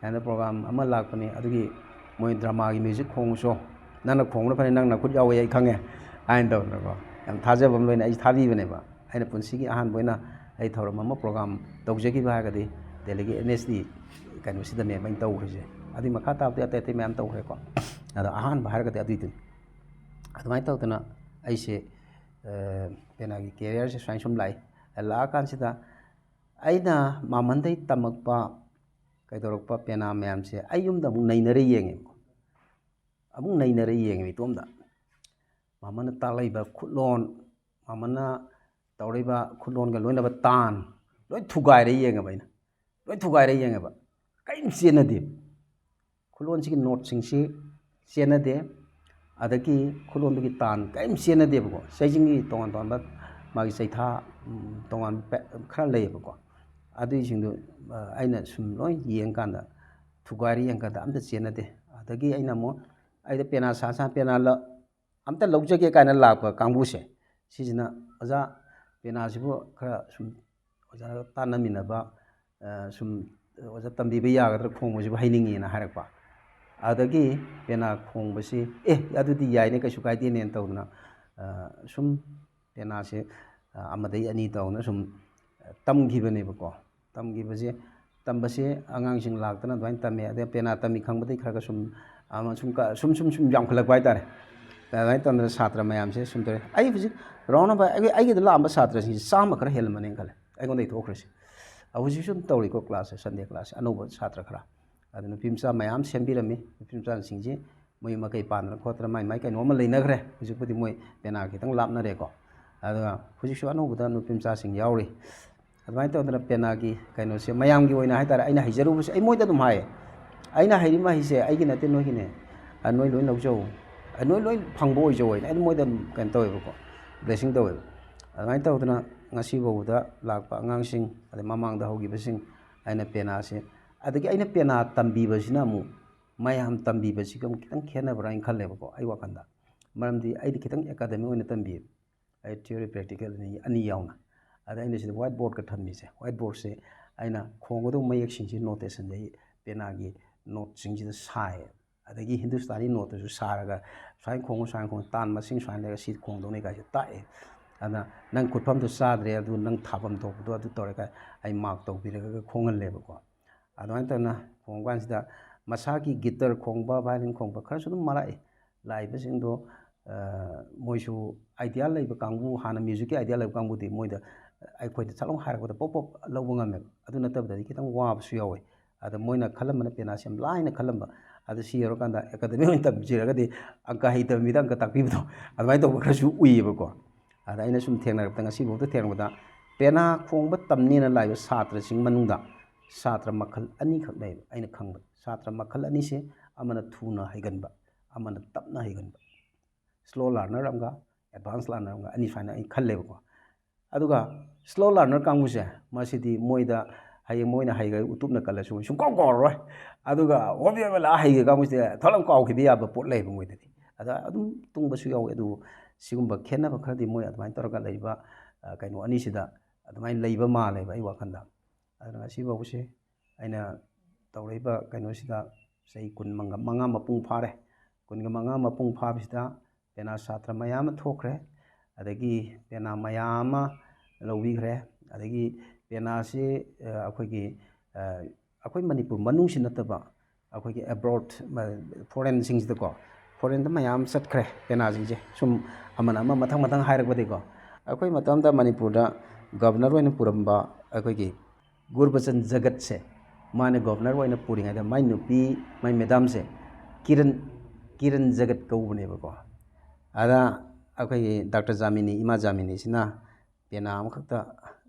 ꯍꯥꯏꯅ program ꯑꯃ ꯂꯥꯛꯄꯅꯤ, ꯑꯗꯨꯒꯤ ꯃꯣꯏ dramaꯒꯤ music ꯈꯣꯡꯉꯨꯆꯣ, ꯅꯪꯅ ꯈꯣꯡꯕꯅ ꯐꯅꯤ, ꯅꯪ ꯅꯈꯨꯠ ꯌꯥꯎꯋꯦ ꯑꯩ ꯈꯪꯉꯦ" ꯍꯥꯏꯅ ꯇꯧꯗꯅꯀꯣ, ꯌꯥꯝ ꯊꯥꯖꯕ ꯑꯃ ꯂꯣꯏꯅ ꯑꯩ ꯊꯥꯕꯤꯕꯅꯦꯕ꯫ ꯑꯩꯅ ꯄꯨꯟꯁꯤꯒꯤ ꯑꯍꯥꯟꯕ ꯑꯣꯏꯅ ꯑꯩ ꯊꯧꯔꯝ ꯑꯃ program ꯇꯧꯖꯈꯤꯕ ꯍꯥꯏꯔꯒꯗꯤ ꯗꯦꯜꯂꯤꯒꯤ NSD ꯀꯩꯅꯣꯁꯤꯗꯅꯦꯕ ꯑꯩꯅ ꯇꯧꯈ꯭ꯔꯤꯁꯦ꯫ ꯑꯗꯨꯏ ꯃꯈꯥ ꯇꯥꯕꯗꯤ ꯑꯇꯩ ꯑꯇꯩ ꯃꯌꯥꯝ ꯇꯧꯈ꯭ꯔꯦꯀꯣ, ꯑꯗꯣ ꯑꯍꯥꯟꯕ ꯍꯥꯏꯔꯒꯗꯤ ꯑꯗꯨꯏꯗꯨꯅꯤ꯫ ꯑꯗꯨꯃꯥꯏꯅ ꯇꯧꯗꯅ ꯑꯩꯁꯦ, ꯑ, ꯄꯦꯅꯥꯒꯤ careerꯁꯦ ꯁꯨꯃꯥꯏꯅ ꯁꯨꯝ ꯂꯥꯛꯏ꯫ ꯂꯥꯛꯑꯀꯥꯟꯁꯤꯗ ꯑꯩꯅ ꯃꯥꯃꯟꯗꯩ ꯇꯝꯃꯛꯄ, ꯀꯩꯗꯧꯔꯛꯄ ꯄꯦꯅꯥ ꯃꯌꯥꯝꯁꯦ ꯑꯩ ꯌꯨꯝꯗ ꯑꯃꯨꯛ ꯅꯩꯅꯔ ꯌꯦꯡꯉꯦꯕꯀꯣ꯫ ꯑꯃꯨꯛ ꯅꯩꯅꯔ ꯌꯦꯡꯉꯦꯕ ꯏꯇꯣꯝꯗ꯫ ꯃꯥꯃꯟꯅ ꯇꯥꯛꯂꯛꯏꯕ ꯈꯨꯠꯂꯣꯟ, ꯃꯥꯃꯟꯅ ꯇꯧꯔꯛꯏꯕ ꯈꯨꯠꯂꯣꯟꯒ ꯂꯣꯏꯅꯕ ꯇꯥꯟ, ꯂꯣꯏ ꯊꯨꯒꯥꯏꯔ ꯌꯦꯡꯉꯦꯕ ꯑꯩꯅ꯫ ꯂꯣꯏ ꯊꯨꯒꯥꯏꯔ ꯌꯦꯡꯉꯦꯕ꯫ ꯀꯔꯤꯝ ꯆꯦꯟꯅꯗꯦ꯫ ꯈꯨꯠꯂꯣꯟꯁꯤꯒꯤ noteꯁꯤꯡꯁꯤ ꯆꯦꯟꯅꯗꯦ꯫ ꯑꯗꯒꯤ ꯈꯨꯠꯂꯣꯟꯗꯨꯒꯤ ꯇꯥꯟ ꯀꯔꯤꯝ ꯆꯦꯟꯅꯗꯦꯕꯀꯣ꯫ ꯆꯩꯖꯤꯡꯒꯤ ꯇꯣꯉꯥꯟ ꯇꯣꯉꯥꯟꯕ ꯃꯥꯒꯤ ꯆꯩꯊꯥ, ꯎꯝ, ꯇꯣꯉꯥꯟꯕ ꯄꯦ-, ꯈꯔ ꯂꯩꯌꯦꯕꯀꯣ꯫ ꯑꯗꯨꯏꯁꯤꯡꯗꯨ, ꯑ, ꯑꯩꯅ ꯁꯨꯝ ꯂꯣꯏ ꯌꯦꯡꯀꯥꯟꯗ, ꯊꯨꯒꯥꯏꯔ ꯌꯦꯡꯀꯥꯟꯗ ꯑꯝꯇ ꯆꯦꯟꯅꯗꯦ꯫ ꯑꯗꯒꯤ ꯑꯩꯅ ꯑꯃꯨꯛ ꯑꯩꯗ ꯄꯦꯅꯥ ꯁꯥ ꯁꯥ ꯄꯦꯅꯥ ꯂ-, ꯑꯝꯇ ꯂꯧꯖꯒꯦ ꯀꯥꯏꯅ ꯂꯥꯛꯄ ꯀꯥꯡꯕꯨꯁꯦ, ꯁꯤꯁꯤꯅ, "ꯑꯣꯖꯥ, ꯄꯦꯅꯥꯁꯤꯕꯨ ꯈꯔ ꯁꯨꯝ ꯑꯣꯖꯥꯒ ꯇꯥꯟꯅꯃꯤꯟꯅꯕ, ꯑ, ꯁꯨꯝ ꯑꯣꯖꯥ ꯇꯝꯕꯤꯕ ꯌꯥꯒꯗ꯭ꯔꯥ, ꯈꯣꯡꯕꯁꯤꯕꯨ ꯍꯩꯅꯤꯡꯉꯤꯅ" ꯍꯥꯏꯔꯛꯄ꯫ ꯑꯗꯒꯤ ꯄꯦꯅꯥ ꯈꯣꯡꯕꯁꯤ, "ꯑꯦ, ꯑꯗꯨꯗꯤ ꯌꯥꯏꯅꯦ, ꯀꯩꯁꯨ ꯀꯥꯏꯗꯦꯅꯦꯅ" ꯇꯧꯗꯅ, ꯑ, ꯁꯨꯝ ꯄꯦꯅꯥꯁꯦ, ꯑ, ꯑꯃꯗꯩ ꯑꯅꯤ ꯇꯧꯗꯅ ꯁꯨꯝ ꯇꯝꯈꯤꯕꯅꯦꯕꯀꯣ꯫ ꯇꯝꯈꯤꯕꯁꯦ, ꯇꯝꯕꯁꯦ ꯑꯉꯥꯡꯁꯤꯡ ꯂꯥꯛꯇꯅ ꯑꯗꯨꯃꯥꯏꯅ ꯇꯝꯃꯦ꯫ ꯑꯗꯩ ꯄꯦꯅꯥ ꯇꯝꯃꯤ ꯈꯪꯕꯗꯒꯤ ꯈꯔ ꯈꯔ ꯁꯨꯝ, ꯑꯃ ꯁꯨꯝ ꯀ-, ꯁꯨꯝ, ꯁꯨꯝ, ꯁꯨꯝ ꯌꯥꯝꯈꯠꯂꯛꯄ ꯍꯥꯏꯇꯥꯔꯦ꯫ ꯑꯗꯨꯃꯥꯏꯅ ꯇꯧꯗꯅ ꯁꯥꯇ꯭ꯔ ꯃꯌꯥꯝꯁꯦ ꯁꯨꯝ ꯇꯧꯔꯦ꯫ ꯑꯩ ꯍꯧꯖꯤꯛ round about ꯑꯩꯒꯤ, ꯑꯩꯒꯤꯗ ꯂꯥꯛꯑꯝꯕ ꯁꯥꯇ꯭ꯔꯁꯤꯡꯁꯦ ꯆꯥꯝꯃ ꯈꯔ ꯍꯦꯜꯂꯝꯃꯅꯦꯅ ꯈꯜꯂꯦ, ꯑꯩꯉꯣꯟꯗꯒꯤ ꯊꯣꯛꯈ꯭ꯔꯤꯁꯦ꯫ ꯍꯧꯖꯤꯛꯁꯨ ꯑꯗꯨꯝ ꯇꯧꯔꯤꯀꯣ classꯁꯦ, Sunday class, ꯑꯅꯧꯕ ꯁꯥꯇ꯭ꯔ ꯈꯔ꯫ ꯑꯗꯨ ꯅꯨꯄꯤ ꯃꯆꯥ ꯃꯌꯥꯝ ꯁꯦꯝꯕꯤꯔꯝꯃꯤ꯫ ꯅꯨꯄꯤ ꯃꯆꯥꯁꯤꯡꯁꯤ ꯃꯌꯨꯝ ꯃꯀꯩ ꯄꯥꯟꯗꯅ ꯈꯣꯠꯇꯅ ꯃꯥꯏ ꯃꯥꯏ ꯀꯩꯅꯣ ꯑꯃ ꯂꯩꯅꯈ꯭ꯔꯦ꯫ ꯍꯧꯖꯤꯛꯄꯨꯗꯤ ꯃꯣꯏ ꯄꯦꯅꯥ ꯈꯤꯇꯪ ꯂꯥꯞꯅꯔꯦꯀꯣ꯫ ꯑꯗꯨꯒ ꯍꯧꯖꯤꯛꯁꯨ ꯑꯅꯧꯕꯗ ꯅꯨꯄꯤ ꯃꯆꯥꯁꯤꯡ ꯌꯥꯎꯔꯤ꯫ ꯑꯗꯨꯃꯥꯏꯅ ꯇꯧꯗꯅ ꯄꯦꯅꯥꯒꯤ ꯀꯩꯅꯣꯁꯦ ꯃꯌꯥꯝꯒꯤ ꯑꯣꯏꯅ ꯍꯥꯏꯇꯥꯔꯦ, ꯑꯩꯅ ꯍꯩꯖꯔꯨꯕꯁꯦ, ꯑꯩ ꯃꯣꯏꯗ ꯑꯗꯨꯝ ꯍꯥꯏꯌꯦ, "ꯑꯩꯅ ꯍꯩꯔꯤ ꯃꯍꯩꯁꯦ ꯑꯩꯒꯤ ꯅꯠꯇꯦ, ꯅꯣꯏꯒꯤꯅꯦ꯫ ꯑ, ꯅꯣꯏ ꯂꯣꯏ ꯂꯧꯖꯧ, ꯑ, ꯅꯣꯏ ꯂꯣꯏ ꯐꯪꯕ ꯑꯣꯏꯖꯧ" ꯍꯥꯏꯅ ꯑꯩ ꯃꯣꯏꯗ ꯑꯗꯨꯝ ꯀꯩꯅꯣ ꯇꯧꯋꯦꯕꯀꯣ, ꯕ꯭ꯂꯦꯁꯤꯡ ꯇꯧꯋꯦꯕ꯫ ꯑꯗꯨꯃꯥꯏꯅ ꯇꯧꯗꯅ ꯉꯁꯤ ꯐꯥꯎꯕꯗ ꯂꯥꯛꯄ ꯑꯉꯥꯡꯁꯤꯡ, ꯑꯗꯩ ꯃꯃꯥꯡꯗ ꯍꯧꯈꯤꯕꯁꯤꯡ, ꯑꯩꯅ ꯄꯦꯅꯥꯁꯦ, ꯑꯗꯒꯤ ꯑꯩꯅ ꯄꯦꯅꯥ ꯇꯝꯕꯤꯕꯁꯤꯅ ꯑꯃꯨꯛ ꯃꯌꯥꯝ ꯇꯝꯕꯤꯕꯁꯤꯒ ꯑꯃꯨꯛ ꯈꯤꯇꯪ ꯈꯦꯠꯅꯕ꯭ꯔꯥ ꯍꯥꯏꯅ ꯈꯜꯂꯦꯕꯀꯣ, ꯑꯩ ꯋꯥꯈꯜꯗ꯫ ꯃꯔꯝꯗꯤ ꯑꯩꯗꯤ ꯈꯤꯇꯪ ꯑꯦꯀꯥꯗꯃꯤꯛ ꯑꯣꯏꯅ ꯇꯝꯕꯤꯌꯦꯕ꯫ ꯑꯩ ꯊꯤꯑꯣꯔꯤ ꯄ꯭ꯔꯦꯛꯇꯤꯀꯦꯜ ꯑꯅꯤ, ꯑꯅꯤ ꯌꯥꯎꯅ꯫ ꯑꯗ ꯑꯩꯅ ꯁꯤꯗ ꯋꯥꯏꯠ ꯕꯣꯔꯗꯀ ꯊꯝꯃꯤꯁꯦ, ꯋꯥꯏꯠ ꯕꯣꯔꯗꯁꯦ ꯑꯩꯅ ꯈꯣꯡꯒꯗꯧꯕ ꯃꯌꯦꯛꯁꯤꯡꯁꯤ ꯅꯣꯇꯦꯁꯟꯁꯦ ꯑꯩ ꯄꯦꯅꯥꯒꯤ ꯅꯣꯠꯁꯤꯡꯁꯤꯗ ꯁꯥꯏꯌꯦ꯫ ꯑꯗꯒꯤ ꯍꯤꯟꯗꯨꯁꯇꯥꯅꯤ ꯅꯣꯠꯇꯁꯨ ꯁꯥꯔꯒ, "ꯁꯨꯃꯥꯏꯅ ꯈꯣꯡꯉꯨ, ꯁꯨꯃꯥꯏꯅ ꯈꯣꯡꯉꯨ, ꯇꯥꯟ ꯃꯁꯤꯡ ꯁꯨꯃꯥꯏꯅ ꯂꯩꯔꯒ ꯁꯤ ꯈꯣꯡꯗꯧꯅꯤ" ꯀꯥꯏꯁꯦ ꯇꯥꯛꯑꯦ꯫ ꯑꯗ ꯅꯪ ꯈꯨꯠꯐꯝꯗꯣ ꯆꯥꯗ꯭ꯔꯦ, ꯑꯗꯨ ꯅꯪ ꯊꯥꯐꯝ ꯊꯣꯛꯄꯗꯣ ꯑꯗꯨ ꯇꯧꯔꯦ ꯀꯥꯏ ꯑꯩ ꯃꯥꯔꯛ ꯇꯧꯕꯤꯔꯒ ꯈꯣꯡꯍꯜꯂꯦꯕꯀꯣ꯫ ꯑꯗꯨꯃꯥꯏꯅ ꯇꯧꯅ ꯈꯣꯡꯕ ꯀꯥꯟꯁꯤꯗ ꯃꯁꯥꯒꯤ ꯒꯤꯇꯔ ꯈꯣꯡꯕ, ꯚꯥꯏꯂꯤꯟ ꯈꯣꯡꯕ ꯈꯔꯁꯨ ꯑꯗꯨꯝ ꯃꯥꯜꯂꯛꯏ꯫ ꯂꯥꯛꯏꯕꯁꯤꯡꯗꯣ, ꯑ, ꯃꯣꯏꯁꯨ ꯑꯥꯏꯗꯤꯌꯥ ꯂꯩꯕ ꯀꯥꯡꯕꯨ, ꯍꯥꯟꯅ ꯃ꯭ꯌꯨꯖꯤꯛꯀꯤ ꯑꯥꯏꯗꯤꯌꯥ ꯂꯩꯕ ꯀꯥꯡꯕꯨꯗꯤ ꯃꯣꯏꯗ ꯑꯩꯈꯣꯏꯗ ꯁꯠ ꯂꯥꯎ ꯍꯥꯏꯔꯛꯄꯗ ꯄꯣꯞ ꯄꯣꯞ ꯂꯧꯕ ꯉꯝꯃꯦꯕ꯫ ꯑꯗꯨ ꯅꯠꯇꯕꯗꯗꯤ ꯈꯤꯇꯪ ꯋꯥꯕꯁꯨ ꯌꯥꯎꯋꯦ꯫ ꯑꯗ ꯃꯣꯏꯅ ꯈꯜꯂꯝꯕꯅ ꯄꯦꯅꯥꯁꯦ ꯌꯥꯝ ꯂꯥꯏꯅ ꯈꯜꯂꯝꯕ, ꯑꯗ ꯁꯤ ꯌꯧꯔꯀꯥꯟꯗ ꯑꯦꯀꯥꯗꯃꯤ ꯑꯣꯏꯅ ꯇꯝꯁꯤꯔꯒꯗꯤ ꯑꯪꯀ ꯍꯩꯇꯕ ꯃꯤꯗ ꯑꯪꯀ ꯇꯥꯛꯄꯤꯕꯗꯣ, ꯑꯗꯨꯃꯥꯏꯅ ꯇꯧꯕ ꯈꯔꯁꯨ ꯎꯏꯌꯦꯕꯀꯣ꯫ ꯑꯗ ꯑꯩꯅ ꯁꯨꯝ ꯊꯦꯡꯅꯔꯛꯄꯗ, ꯉꯁꯤꯐꯥꯎꯗ ꯊꯦꯡꯅꯕꯗ, ꯄꯦꯅꯥ ꯈꯣꯡꯕ ꯇꯝꯅꯦꯅ ꯂꯥꯛꯏꯕ ꯁꯥꯇ꯭ꯔꯁꯤꯡꯒꯤ ꯃꯅꯨꯡꯗ ꯁꯥꯇ꯭ꯔ ꯃꯈꯜ ꯑꯅꯤꯈꯛ ꯂꯩꯌꯦꯕ ꯑꯩꯅ ꯈꯪꯕꯗ꯫ ꯁꯥꯇ꯭ꯔ ꯃꯈꯜ ꯑꯅꯤꯁꯦ, ꯑꯃꯅ ꯊꯨꯅ ꯍꯩꯒꯟꯕ, ꯑꯃꯅ ꯇꯞꯅ ꯍꯩꯒꯟꯕ꯫ ꯁ꯭ꯂꯣ ꯂꯔꯅꯔ ꯑꯃꯒ ꯑꯦꯗꯚꯥꯟꯁ ꯂꯔꯅꯔ ꯑꯃꯒ ꯑꯅꯤ ꯁꯨꯃꯥꯏꯅ ꯑꯩ ꯈꯜꯂꯦꯕꯀꯣ꯫ ꯑꯗꯨꯒ ꯁ꯭ꯂꯣ ꯂꯔꯅꯔ ꯀꯥꯡꯕꯨꯁꯦ, ꯃꯁꯤꯗꯤ ꯃꯣꯏꯗ ꯍꯌꯦꯡ ꯃꯣꯏꯅ ꯍꯩꯈ꯭ꯔꯦ, ꯎꯇꯨꯞꯅ ꯀꯜꯂꯁꯨ ꯃꯣꯏ ꯁꯨꯡꯀꯥꯎ ꯀꯥꯎꯔꯔꯣꯏ꯫ ꯑꯗꯨꯒ ꯍꯣꯕꯤ ꯍꯣꯕꯤ ꯂꯥꯛꯑ ꯍꯩꯈ꯭ꯔ ꯀꯥꯡꯕꯨꯁꯤꯗꯤ ꯊꯣꯛꯂꯝ ꯀꯥꯎꯈꯤꯕ ꯌꯥꯕ ꯄꯣꯠ ꯂꯩꯕ ꯃꯣꯏꯗꯗꯤ꯫ ꯑꯗ ꯑꯗꯨꯝ ꯇꯨꯡꯕꯁꯨ ꯌꯥꯎꯋꯤ꯫ ꯑꯗꯨꯕꯨ ꯁꯤꯒꯨꯝꯕ ꯈꯦꯠꯅꯕ ꯈꯔꯗꯤ ꯃꯣꯏ ꯑꯗꯨꯃꯥꯏꯅ ꯇꯧꯔꯒ ꯂꯩꯔꯤꯕ, ꯑ, ꯀꯩꯅꯣ ꯑꯅꯤꯁꯤꯗ ꯑꯗꯨꯃꯥꯏꯅ ꯂꯩꯕ ꯃꯥꯜꯂꯦꯕ ꯑꯩ ꯋꯥꯈꯜꯗ꯫ ꯑꯗꯨꯅ ꯉꯁꯤ ꯐꯥꯎꯕꯁꯦ ꯑꯩꯅ ꯇꯧꯔꯛꯏꯕ ꯀꯩꯅꯣꯁꯤꯗ ꯆꯍꯤ ꯀꯨꯟ ꯃꯉꯥ ꯃꯄꯨꯡ ꯐꯥꯔꯦ꯫ ꯀꯨꯟꯒ ꯃꯉꯥ ꯃꯄꯨꯡ ꯐꯥꯕꯁꯤꯗ ꯄꯦꯅꯥ ꯁꯥꯇ꯭ꯔ ꯃꯌꯥꯝ ꯑꯃ ꯊꯣꯛꯈ꯭ꯔꯦ꯫ ꯑꯗꯒꯤ ꯄꯦꯅꯥ ꯃꯌꯥꯝ ꯑꯃ ꯂꯧꯕꯤꯈ꯭ꯔꯦ꯫ ꯑꯗꯒꯤ ꯄꯦꯅꯥꯁꯤ, ꯑ, ꯑꯩꯈꯣꯏꯒꯤ, ꯑ, ꯑꯩꯈꯣꯏ ꯃꯅꯤꯄꯨꯔ ꯃꯅꯨꯡꯁꯤ ꯅꯠꯇꯕ ꯑꯩꯈꯣꯏꯒꯤ ꯑꯦꯕ꯭ꯔꯣꯗ, ꯐꯣꯔꯦꯟꯁꯤꯡꯁꯤꯗꯀꯣ, ꯐꯣꯔꯦꯟꯗ ꯃꯌꯥꯝ ꯆꯠꯈ꯭ꯔꯦ ꯄꯦꯅꯥꯁꯤꯡꯁꯦ꯫ ꯁꯨꯝ ꯑꯃꯅ ꯑꯃ ꯃꯊꯪ ꯃꯊꯪ ꯍꯥꯏꯔꯛꯄꯗꯒꯤꯀꯣ, ꯑꯩꯈꯣꯏ ꯃꯇꯝꯗ ꯃꯅꯤꯄꯨꯔꯗ ꯒꯕꯅꯔ ꯑꯣꯏꯅ ꯄꯨꯔꯝꯕ ꯑꯩꯈꯣꯏꯒꯤ ꯒꯨꯔꯕꯆꯟ ꯖꯒꯠꯁꯦ, ꯃꯥꯅ ꯒꯣꯕꯔꯅꯔ ꯑꯣꯏꯅ ꯄꯨꯔꯤꯉꯩꯗ ꯃꯥꯏ ꯅꯨꯄꯤ, ꯃꯥꯏ ꯃꯦꯗꯥꯝꯁꯦ ꯀꯤꯔꯟ, ꯀꯤꯔꯟ ꯖꯒꯠ ꯀꯧꯕꯅꯦꯕꯀꯣ꯫ ꯑꯗ ꯑꯩꯈꯣꯏꯒꯤ ꯗꯥꯛꯇꯔ ꯖꯥꯃꯤꯅꯤ, ꯏꯃꯥ ꯖꯥꯃꯤꯅꯤꯁꯤꯅ ꯄꯦꯅꯥ ꯑꯃꯈꯛꯇ,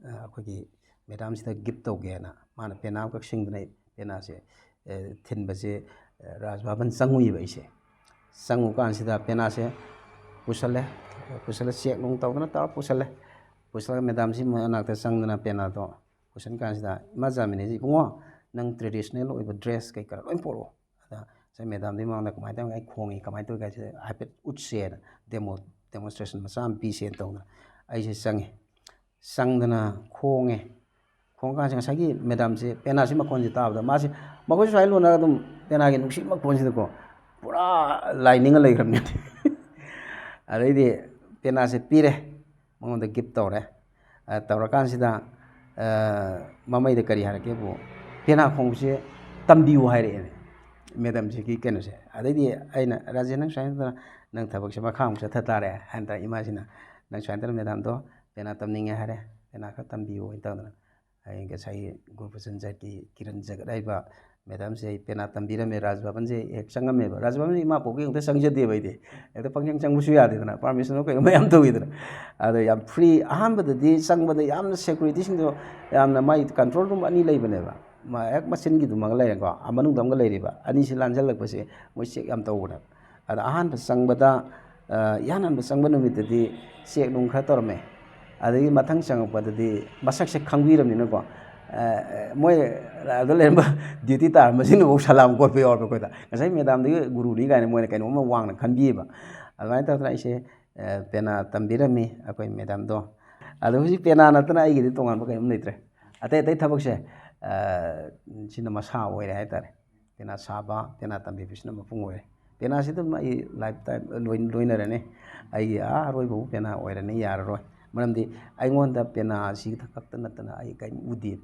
ꯑ, ꯑꯩꯈꯣꯏꯒꯤ ꯃꯦꯗꯥꯝꯁꯤꯗ ꯒꯤꯐ ꯇꯧꯒꯦꯅ ꯃꯥꯅ ꯄꯦꯅꯥ ꯑꯃꯈꯛ ꯁꯤꯡꯗꯅ ꯄꯦꯅꯥꯁꯦ, ꯑ, ꯊꯤꯟꯕꯁꯦ, ꯑ, ꯔꯥꯖ ꯚꯕꯟ ꯆꯪꯉꯨꯏꯕ ꯑꯩꯁꯦ꯫ ꯆꯪꯉꯨ ꯀꯥꯟꯁꯤꯗ ꯄꯦꯅꯥꯁꯦ ꯄꯨꯁꯜꯂꯦ, ꯄꯨꯁꯜꯂꯦ, ꯆꯦꯛ ꯅꯨꯡ ꯇꯧꯗꯅ ꯇꯧꯔ ꯄꯨꯁꯜꯂꯦ꯫ ꯄꯨꯁꯜꯂꯒ ꯃꯦꯗꯥꯝꯁꯤ ꯃꯅꯥꯛꯇ ꯆꯪꯗꯅ ꯄꯦꯅꯥꯗꯣ ꯄꯨꯁꯟ ꯀꯥꯟꯁꯤꯗ, "ꯏꯃꯥ ꯖꯥꯃꯤꯅꯤꯁꯤ, ꯏꯕꯨꯡꯉꯣ, ꯅꯪ ꯇ꯭ꯔꯦꯗꯤꯁꯅꯦꯜ ꯑꯣꯏꯕ ꯗ꯭ꯔꯦꯁ ꯀꯩꯀꯥ ꯂꯣꯏ ꯄꯣꯔꯛꯑꯣ꯫" ꯑꯗ ꯉꯁꯥꯏ ꯃꯦꯗꯥꯝꯗꯨꯒꯤ ꯃꯃꯥꯡꯗ ꯀꯃꯥꯏꯅ ꯇꯧꯔꯒ ꯑꯩ ꯈꯣꯡꯉꯤ, ꯀꯃꯥꯏꯅ ꯇꯧꯔꯤ ꯀꯥꯏꯁꯦ ꯍꯥꯏꯐꯦꯠ ꯎꯠꯁꯦꯅ, ꯗꯦꯃꯣ, ꯗꯦꯃꯣꯟꯁꯇ꯭ꯔꯦꯁꯟ ꯃꯆꯥ ꯑꯃ ꯄꯤꯁꯦꯅ ꯇꯧꯗꯅ ꯑꯩꯁꯦ ꯆꯪꯉꯦ꯫ ꯆꯪꯗꯅ ꯈꯣꯡꯉꯦ꯫ ꯈꯣꯡꯉꯀꯥꯟꯁꯤꯗ ꯉꯁꯥꯏꯒꯤ ꯃꯦꯗꯥꯝꯁꯦ ꯄꯦꯅꯥꯁꯤ ꯃꯈꯣꯟꯁꯦ ꯇꯥꯕꯗ ꯃꯥꯁꯦ ꯃꯈꯣꯏꯁꯨ ꯁꯨꯃꯥꯏꯅ ꯂꯣꯟꯅꯔꯒ ꯑꯗꯨꯝ ꯄꯦꯅꯥꯒꯤ ꯅꯨꯡꯁꯤꯠ ꯃꯈꯣꯟꯁꯤꯗꯀꯣ ꯄꯨꯔꯥ ꯂꯥꯏ ꯅꯤꯡꯉ ꯂꯩꯈ꯭ꯔꯕꯅꯦ꯫ ꯑꯗꯩꯗꯤ ꯄꯦꯅꯥꯁꯦ ꯄꯤꯔꯦ꯫ ꯃꯉꯣꯟꯗ ꯒꯤꯐ ꯇꯧꯔꯦ꯫ ꯑ, ꯇꯧꯔꯀꯥꯟꯁꯤꯗ, ꯑ, ꯃꯃꯩꯗ ꯀꯔꯤ ꯍꯥꯏꯔꯛꯀꯦꯕꯨ, "ꯄꯦꯅꯥ ꯈꯣꯡꯕꯁꯦ ꯇꯝꯕꯤꯌꯨ" ꯍꯥꯏꯔꯛꯑꯦꯅꯦ ꯃꯦꯗꯥꯝꯁꯤꯒꯤ ꯀꯩꯅꯣꯁꯦ꯫ ꯑꯗꯩꯗꯤ ꯑꯩꯅ, "ꯔꯥꯖꯦꯟ, ꯅꯪ ꯁꯨꯃꯥꯏꯅ ꯇꯧꯗꯅ ꯅꯪ ꯊꯕꯛꯁꯦ ꯃꯈꯥ ꯑꯃꯨꯛ ꯆꯠꯊ ꯇꯥꯔꯦ" ꯍꯥꯏꯅ ꯇꯧꯔꯦ꯫ ꯏꯃꯥꯁꯤꯅ, "ꯅꯪ ꯁꯨꯃꯥꯏꯅ ꯇꯧꯗꯅ ꯃꯦꯗꯥꯝꯗꯣ ꯄꯦꯅꯥ ꯇꯝꯅꯤꯡꯉꯦ ꯍꯥꯏꯔꯦ, ꯄꯦꯅꯥ ꯈꯔ ꯇꯝꯕꯤꯌꯨ" ꯍꯥꯏꯅ ꯇꯧꯗꯅ ꯑꯩ ꯉꯁꯥꯏꯒꯤ ꯒꯣꯄꯤꯆꯟ ꯖꯥꯠꯀꯤ ꯀꯤꯔꯟ ꯖꯒꯠ ꯍꯥꯏꯕ ꯃꯦꯗꯥꯝꯁꯦ ꯑꯩ ꯄꯦꯅꯥ ꯇꯝꯕꯤꯔꯝꯃꯦ꯫ ꯔꯥꯖ ꯚꯕꯟꯁꯦ ꯍꯦꯛ ꯆꯪꯉꯝꯃꯦꯕ꯫ ꯔꯥꯖ ꯚꯕꯟꯁꯦ ꯏꯃꯥ ꯄꯣꯛꯄꯤ ꯑꯃꯨꯛꯇ ꯆꯪꯖꯗꯦꯕ ꯑꯩꯗꯤ꯫ ꯍꯦꯛꯇ ꯄꯪꯆꯪ ꯆꯪꯕꯁꯨ ꯌꯥꯗꯦꯗꯅ, ꯄꯥꯔꯃꯤꯁꯟ ꯀꯩꯒꯨꯝꯕ ꯌꯥꯝ ꯇꯧꯋꯤꯗꯅ꯫ ꯑꯗꯣ ꯌꯥꯝ ꯐ꯭ꯔꯤ, ꯑꯍꯥꯟꯕꯗꯗꯤ ꯆꯪꯕꯗ ꯌꯥꯝꯅ ꯁꯦꯀ꯭ꯌꯨꯔꯤꯇꯤꯁꯤꯡꯗꯣ ꯌꯥꯝꯅ, ꯃꯥꯏ ꯀꯟꯇ꯭ꯔꯣꯜ ꯔꯨꯝ ꯑꯅꯤ ꯂꯩꯕꯅꯦꯕ꯫ ꯃꯥ ꯍꯦꯛ ꯃꯆꯤꯟꯒꯤꯗꯨꯃꯒ ꯂꯩꯔꯦꯀꯣ, ꯑ, ꯃꯅꯨꯡꯗ ꯑꯃꯒ ꯂꯩꯔꯤꯕ꯫ ꯑꯅꯤꯁꯤ ꯂꯥꯟꯁꯤꯜꯂꯛꯄꯁꯦ ꯃꯣꯏ ꯆꯦꯛ ꯌꯥꯝ ꯇꯧꯕꯅꯦꯕ꯫ ꯑꯗ ꯑꯍꯥꯟꯕ ꯆꯪꯕꯗ, ꯑ, ꯏꯍꯥꯟ ꯍꯥꯟꯕ ꯆꯪꯕ ꯅꯨꯃꯤꯠꯇꯗꯤ ꯆꯦꯛ ꯅꯨꯡ ꯈꯔ ꯇꯧꯔꯝꯃꯦ꯫ ꯑꯗꯒꯤ ꯃꯊꯪ ꯆꯪꯉꯛꯄꯗꯗꯤ ꯃꯁꯛꯁꯦ ꯈꯪꯕꯤꯔꯕꯅꯤꯅꯀꯣ, ꯑ, ꯃꯣꯏ ꯑꯗ ꯂꯩꯔꯝꯕ ꯗ꯭ꯌꯨꯇꯤ ꯇꯥꯔꯝꯕꯁꯤꯡꯅꯐꯥꯎ ꯁꯂꯥꯝ ꯀꯣꯠꯄ ꯌꯥꯎꯔꯕ ꯑꯩꯈꯣꯏꯗ꯫ ꯉꯁꯥꯏ ꯃꯦꯗꯥꯝꯗꯒꯤ ꯒꯨꯔꯨꯅꯤ ꯀꯥꯏꯅ ꯃꯣꯏꯅ ꯀꯩꯅꯣꯝꯃ ꯋꯥꯡꯅ ꯈꯟꯕꯤꯌꯦꯕ꯫ ꯑꯗꯨꯃꯥꯏꯅ ꯇꯧꯗꯅ ꯑꯩꯁꯦ, ꯑ, ꯄꯦꯅꯥ ꯇꯝꯕꯤꯔꯝꯃꯤ ꯑꯩꯈꯣꯏ ꯃꯦꯗꯥꯝꯗꯣ꯫ ꯑꯗꯣ ꯍꯧꯖꯤꯛ ꯄꯦꯅꯥ ꯅꯠꯇꯅ ꯑꯩꯒꯤꯗꯤ ꯇꯣꯉꯥꯟꯕ ꯀꯩꯅꯣꯝ ꯂꯩꯇ꯭ꯔꯦ꯫ ꯑꯇꯩ ꯑꯇꯩ ꯊꯕꯛꯁꯦ, ꯑ, ꯁꯤꯅ ꯃꯁꯥ ꯑꯣꯏꯔꯦ ꯍꯥꯏꯇꯥꯔꯦ꯫ ꯄꯦꯅꯥ ꯁꯥꯕ, ꯄꯦꯅꯥ ꯇꯝꯕꯤꯕꯁꯤꯅ ꯃꯄꯨꯡ ꯑꯣꯏꯔꯦ꯫ ꯄꯦꯅꯥꯁꯤ ꯑꯗꯨꯝ ꯑꯩ ꯂꯥꯏꯐ ꯇꯥꯏꯝ ꯂꯣꯏ-, ꯂꯣꯏꯅꯔꯅꯤ꯫ ꯑꯩꯒꯤ ꯑꯥ ꯑꯔꯣꯏꯕꯕꯨ ꯄꯦꯅꯥ ꯑꯣꯏꯔꯅꯤ, ꯌꯥꯔꯔꯣꯏ꯫ ꯃꯔꯝꯗꯤ ꯑꯩꯉꯣꯟꯗ ꯄꯦꯅꯥꯁꯤ ꯈꯛꯇ ꯅꯠꯇꯅ ꯑꯩ ꯀꯔꯤꯝ ꯎꯗꯦ꯫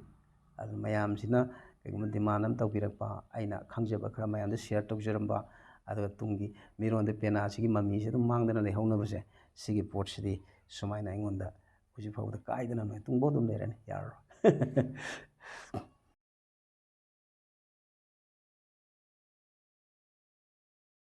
ꯑꯗꯨ ꯃꯌꯥꯝꯁꯤꯅ ꯀꯩꯒꯨꯝꯕ ꯗꯤꯃꯥꯟ ꯑꯃ ꯇꯧꯕꯤꯔꯛꯄ, ꯑꯩꯅ ꯈꯪꯖꯕ ꯈꯔ ꯃꯌꯥꯝꯗ ꯁꯤꯌꯔ ꯇꯧꯖꯔꯝꯕ, ꯑꯗꯨꯒ ꯇꯨꯡꯒꯤ ꯃꯤꯔꯣꯟꯗ ꯄꯦꯅꯥꯁꯤꯒꯤ ꯃꯃꯤꯁꯤ ꯑꯗꯨꯝ ꯃꯥꯡꯗꯅ ꯂꯩꯍꯧꯅꯕꯁꯦ, ꯁꯤꯒꯤ ꯄꯣꯠꯁꯤꯗꯤ ꯁꯨꯃꯥꯏꯅ ꯑꯩꯉꯣꯟꯗ ꯍꯧꯖꯤꯛ ꯐꯥꯎꯕꯗ ꯀꯥꯏꯗꯅ ꯂꯣꯏ ꯇꯨꯡꯐꯥꯎ ꯑꯗꯨꯝ ꯂꯩꯔꯅꯤ, ꯌꯥꯔꯔꯣꯏ꯫